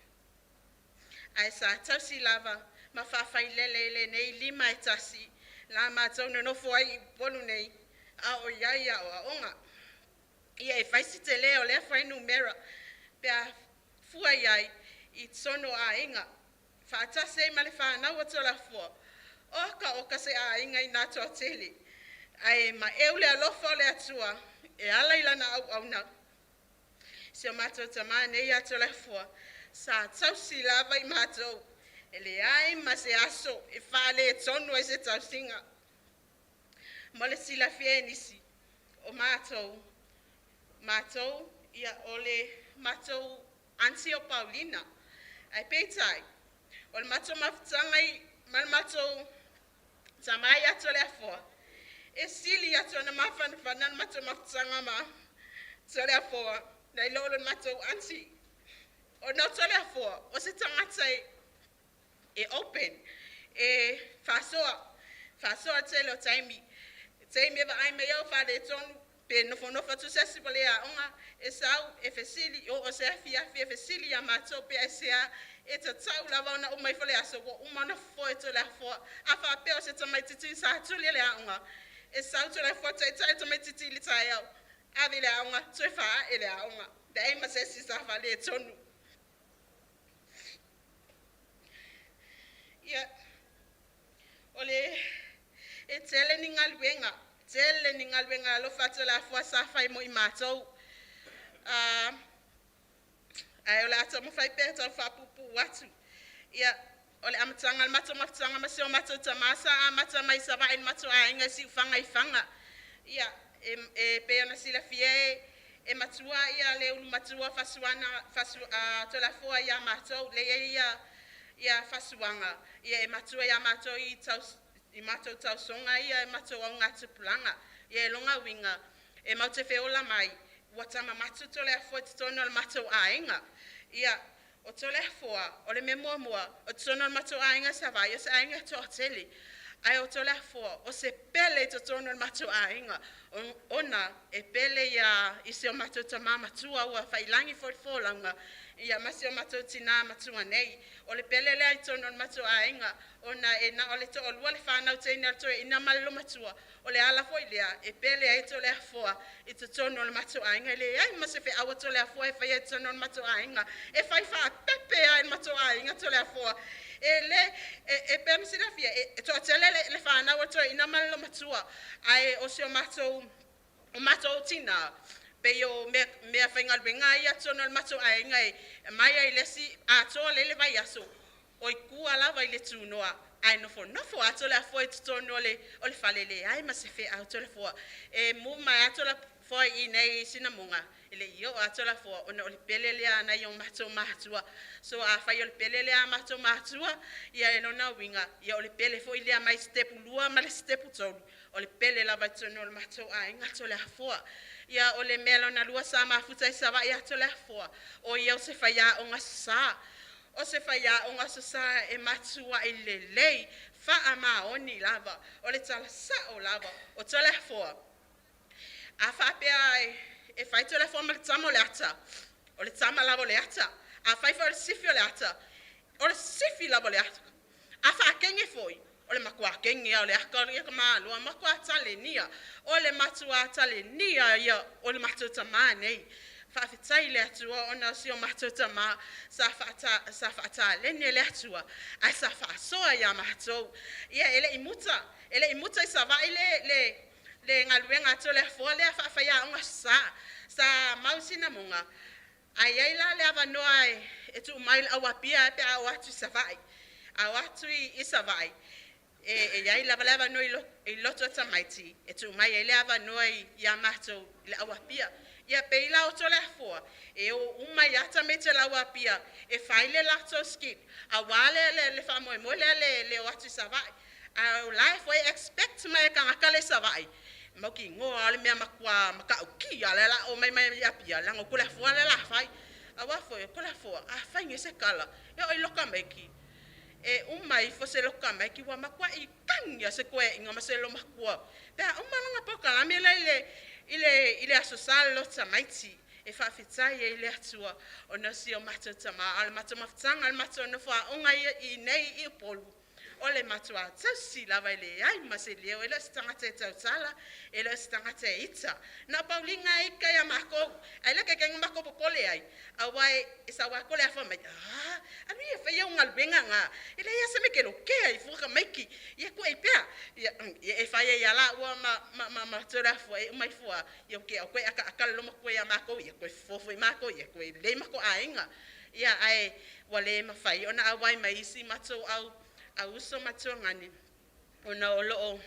Ae sa tausi lava ma faafailele e lenei lima e tasi la matou nonofo ai i Upolu nei a o i ai aoaoga. Ia e fai si telē o lea fuainumera pe a fua i ai i totonu o aiga faatasi ai ma le fanau a Toleafoa. Oka oka se aiga ina toatele, ae maeu le alofa o le Atua e ala i lana auauna. Si o matou tamā nei ia Toleafoa, sa tausi lava i matou, e leai ma se aso e faaletonu ai se tausiga. Mo le silafia e nisi, o matou ia o le matou aunty o Paulina, ae peitai, o le matou mafutaga ma le matou tamā ia Toleafoa, e sili atu ona mafanafana le matou mafutaga ma Toleafoa nai lo le matou aunty. Ona o Toleafoa, o se tagata e open, e faasoa, faasoa tele o taimi. Taimi e vaai mai au faaletonu pe nofonofo atu se asi ua le aoga, e sau e fesili, oo se afiafi e fesili ia matou pe aisea, e tatau lava ona uma ifo le aso ua uma ona fofoe Toleafoa. A faapea o se tamaitiiti sa tuli e le aoga, e sau Toleafoa taitai le tamaitiiti i le taeao, ave i le aoga, toe faaee le aoga. Leai ma se isi sa faaletonu. Ia, o le e tele ni galuega, tele ni galuega alofa a Toleafoa sa fai mo i matou. Ae o le a taumafai pea e tau faapuupuu atu. Ia, o le amataga o le matou mafutaga ma si o matou tamā sa amata mai Savaii i le matou aiga i Siufaga i Faga. Ia, e pei ona silafia e matua ia le ulumatua Fasuana Fasu, Toleafoa ia matou, lea e i ai ia Fasuaga, ia e matua ia matou i, taus, i matou tausoga ia e matou augatupulaga. Ia e lona uiga, e matou te feola mai, ua tamamatu Toleafoa i totonu o le matou aiga. Ia, o Toleafoa, o le mea muamua, o totonu o le matou aiga Savaii, o se aiga toatele. Ae o Toleafoa, o se pele i totonu o le matou aiga, ona e pele ia i si o matou tamā matua ua faiilagi foi le folauga, ia ma si o matou tinā matua nei. O le pele lea i totonu o le matou aiga, ona e na o le toalua le fanau teine a le toeaina ma le olomatua, o le ala foi lea e pele ai Toleafoa i totonu o le matou aiga. E leai ma se feau a Toleafoa e faia i totonu o le matou aiga, e fai faapepe lava i le matou aiga Toleafoa. E le e pei ona silafia e toatele le fanau a le toeaina ma le olomatua, ae o si o matou o matou tinā pei o mea, mea faigaluega ia totonu o le matou aiga e mai ai le isi atoa lea le vaiaso o i tua lava i le tunoa, ae nofonofo lava Toleafoa i totonu o le fale, leai ma se feau Toleafoa. E mu mai lava Toleafoa i nei i Sinamoga, e le i oo lava Toleafoa ona o le pele lea a nai o matou matua. So afai o le pele lea a matou matua, ia e lona uiga, ia o le pele foi lea mai sitepu 2 ma le sitepu 3, o le pele lava i totonu o le matou aiga Toleafoa. Ia o le mea lona lua sa mafuta i Savaii ia Toleafoa, o ia o se faiaoga sasā. O se faiaoga sasā e matuai lelei, faamaoni lava, o le tala sao lava. O Toleafoa, a faapea e fai Toleafoa ma le tama o le ata, o le tama lava o le ata. A fai foi o le sifi o le ata, o le sifi lava o le ata. A faakege foi, o le matua kege lava o le ata ia ka maloa, matua talenia. O le matua talenia ia o le matou tamā nei. Faafetai i le Atua ona o si o matou tamā sa faataleni e le Atua ae sa faasoa ia matou. Ia e le i muta, e le i muta i Savaii le galuega a Toleafoa lea faafaiaoga sa mau Sinamoga, ae i ai la le avanoa e tuu mai le au Apia pe a o atu i Savaii. A o atu i Savaii, e i ai lava le avanoa i loto o tamaiti e tuu mai ai le avanoa ia matou i le au Apia. Ia pei la o Toleafoa, e o uma ai lava tamaiti o le au Apia e fai le latou skit aua le faamoemoe lea le o atu i Savaii. A o la e foi e expect mai e tagata le i Savaii, mautinoa le mea matua matautia lea la o mai mai Apia, leaga o Toleafoa lea la fai. Aua foi o Toleafoa, a fai nei se tala, e oo i loka maiki, e uma ifo se loka maiki ua matuai tagi lava se toeaiga ma se olomatua pe a uma lana polokalame lea i le Aso Sa le lotu tamaiti. E faafetai ai i le Atua ona o si o matou tamā. A o le matou mafutaga, le matou nofoaoga i nei i Upolu, O le matuā tausi lava e leai ma se leo, e le o se tagata e tautala, e le o se tagata e ita. Na o pauliga e ika ia makou, ae le kaikaiga makou popole ai, auā e sau lava kole afa mai, a alu ia faia u galuega gā, e leai a se mea e te lokea ai fua tamaiti, ia tu'e ai pea. Ia e fai ai lava la'ua ma ma ma Toleafoa e uma ifo a ia ua te'a ua toe ataata le loomatua ia matou, ia toe fofo foi matou, ia toe lelei matou aiga. Ia ae ua le mafai ona auai mai isi matou au auuso ma tuagani ona o loo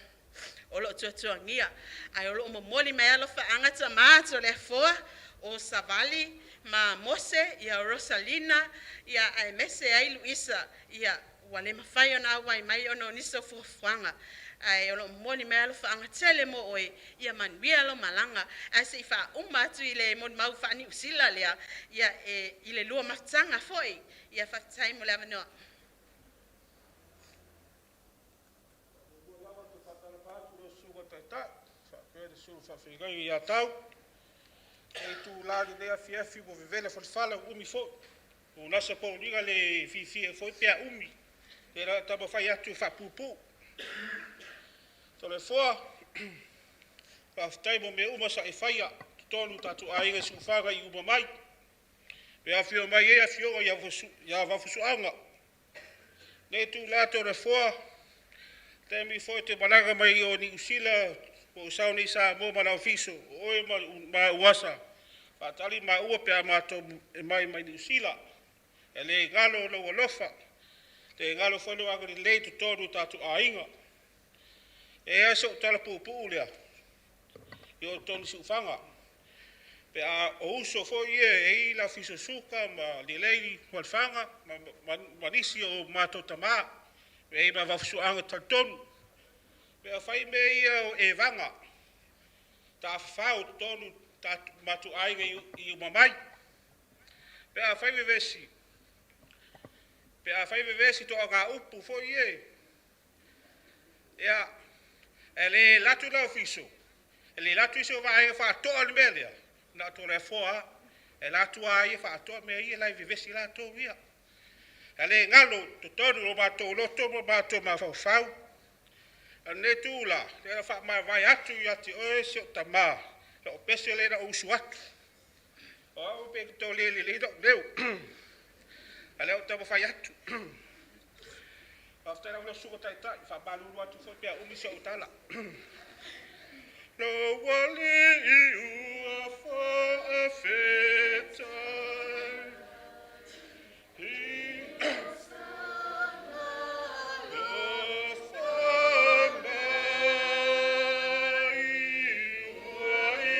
tuatuagia, ae o loo momoli mai alofaaga tama Toleafoa o Savali ma Mose, ia Rosalina ia aemaise ai Luisa. Ia ua le mafai ona auai mai ona o nisi o fuafuaga, ae o loo momoli mai alofaaga tele mo oe. Ia manuia lau malaga. Ae sei faauma atu i le molimau faa-Niu Sila lea ia e i le lua mafutaga foi. Ia faafetai mo le avanoa. Ia tau e itula lenei afiafi ua vevela falefala ua umi foi. Ua gasa Pauliga le fiafia foi pe a umi, ia o le a taumafai atu e faapuupuu. Toleafoa, faafetai mo mea uma sa e faia i totonu o tatou aiga i Siufaga e uma mai. E afio mai ai afioga ia Vaafusuaga. Lenei itula Toleafoa, taimi foi e te malaga mai o Niu Sila po o sau nei i Samoa ma le Ofiso, o oe ma Uasa, faatali maua pe a matou e mai Niu Sila. E le galo lou alofa, le galo foi lou agalelei i totonu o tatou aiga. E i ai so tala puupuu lea, i o totonu Siufaga, pe a o uso foi ia e i ai Laufiso Suka ma Lilei Faga ma nisi o matou tama, e i ai ma Vaafusuaga talitonu. Pe a fai mea ia o evaga, tafafao totonu matou aiga i uma mai. Pe a fai vevesi, pe a fai vevesi toaga upu foi ie, ia, e le latu la ofiso, e le latu isi o vaega faatoa le mea lea, na o le afoa, e latu a ia faatoa mea ia lai vevesi latou ia. E le galo totonu o matou loto ma matou mafaufau. A lenei tu la, le faamavae atu ia te oe si o tamā, o pese le na usu atu. O au pe to le le le leu. A lea o taumafai atu. Faafetai lau susuga Taitai, faamalulu atu foi pe a umi sau tala. Lo alii ua faafetai. Alofa mai ua i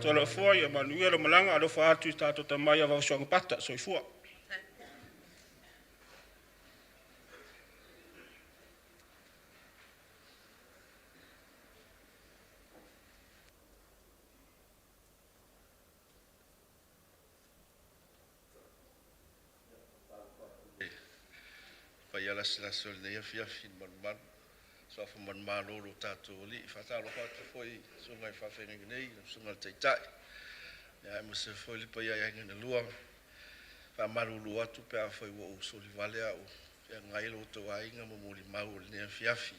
Toleafoa, ia manuia le malaga. Alofa atu i tatou tama ia Vaafusuaga Pata. Soifua. Paia lasilasi o lenei afiafi i le malumalu i suafa manumalo o lo tatou Alii. E faatalofa atu foi i susuga i faafeagaiga nei, lau Susuga i le Taitai aemaise foi le paia i aiga e lua. E faamalulu atu pe afai ua ou solivale ae ua feagai lo outou aiga ma molimau o lenei afiafi.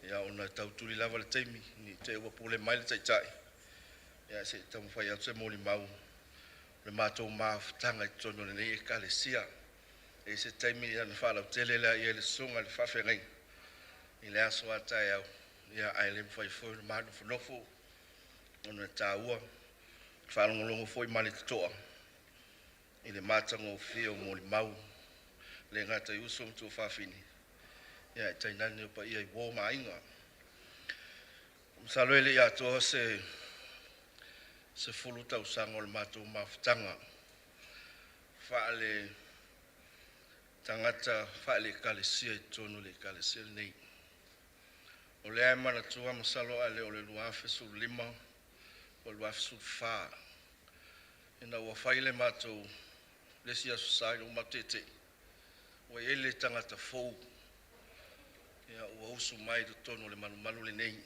Ia ona e tau tuli lava le taimi ne i te i ua pule mai le Taitai, ae se i taumafai atu se molimau o le matou mafutaga i totonu o lenei Ekalesia. E i ai se taimi ona faalautele lea i le susuga i le faafeagaiga i le aso a taeao, ae le mafai foi ona manofonofo ona e taua le faalogologo foi ma le totoa i le matagofie o molimau, e le gata i uso ma tuafafine, ae tainane o paia i uo ma aiga. Masalo e le i atoa se 10 tausaga o le matou mafutaga faale-tagata faale-Ekalesia i totonu o le Ekalesia lenei. O lea e manatua masalo ae le o le 2015 po o le 2014 ina ua fai le matou le isi Aso Sa ina ua matou teetee ua i ai le tagata fou ua usu mai i totonu o le malumalu lenei.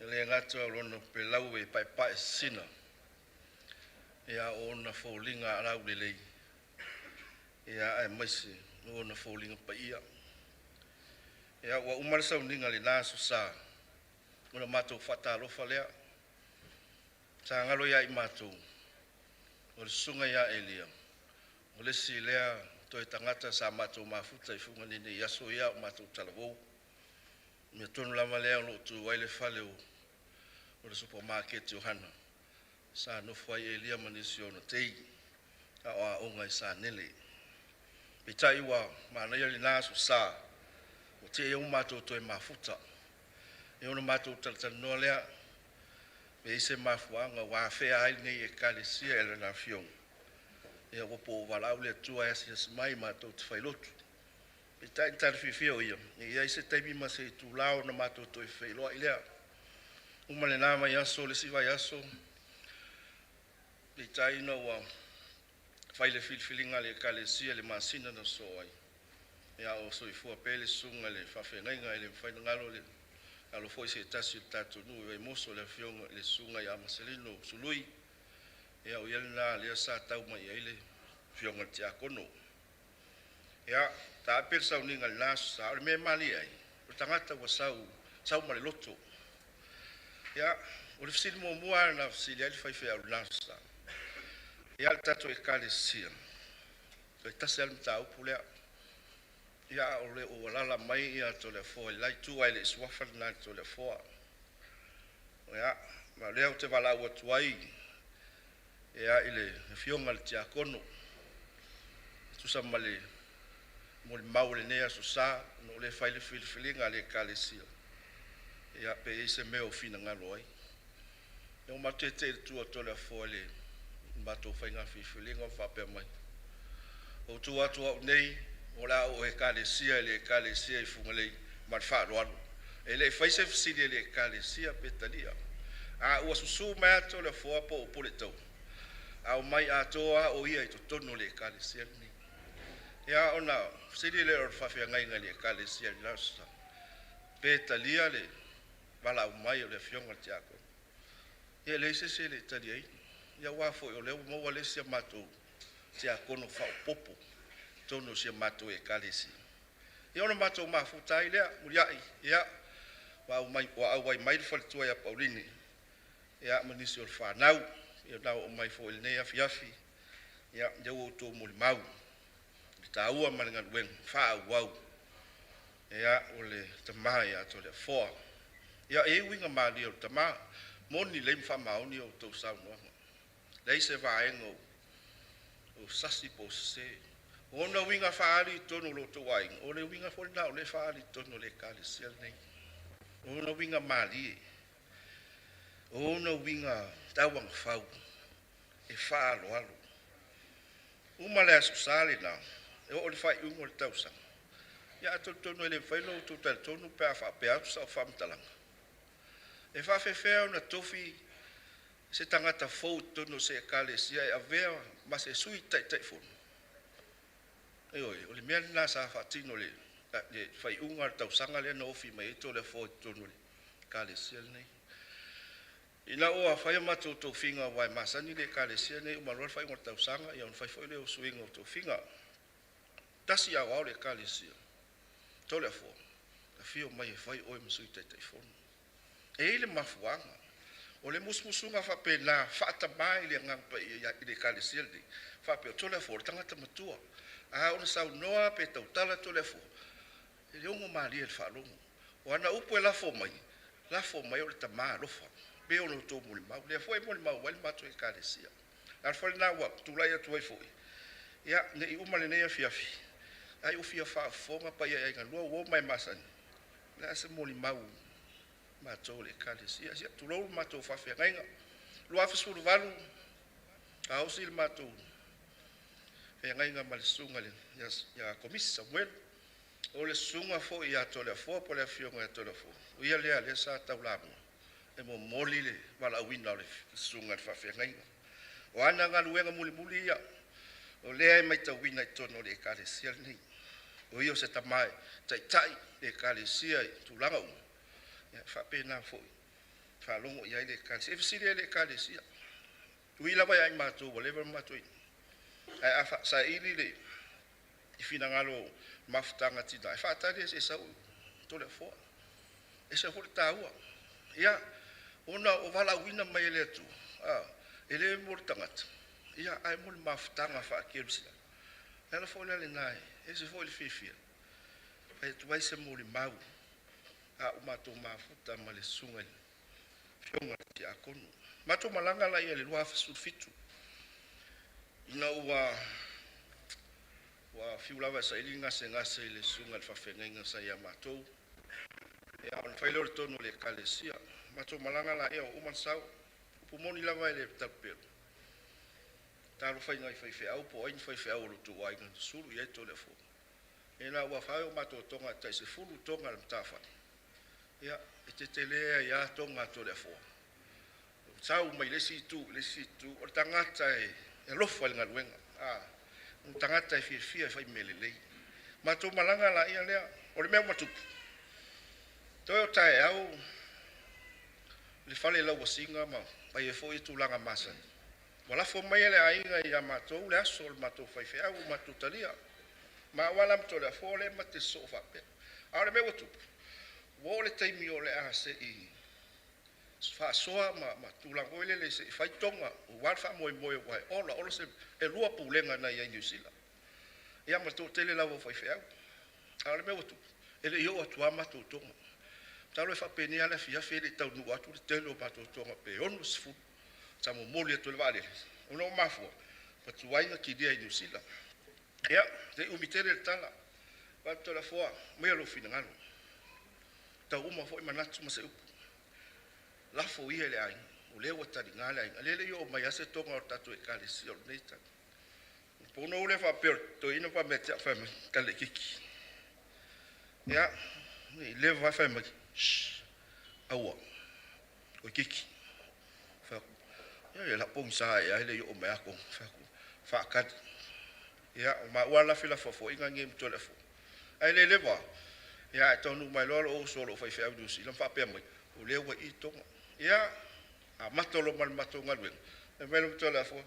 E le gata o lona pelau e paepae sisina a o ona foliga aulelei aemaise o ona foliga paia. Ua uma le sauniga i lena Aso Sa ona matou faatalofa lea, sa galo ia i matou o le susuga ia Elia o le isi lea toe tagata sa matou mafuta i Fugalei i aso ia a o matou talavou. O le mea tonu lava lea o lo o tu ai le fale o le Supa Maketi o Hana, sa nofo ai Elia ma nisi o ona tei a o aoga i Sanele. Peitai ua manaia lena Aso Sa ua te i ua matou toe mafuta, ona matou talatalanoa lea, pe i ai se mafuaaga ua afea ai lenei Ekalesia e Lana Afioga, ia po ua valaau le Atua e asiasi mai matou te failotu. Peitai o le tala fiafia o ia, e i ai se taimi ma se itula ona matou toe feiloai lea. Uma lena vaiaso i le isi vaiaso, peitai ina ua fai le filifiliga a le Ekalesia i le masina na sosoo ai a o soifua pea le susuga i le faafeagaiga. E le mafai ona galo le alo foi o se tasi o le tatou nuu i Vaimoso le afioga i le Susuga ia Maselino Sului, o ia lena lea sa tau mai i ai le afioga i le Tiakono. Ia, taape le sauniga i lena Aso Sa. O le mea e malie ai, o le tagata ua sau, sau ma le loto. Ia, o le fesili muamua lava na fesili ai le faifeau i lena Aso Sa, ia le tatou Ekalesia, toe tasi lava le mataupu lea, ia a o le o alaala mai Toleafoa i le la itu ae le i suafa lena i le Toleafoa. Ia, ma o lea ou te valaau atu ai i le afioga i le Tiakono e tusa ma le molimau o lenei Aso Sa, ona o lea e fai le filifiliga a le Ekalesia, ia pe i ai se mea o finagalo ai. Ia ua matou teetee i le tu a Toleafoa i le matou faiga filifiliga o faapea mai, “Ou tu atu au nei, o le a ou Ekalesia i le Ekalesia i Fugalei ma le faaaloalo.” E le i faia se fesili a le Ekalesia pe talia, a ua susu mai lava Toleafoa po o Puleono, aumai atoa lava o ia i totonu o le Ekalesia lenei. Ia ona fesili lea o le faafeagaiga i le Ekalesia i lena Aso Sa, pe talia le valaau mai o le afioga i le Tiakono? Ia e leai se isi e le i taliaina, ia aua foi o lea ua maua le isi a matou tiakono faaopoopo i totonu o si a matou Ekalesia. Ia ona matou mafuta ai lea, muliai ia ua auai mai le faletua ia Pauline ma nisi o le fanau, ia na oo mai foi i lenei afiafi. Ia lea ua outou molimau i le taua ma le galuega faaauau o le tama ia Toleafoa. Ia e i ai uiga malie o le tama, moni lelei ma faamaoni a outou saunoaga, leai se vaega o sasi po o sese. O ona uiga faaali i totonu o lo outou aiga, o le uiga foi lena o lea e faaali i totonu o le Ekalesia lenei, o ona uiga malie. O ona uiga tauagafau e faaaloalo. Uma le Aso Sa lena, e oo i le faaiuga o le tausaga, ia atonu e le mafai ona outou talitonu pe a faapea atu sau faamatalaga, e faapefea ona tofi se tagata fou i totonu o se Ekalesia e avea ma se Sui Taitaifono? Ioe, o le mea lena sa faatino i le faaiuga o le tausaga lea na ofi mai ai Toleafoa i totonu o le Ekalesia lenei. Ina ua fai a matou tofiga aua e masani le Ekalesia lenei e uma loa le faaiuga o le tausaga ona fai foi lea o suiga o tofiga. Tasi aoao o le Ekalesia, Toleafoa, afio mai e fai oe ma Sui Taitaifono. E i ai le mafuaaga. O le musumusuga faapena faa-tama i le Agaga Paia i le Ekalesia lenei, faapea o Toleafoa o le tagata matua. A oo ina saunoa pe tautala Toleafoa, e logomalie i le faalogo. O ana upu e lafo mai, lafo mai o le tama alofa, pei ona outou molimau. O lea foi e molimau mai le matou Ekalesia. O le ala foi lena ua tulai atu ai foi, ia ne i uma lenei afiafi ae ua fia faafofoga paia i aiga e lua, uo ma e masani, o le a se molimau a matou o le Ekalesia. Ia tulou le matou faafeagaiga. 2018, saausi le matou feagaiga ma le susuga ia Komisi Samuelu, o le susuga foi ia Toleafoa po o le afioga ia Toleafoa, o ia lea sa taulamua e momoli le valaauina o le susuga i le faafeagaiga. O ana galuega mulimuli ia o lea e matauina i totonu o le Ekalesia lenei. O ia o se tama e taitai le Ekalesia i tulaga uma, e faapena foi ona faalogo i ai le Ekalesia. E fesili ai le Ekalesia, e ui lava ia i matou ua leva ona matou i inei, ae a saili le finagalo o mafutaga a tina, e faatali lava seia sau Toleafoa. E ese foi le taua, ia, ona o valaauina mai e le Atua, e le mo le tagata, ae mo le mafutaga faakerisiano. O le ala foi la lena e ese foi le fiafia e fai atu ai se molimau a o matou mafuta ma le susuga i le afioga i le Tiakono. Matou malaga laia i le 2017 ina ua fiu lava e saili le gasegase i le susuga i le faafeagaiga sa ia matou, ia ona fai lea o le tonu a le Ekalesia. Matou malaga laia ua uma ona sau. O upu moni lava e le talapelo, talofa i nai faifeau po o ai ni faifeau o lo outou aiga na sulu i ai Toleafoa. Ina ua fai o matou toga e tai 10 toga a le matafale, ia e tetele ai lava toga a Toleafoa. Sau mai le isi itu i le isi itu, o le tagata e alofa i le galuega, o le tagata e fiafia e fai mea lelei. Matou malaga laia lea, o le mea ua tupu, toe o taeao le fale lauasiga ma fai ai foi tulaga masani. Ua lafo mai e le aiga ia matou le aso o le matou faifeau ua matou talia. Maua la ma Toleafoa lea ma te sosoo faapea. A o le mea ua tupu, ua oo i le taimi o le a se i faasoa ma tulaga foi lele se i fai toga aua le faamoemoe aua e ola ola se e lua pulega na i ai i Niu Sila. Ia ma le toatele lava o faifeau. A o le mea ua tupu, e le i oo atu lava matou toga. Masalo e faapenei lava le afiafi e le i taunuu atu le tele o matou toga pe 60 sa momoli atu e le vaalele, ona ua mafua ua tuai ona kilia i Niu Sila. Ia, ne i umi tele le tala, fai atu Toleafoa, aumaia lou finagalo, tau uma foi manatu ma se upu, lafo ia i le aiga, o lea ua taliga le aiga, lea e le i oo mai lava se toga o le tatou Ekalesia o lenei taimi. Ona ou lea faapea o le toeaina ma faapea mai, fai mai, Tale kiki. Ia, leva fai mai, shh, aua, oi kiki. Fai atu, ia la pogisa ea e le i oo mai a toga. Fai atu, faatali. Ia, o maua la felafoafoaiga nei ma Toleafoa. Ae le leva, ia ae taunuu mai loa lou uso o loo faifeau i Niu Sila ma faapea mai, o lea ua i toga. Ia, amata loa ma le matou galuega, fai mai le Toleafoa,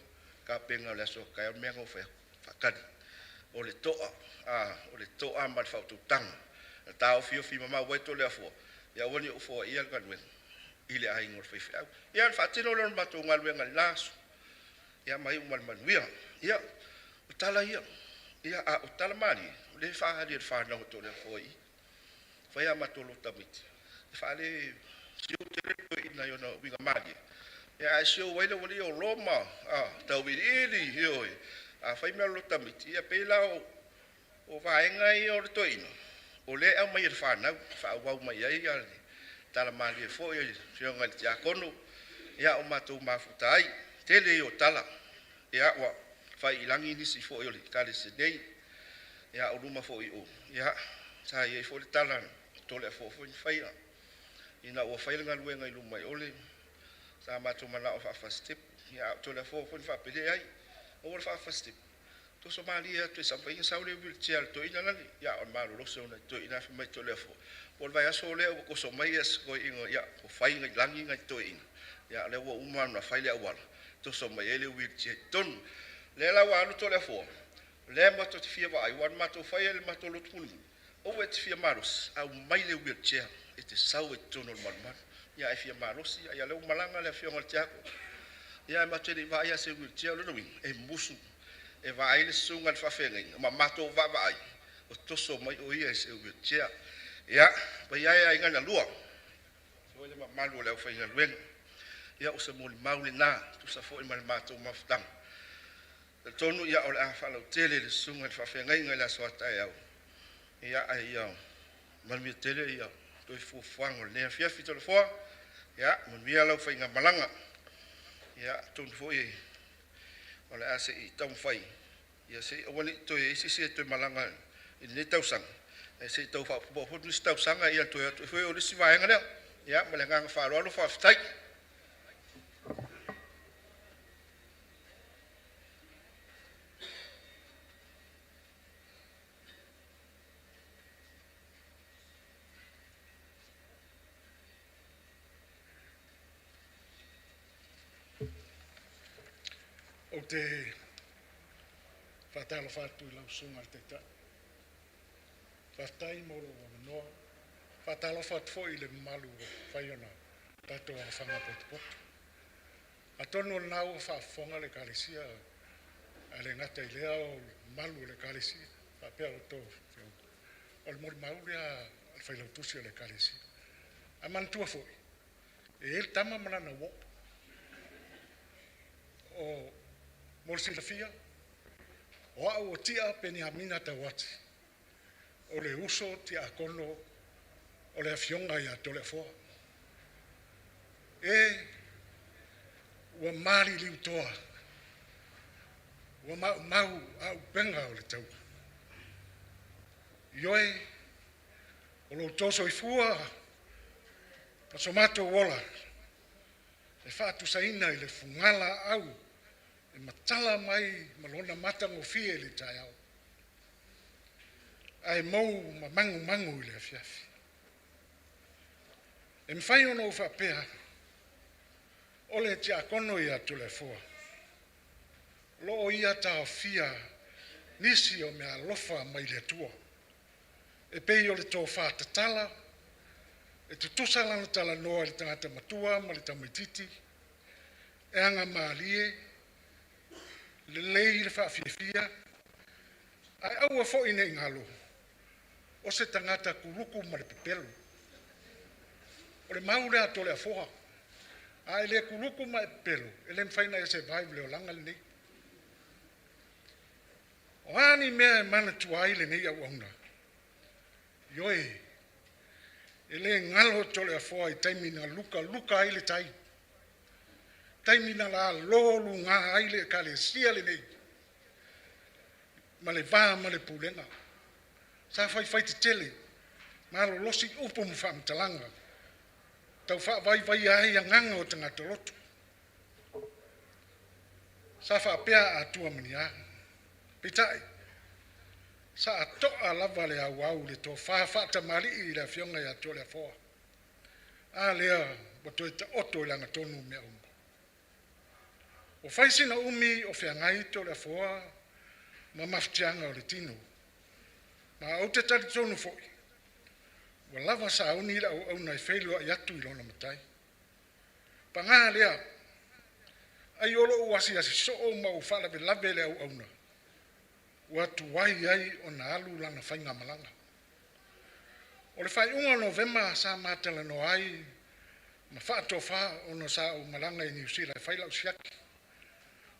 tapena o le aso a taeao le mea na ou fai atu, faatali. O le toa, o le toa ma le faautautaga, na taofiofi mamao ai Toleafoa, ia aua ne i ou foaia le galuega i le aiga o le faifeau. Ia ona faatino lea o le matou galuega i le la aso, ia ma iu ma le manuia. Ia, o tala ia, ia a o tala malie, o lea e faaali e le fanau a Toleafoa i i. Fai a matou lota miti, e faale siu tele le toeaina i ona uiga malie, ia ae siou ai le aualii ia o Roma, tauiliili, ioe, a fai mea o le lota miti, ia pei la o vaega ia o le toeaina, o lea e aumai e le fanau, e faaauau mai ai le tala malie foi a le afioga i le Tiakono. Ia o matou mafuta ai. Tele ia o tala, ia ua fai i lagi nisi foi o le Ekalesia nei, ia o luma foi o ia sa i ai foi le tala a Toleafoa foi na faia ina ua fai le galuega i luma i o le sa matou manao e faa-fasitepu, ia a o Toleafoa foi na faapea, leai, aua le faa-fasitepu, toso malie atu e mafai ona sau le wheelchair a le toeaina lale. Ia o le malolosi o nai toeaiina fai mai Toleafoa, po o le vaiaso lea ua toso mai si toeaina, ia ua fai i lagi nai toeaiina, ia o lea ua uma ona fai le auala, toso mai ai le wheelchair i totonu. O lea la ua alu Toleafoa, o lea matou te fia vaai, aua na matou faia i le matou lotu mulimuli, aua e te fia malosi, aumai le wheelchair e te sau ai i totonu o le malumalu. Ia a e fia malosi, ia o lea ua malaga le afioga i le Tiakono, ia ae matou te le i vaai lava i se wheelchair. O lona uiga, e musu e vaai le susuga i le faafeagaiga ma matou vaavaai o toso mai o ia i se wheelchair. Ia, le paia e o aiga na lua, foi le mamalu o le aufaigaluega. Ia o se molimau lena e tusa foi ma le matou mafutaga. E talitonu o le a faalautele e le susuga i le faafeagaiga i le aso a taeao, ia ae ia manuia tele toe fuafuaga o lenei afiafi. Toleafoa, ia manuia lau faigamalaga. Ia atonu foi o le a se i taumafai ia se i aua ne i toe i ai se isi e toe malaga i lenei tausaga, ae se i tau faaopoopo atu nisi tausaga ona toe o atu foi lea o le isi vaega lea. Ia ma le agaga faaaloalo faafetai. Ou te faatalofa atu i lau Susuga i le Taitai, faafetai mo lou avanoa. E faatalofa atu foi i le mamalu ua mafai ona tatou aofaga potopoto. Atonu o lena ua faafofoga le Ekalesia, ae le gata i lea o le mamalu o le Ekalesia faapea outou afioga, o le molimau lea a le Failautusi o le Ekalesia. Ae manatua foi, e i ai le tama ma lana uo. Mo le silafia, o au o Tia Peniamina Tauati, o le uso tiakono o le afioga ia Toleafoa. E ua maliliu toa, ua maumau auupega o le taua. Ioe, o lo outou soifua ma so matou ola e faatusaina i le fugalaau e matala mai ma lona matagofie i le taeao, ae mou ma magumagu i le afiafi. E mafai ona ou faapea, o le tiakono ia Toleafoa, o lo o ia taofia nisi o meaalofa mai le Atua, e pei o le tofa tatala, e tutusa lana talanoa i le tagata matua ma le tamaititi, e agamalie, lelei le faafiafia, ae aua foi ne i galo, o se tagata kuluku ma le pepelo. O le mau lea a Toleafoa, a e le kuluku ma e pepelo, e le mafai ona e survive i le olaga lenei. O a ni mea e manatua ai lenei auauna, ioe, e le galo Toleafoa i taimi na lukaluka ai le tai, taimi na lalo luga ai le Ekalesia lenei ma le va ma le pulega. Sa faifaitetele, malolosi upu ma faamatalaga, tau faavaivaia ai agaga o tagata lotu. Sa faapea a Atua ma ni a, peitai sa toa lava le auau i le tofa faatamalii i le Afioga ia Toleafoa. A lea ua toe taoto i lagatonu mea uma. Ua fai sina umi o feagai Toleafoa ma mafatiaga o le tino, ma ou te talitonu foi ua lava sauni le auauna e feiloai atu i lona Matai. Paga lea, ai o lou asiasi soo ma ou faalavelave i le auauna, ua tuai ai ona alu lana faigamalaga. O le faaiuga o Novema sa ma talanoa ai ma faatofa ona sa ou malaga i Niu Sila e fai lau siaki.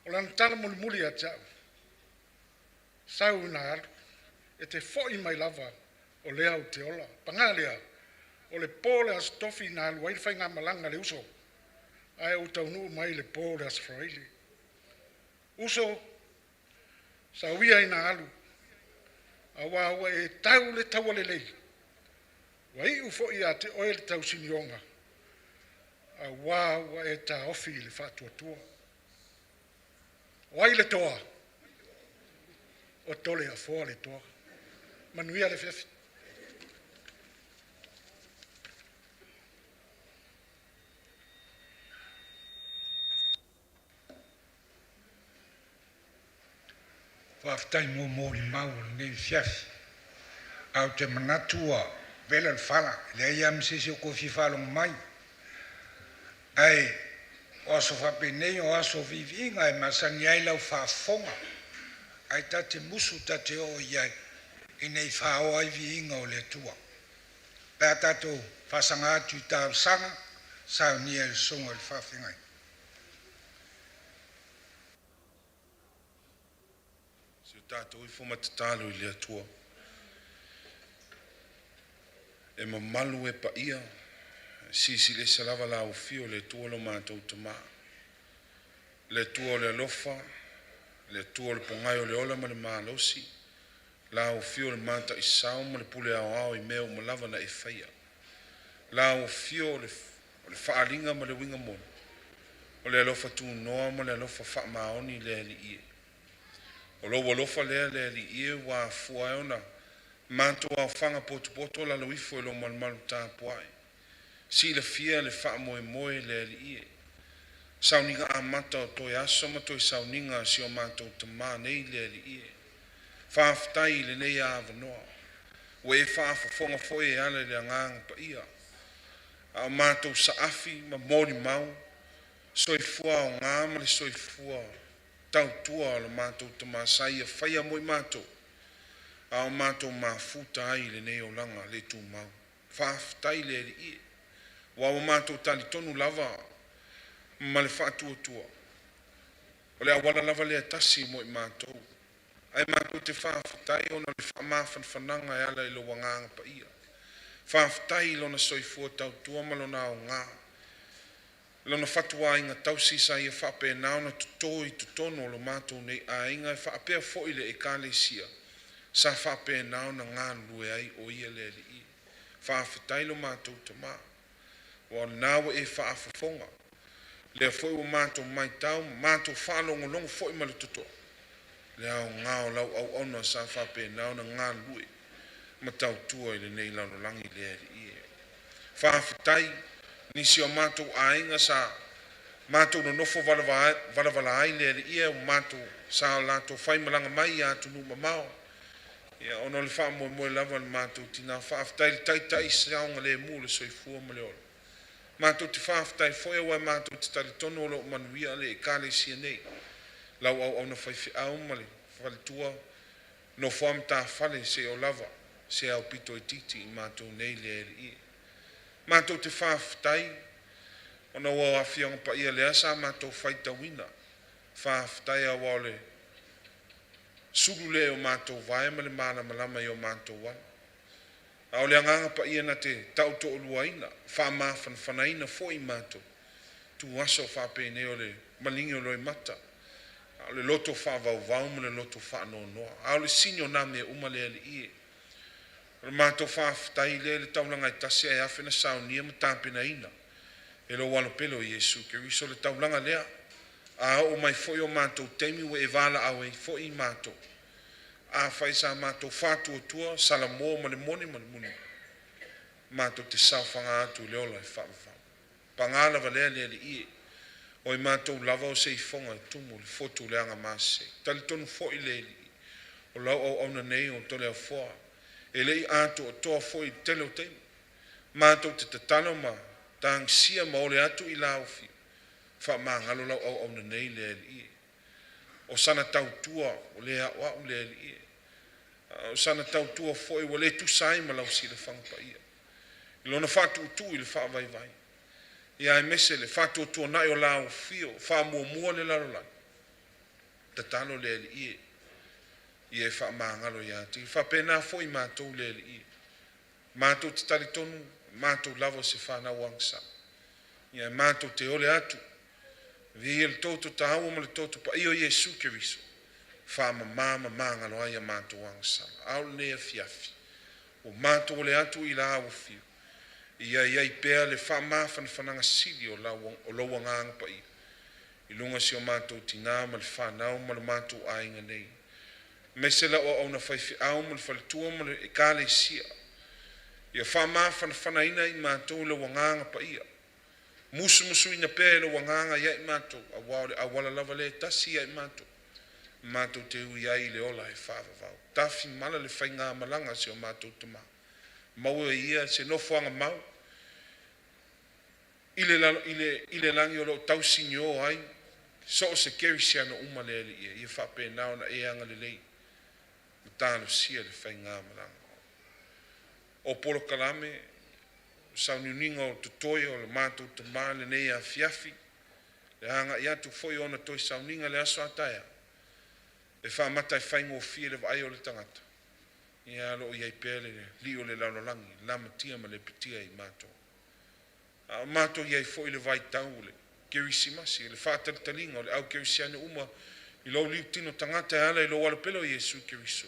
O lana tala mulimuli ia te au, “Sau ina alu, e te foi mai lava o lea ou te ola.” Paga lea, o le po o le Aso Tofi na alu ai le faigamalaga a le uso ae ou taunuu mai i le po o le Aso Faraile. Uso, sau ia ina alu, auā ua e tau le taua lelei, ua iu foi ia te oe le tausinioga, auā ua e taofi i le faatuatua. O ai le toa? O Toleafoa le toa. Manuia le afiafi. Faafetai mo molimau o lenei afiafi. Ae ou te manatu ua vela le fala, e leai lava ma se isi o toe fia faalogo mai. Ae o aso faapenei o aso o viiviiga e masani ai lau faafofoga. Ae ta te musu ta te oo i ai ina ia faaoa ai viiga o le Atua. Pe a tatou faasaga atu i talosaga saunia e le susuga i le faafeagaiga. Se i o tatou ifo ma tatalo i le Atua. E mamalu e paia, e silisili ese lava lau afio o le Atua lo matou Tama, le Atua o le alofa, le Atua o le pogai o le ola ma le malosi, lau afio le Mataisau ma le Pule Aoao i mea uma lava na e faia. Lau afio o le faaaliga ma le uiga moni, o le alofa tunoa ma le alofa faamaoni le Alii e. O lou alofa lea le Alii e ua afua ai ona matou aofaga potopoto lalo ifo i lou malumalu tapuai, silafia le faamoemoe le Alii e. Sauniga amata o toe aso ma toe sauniga a si o matou Tama nei le Alii e. Faafetai i lenei avanoa ua e faafofoga foi e ala i le Agaga Paia a o matou saafi ma molimau soifua aoga ma le soifua tautua o lo matou Tama sa Ia faia mo i matou a o matou mafuta ai i lenei olaga le tumau. Faafetai le Alii, ua matou talitonu lava ma le faatuatua, o le auala lava lea e tasi mo i matou, ae matou te faafetai ona o le faamafanafanaga e ala i lou Agaga Paia. Faafetai i Lona soifua tautua ma Lona aoga, Lona fatuaiga tausi sa Ia faapena ona toto i totonu o lo matou nei aiga e faapea foi le Ekalesia sa faapena ona galulue ai o Ia le Alii. Faafetai lo matou Tama, aua o lena ua e faafofoga, o lea foi ua matou matau ma matou faalogologo foi ma le totoa i le aoga o lau auauna sa faapena ona galulue ma tautua i lenei lalolagi le Alii e. Faafetai i nisi o matou aiga sa matou nonofo valavala ai le Alii e, sa o latou faimalaga mai i atunuu mamao ona o le faamoemoe lava o le matou tina. Faafetai i le Taitai saogalemu o le soifua ma le ola. Matou te faafetai foi aua matou te talitonu o lo o manuia le Ekalesia nei, lau auauna faifeau ma le faletua, nofo a matafale seia oo lava se aupito itiiti i matou nei le Alii. Matou te faafetai ona o Afioaga Paia lea sa matou faitauina, faafetai aua o le sulu lea i o matou vae ma le malamalama i o matou ala. A o le Agaga Paia na te tautoaluaina, faamafanafanaina foi matou, tu aso faapenei o le maligi o loimata, a o le loto faavauvau ma le loto faanoanoa. A o le sini o na mea uma le Alii e. O le matou faafetai lea i le taulaga e tasi ae afe na saunia ma tapenaina e lou alo pele o Iesu Keriso le taulaga lea. A oo mai foi o matou taimi ua e valaau ai foi i matou, afai sa matou faatuatua salamo ma le moni ma le moni, matou te saofaga atu i le ola e faavavau. Paga lava lea le Alii e, o i matou lava o se ifoga e tumu i le fotu o le agamase. E talitonu foi le Alii, o lau auauna nei o Toleafoa e le i atoatoa foi i le tele o taimi. Matou te tatalo ma tagisia ma ole atu i lau Afioga, faamagalo lau auauna nei le Alii. O sana tautua ua le auau le Alii, a o sana tautua foi ua le tusa ai ma lau silafaga paia i lona faatuutuu i le faavaivai, ia aemaise le faatuatuanai o lauafio faamuamua le lalolagi. Tatalo le Alii e, ia e faamagalo ia te ia. E faapena foi matou le Alii, matou te talitonu o matou lava o se fanau agasala, ia matou te ole atu Viia le toto taua ma le toto paia o Iesu Keriso, faamamā ma magalo ai a matou agasala. A o lenei afiafi, ua matou ole atu i la au afio, ia i ai pea le faamafanafanaga sili o lou Agaga Paia i luga o si o matou tinā ma le fanau ma lo matou aiga nei, aemaise lau auauna faifeau ma le faletua ma le ekalesia. Ia faamafanafanaina i matou i lou Agaga Paia, musumusuina pea e lou Agaga ia i matou, auā o le auala lava lea e tasi ia i matou, matou te ui ai i le ola e faavavau. Tafimala le faigamalaga a si o matou tama, maua e ia se nofoaga mau i le lagi o lo o tausinio ai so o se kerisiano uma le Alii e. Ia faapena ona e agalelei ma talosia le faigamalaga. O polokalame, o sauniuniga o totoe o le matou tama i lenei afiafi, le agai atu foi o ana toe sauniga i le aso a taeao, e faamata e faigofie i le vaai o le tagata, ae o lo o i ai pea le alii o le lalolagi e lamatia ma lepetia i matou. A o matou i ai foi i le vaitau o le Kerisimasi, le faatalitaliga o le au kerisiano uma i lou liutino tagata e ala i lou alo pele o Iesu Keriso,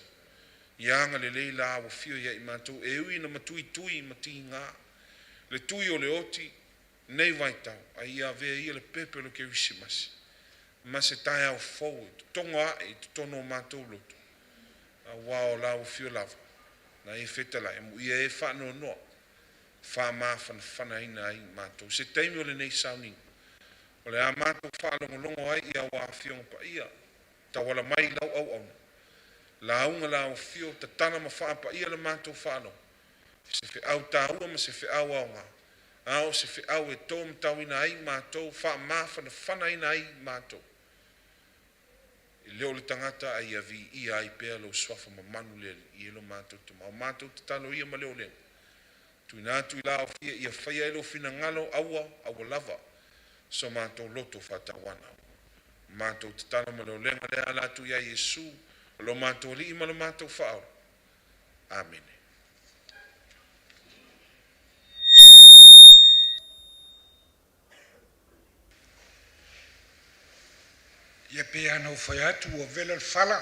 ia agalelei la au afio ia i matou, e ui ina matuitui ma tiga le tui o le oti i lenei vaitau, a ia avea ia le pepe o le Kerisimasi ma se taeao fou e totogo ae i totonu o matou loto, auā o lau afio lava na e fetalai, amuia e faanoanoa faamafanafanaina ai matou. Se taimi o lenei sauniga, o le a matou faalogologo ai i lau Afioga Paia tauala mai i lau auauna, lauga lauafio tatala ma faapaia la matou faalogo, i se feau taua ma se feau aoga, a o se feau e taumatauina ai matou, faamafanafanaina ai matou. E le o le tagata ae ia viia ai pea lou suafa mamalu le Alii e lo matou Tama. O matou tatalo ia ma le olega, tuuina atu i la Ofia ia faia ai lou finagalo, aua, aua lava so matou loto faatauana. Matou tatalo ma le olega le ala atu ia Iesu, o lo matou Alii ma lo matou Faaola. Amene. Ia pei lava ona ou fai atu ua vela le fala,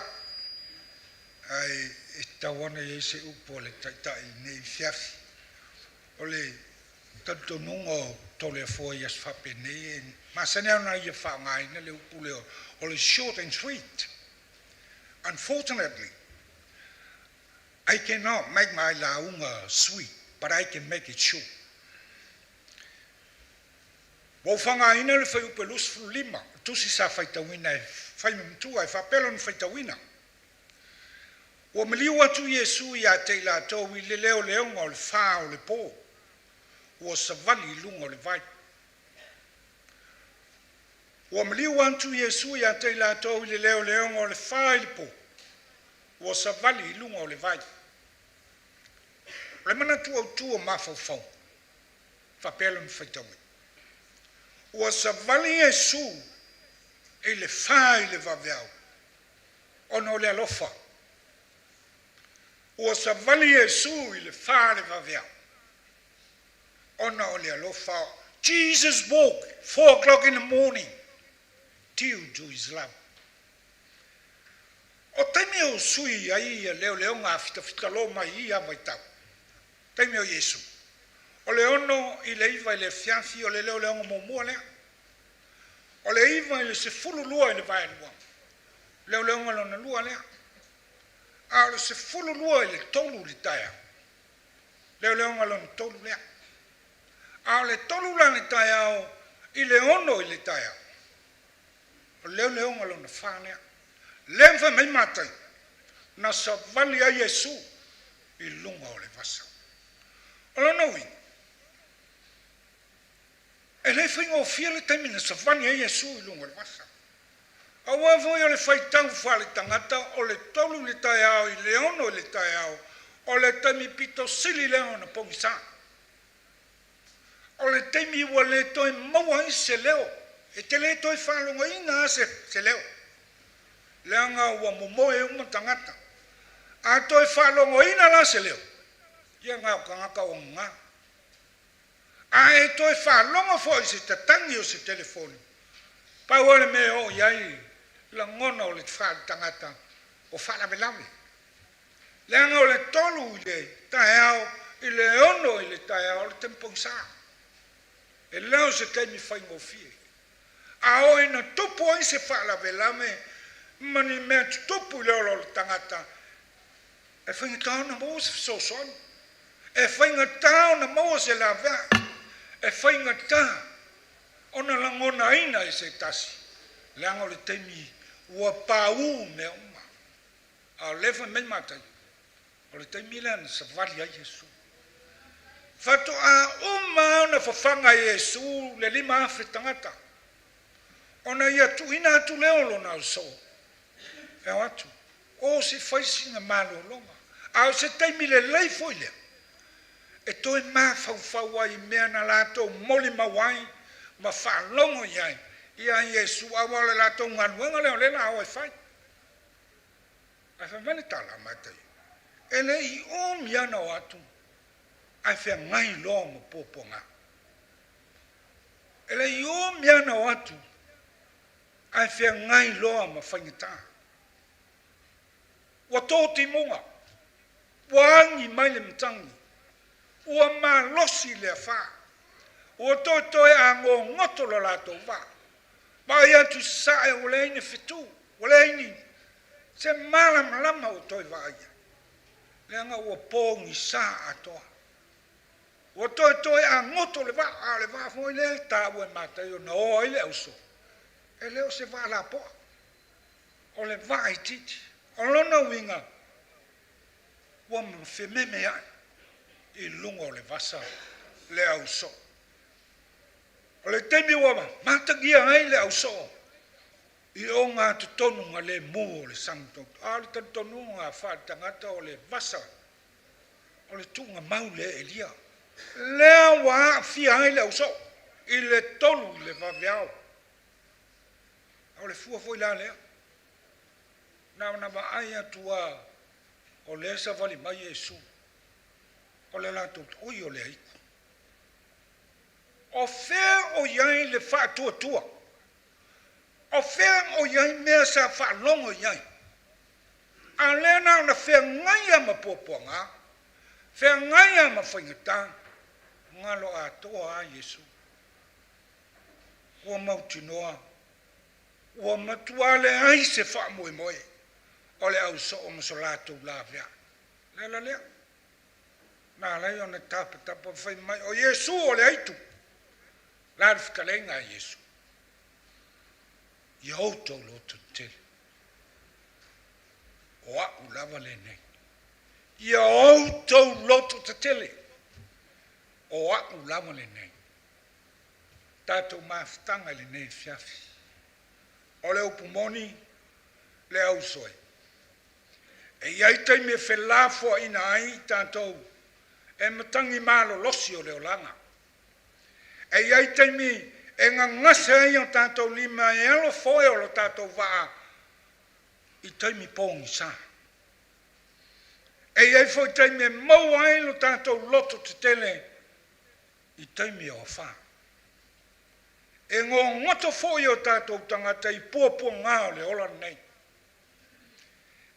ae e tatau lava ona i ai se upu a le Taitai i lenei afiafi. O le talitonuga o Toleafoa i aso faapenei e masani lava ona ia faaaogaina le upu lea o le short and sweet. Unfortunately, I cannot make my lauga sweet, but I can make it short. Ua ou faaaogaina le fuaiupu e 25 o le tusi sa faitauina e fai ma matua e faapea lona faitauina. Ua maliu atu Iesu ia te i latou i le leoleoga o le fa o le po, ua savali i luga o le vai. Ua maliu atu Iesu ia te i latou i le leoleoga o le fa i le po, ua savali i luga o le vai. O le manatu autu o mafaufauga, faapea lona faitauina. Ua savali Iesu i le fa i le vaveao ona o le alofa. Ua savali Iesu i le fa i le vaveao ona o le alofa. Jesus walked 4 o'clock in the morning due to his love. O taimi o sui ai ia leoleoga fitafita mai ia vaitau. Taimi o Iesu. O le 6 i le 9 i le afiafi o le leoleoga muamua lea. O le 9 i le 12 i le vaelua, leoleoga lona lua lea. A o le 12 i le 3 i le taeao, leoleoga lona tolu lea. A o le 3 la le taeao i le 6 i le taeao, o le leoleoga lona fa lea. Lea na fai mai Matai, na savali ai Iesu i luga o le vasa. O lona uiga, e le faigofie le taimi na savali ai Iesu i luga o le vasa. Aua foi o le faitau faale-tagata o le 3 i le taeao i le 6 i le taeao, o le taimi pito sili lea ona pogisa. O le taimi ua le toe maua ai se leo, e te le toe faalogoina lava se leo, leaga ua momoe uma tagata. A toe faalogoina la se leo, ia na o tagata ua gaga. A e toe faalogo foi i se tatagi o se telefoni, Pau o le mea o i ai lagona o le faaletagata o faalavelave. Leaga o le 3 i le taeao i le 6 i le taeao o le taimi pogisa. E le o se taimi faigofie. A oo ina tupu ai se faalavelave ma ni mea tutupu i le ola o le tagata, e faigata ona maua se fesoasoani, e faigata ona maua se laveai, e faigata ona lagonaina e se tasi, leaga o le taimi ua paū mea uma. A o lea fai mai Mataio, o le taimi lea na savali ai Iesu. Faatoa uma ona fafaga e Iesu le 5,000 tagata, ona ia tuuina atu lea o lona ausoo e o atu o se fai sina malologa. A o se taimi lelei foi lea e toe mafaufau ai i mea na latou molimau ai ma faalogo i ai ia Iesu, aua o le latou galuega lea o lea la o e fai. Ae fai mai le tala a Mataio, e le i umi ana o atu ae feagai loa ma puapuaga. E le i umi ana o atu ae feagai loa ma faigata. Ua to timuga, ua agi mai le matagi, ua malosi le afā, ua toetoe a gogoto lo latou vaa. Vaai atu i sasae ua leai ni fetu, ua leai ni se malamalama ua toe vaaia, leaga ua pogisa atoa. Ua toetoe a goto le vaa, a o le vaa foi lea e taua e Mataio na o ai le auso, e le o se vaa lapoa, o le vaa itiiti. O lona uiga, ua fememeai i luga o le vasa le ausoo. O le taimi ua matagia ai le ausoo i ogatotonu lemu o le sami toto. A o le talitonuga faaletagata o le vasa o le tuugamau lea e Elia. Lea ua aafia ai le ausoo i le 3 i le vaveao. O le fua foi la lea. Na ona vaai atu a o lea savali mai Iesu. O le latou oi o le aitu. O fea o i ai le faatuatua? O fea o i ai mea sa faalogo i ai? A lea na ona feagai ma puapuaga, feagai ma faigata, galo atoa a Iesu. Ua mautinoa, ua matua leai se faamoemoe o le ausoo ma so latou lavea. Le ala lea, na alai ona tapatapa fai mai, o Iesu o le aitu. La le fetalaiga a Iesu. Ia outou loto tetele. O a'u lava lenei. Ia outou loto tetele. O a'u lava lenei. Tatou mafutaga i lenei afiafi. O le upu moni, le ausoe. E i ai taimi e felafoaiina ai tatou e matagi malolosi o le olaga. E i ai taimi e gagase ai o tatou lima e alo foe o lo tatou vaa i taimi pogisa. E i ai foi taimi e maua ai lo tatou loto tetele i taimi o afā. E gogoto foi o tatou tagata i puapuaga o le ola lenei.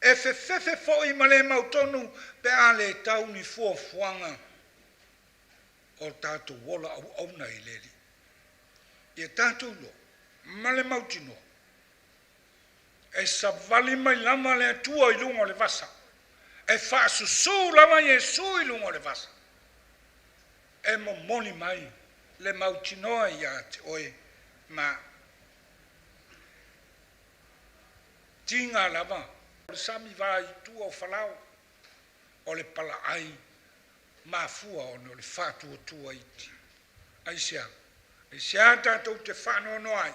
E fefefe foi ma le mautonu pe a le tau ni fuafuaga o tatou ola auauna i le Alii. Ia tatou iloa ma le mautinoa e savali mai lava le Atua i luga o le vasa, e faasusu lava Iesu i luga o le vasa, e momoli mai le mautinoa ia te oe ma tiga lava. O le sami va i tua o Falao, o le palaai mafua ona o le faatuatua iti. Aisea? Aisea tatou te faanoanoa ai?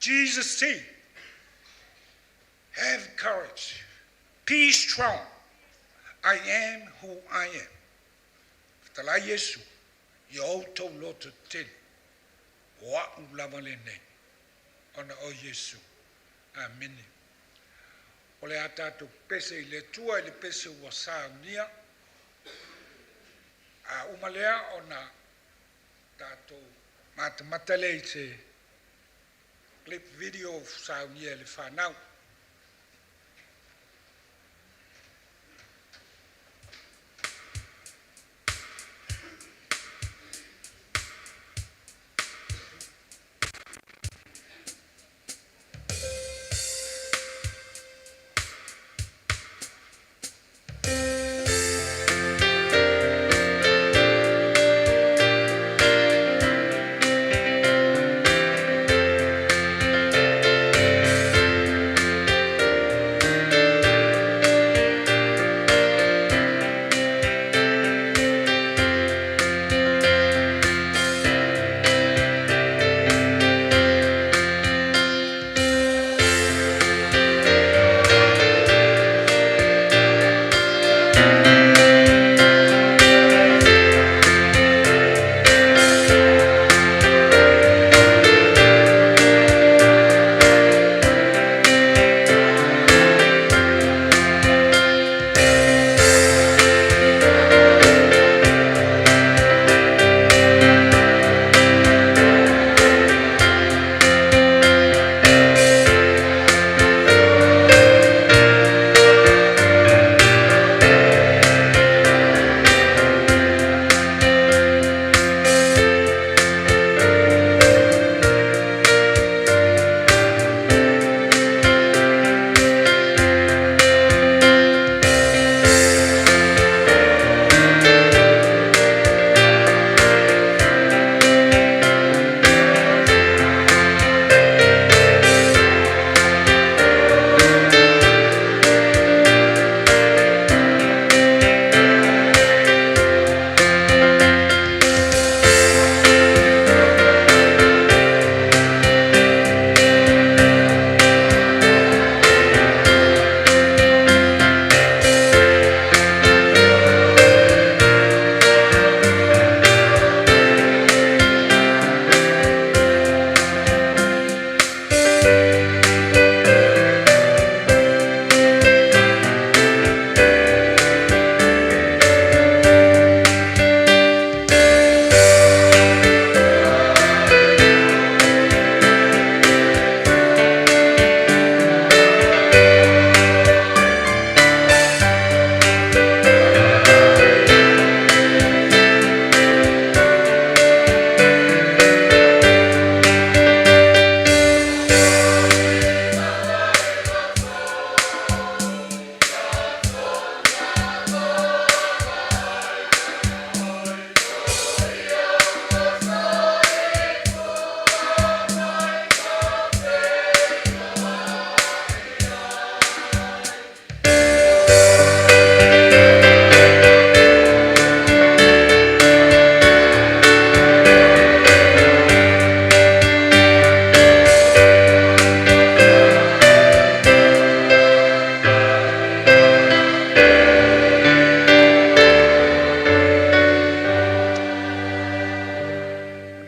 Jesus said, have courage, be strong, I am who I am. Fetalai Iesu, ia outou loto tetele, o a'u lava lenei, ona o Iesu. Amene. O le a tatou pese i le Atua i le pese ua saunia. A uma lea ona tatou matamata lea i se clip video saunia e le fanau.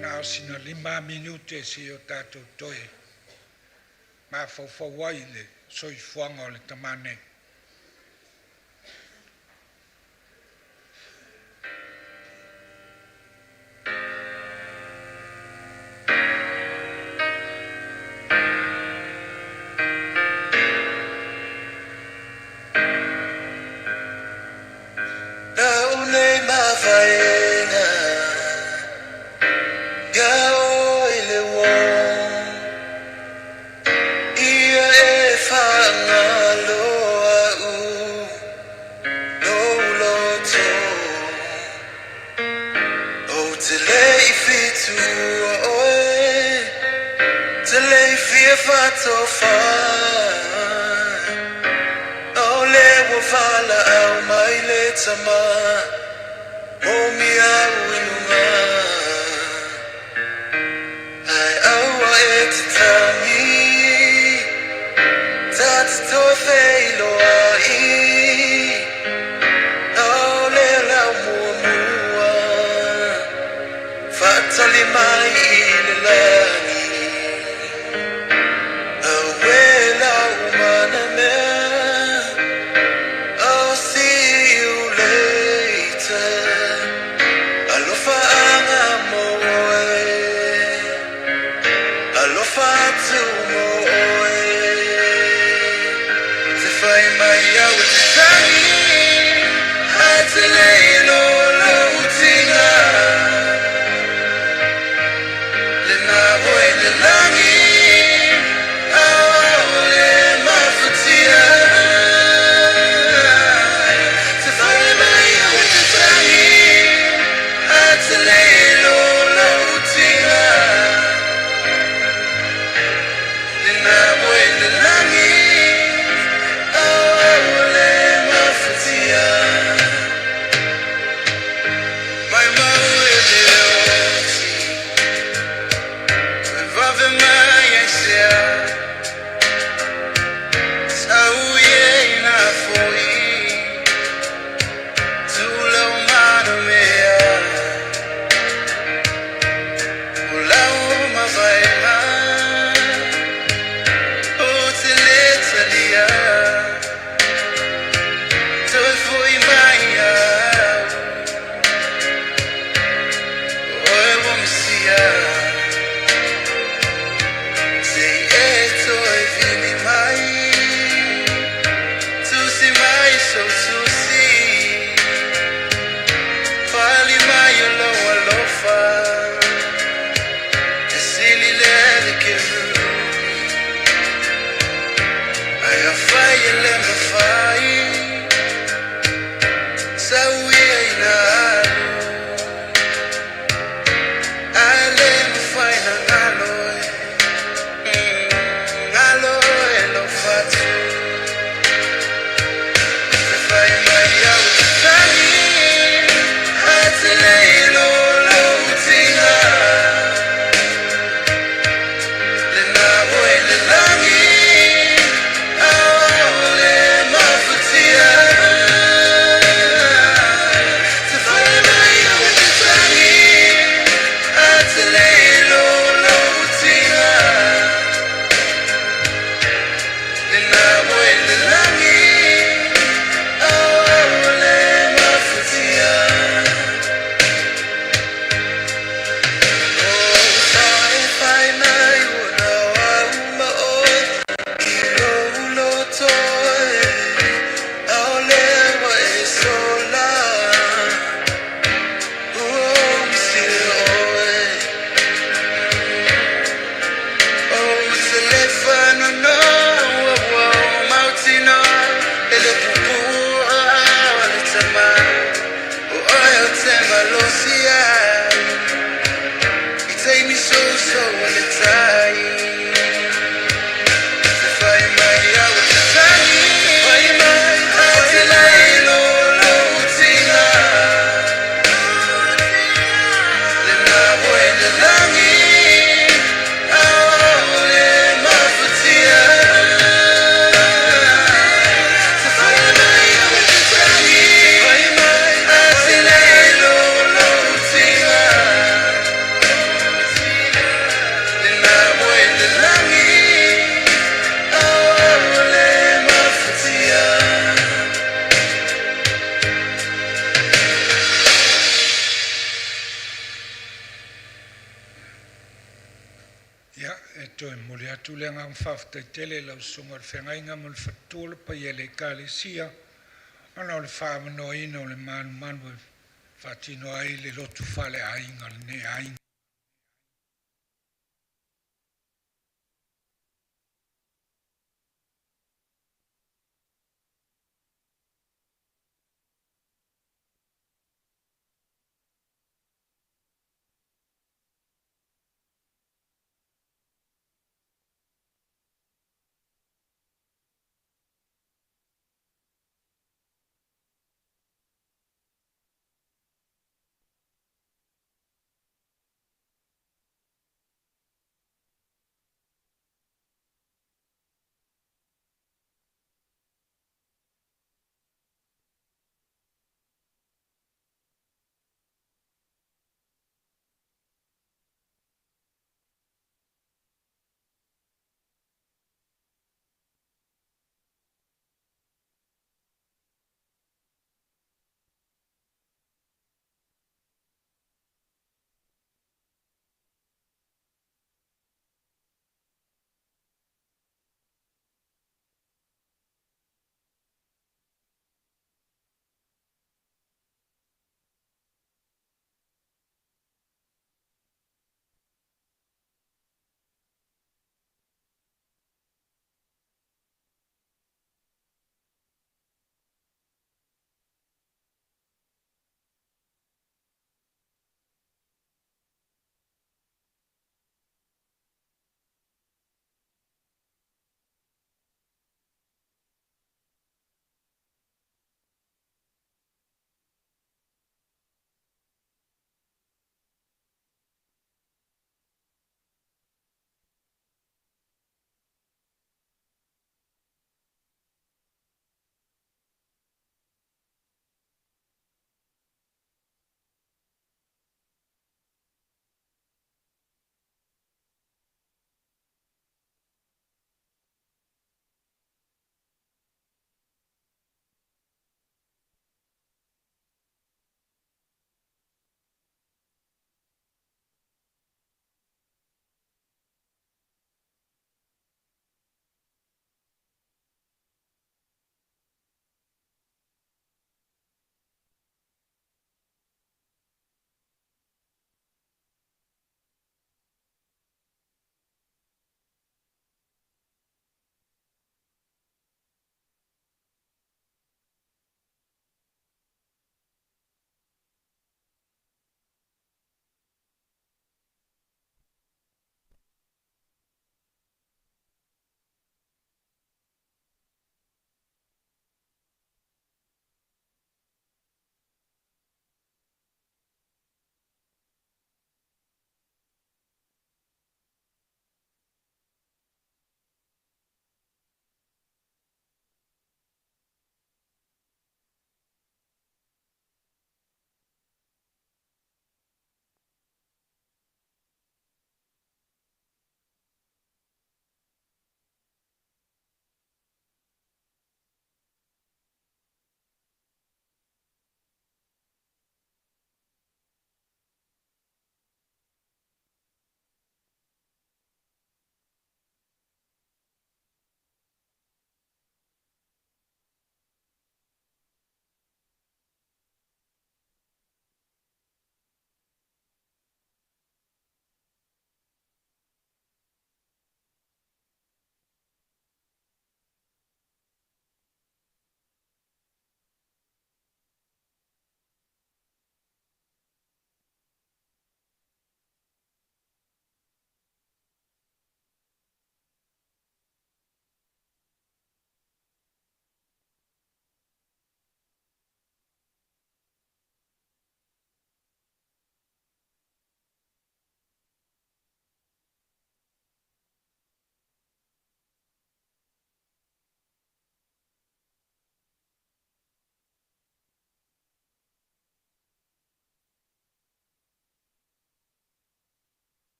Na o sina 5 minute se i o tatou toe mafaufau ai i le soifuaga o le tama nei. Lau nei mavaega ia oe le uō Ia e faagaloa u lou loto Ou te le i fituua oe Te le i fia faatofa O lea ua valaau mai le tama O mia au i luga Ae aua e te tagi Ta te toe feiloai O lea lau muamua Faatali mai i le lagi Auē lau mana mea I'll see you later. Alofa anga mo oe. Alofa atu Te le lo utiga Le na voi le langi Aole mafatia Te whai mai o te tangi A te leilo lo utiga Le na voi le langi Aole mafatia Mai mau e le oti E vave mai ai sea Sau ie ina foi Tula o mana mea O lau mavaega O te le talia Toe foi mai au Oe ua misia Se i e toe vili mai Tusi mai so tusi Fali mai o lou alofa E sili lea le kerubi Ai afai e le mafai Sau ia ina alu Ae le mafai na galo e Galo e lou fatu Te fai mai au te tagi A te leilo lou tiga Le na voi le lagi Aole mafatia Te fai mai au te tagi A te leilo lou tiga Le na voi le lagi Aole mafatia Fai mai una au ma oe I lou loto e Aole wa e sola Ua misia oe O te le whanau ua mautino E le pupua o le tama O oe o te malosi ai I taimi soso o le tai Te whai mai au te tangi Whai mai a te leilo lou tiga Le na voi le langi Aole mafatia Te whai mai au te tangi Whai mai a te leilo lou tiga Le na voi le langi Aole mafatia. Ia, e toe momoli atu le agaga faafetai tele i lau Susuga i le Feagaiga ma le Faletua, le paia i le Ekalesia, ona o le faaavanoaina o le malumalu e faatino ai le lotu faaleaiga a lenei aiga.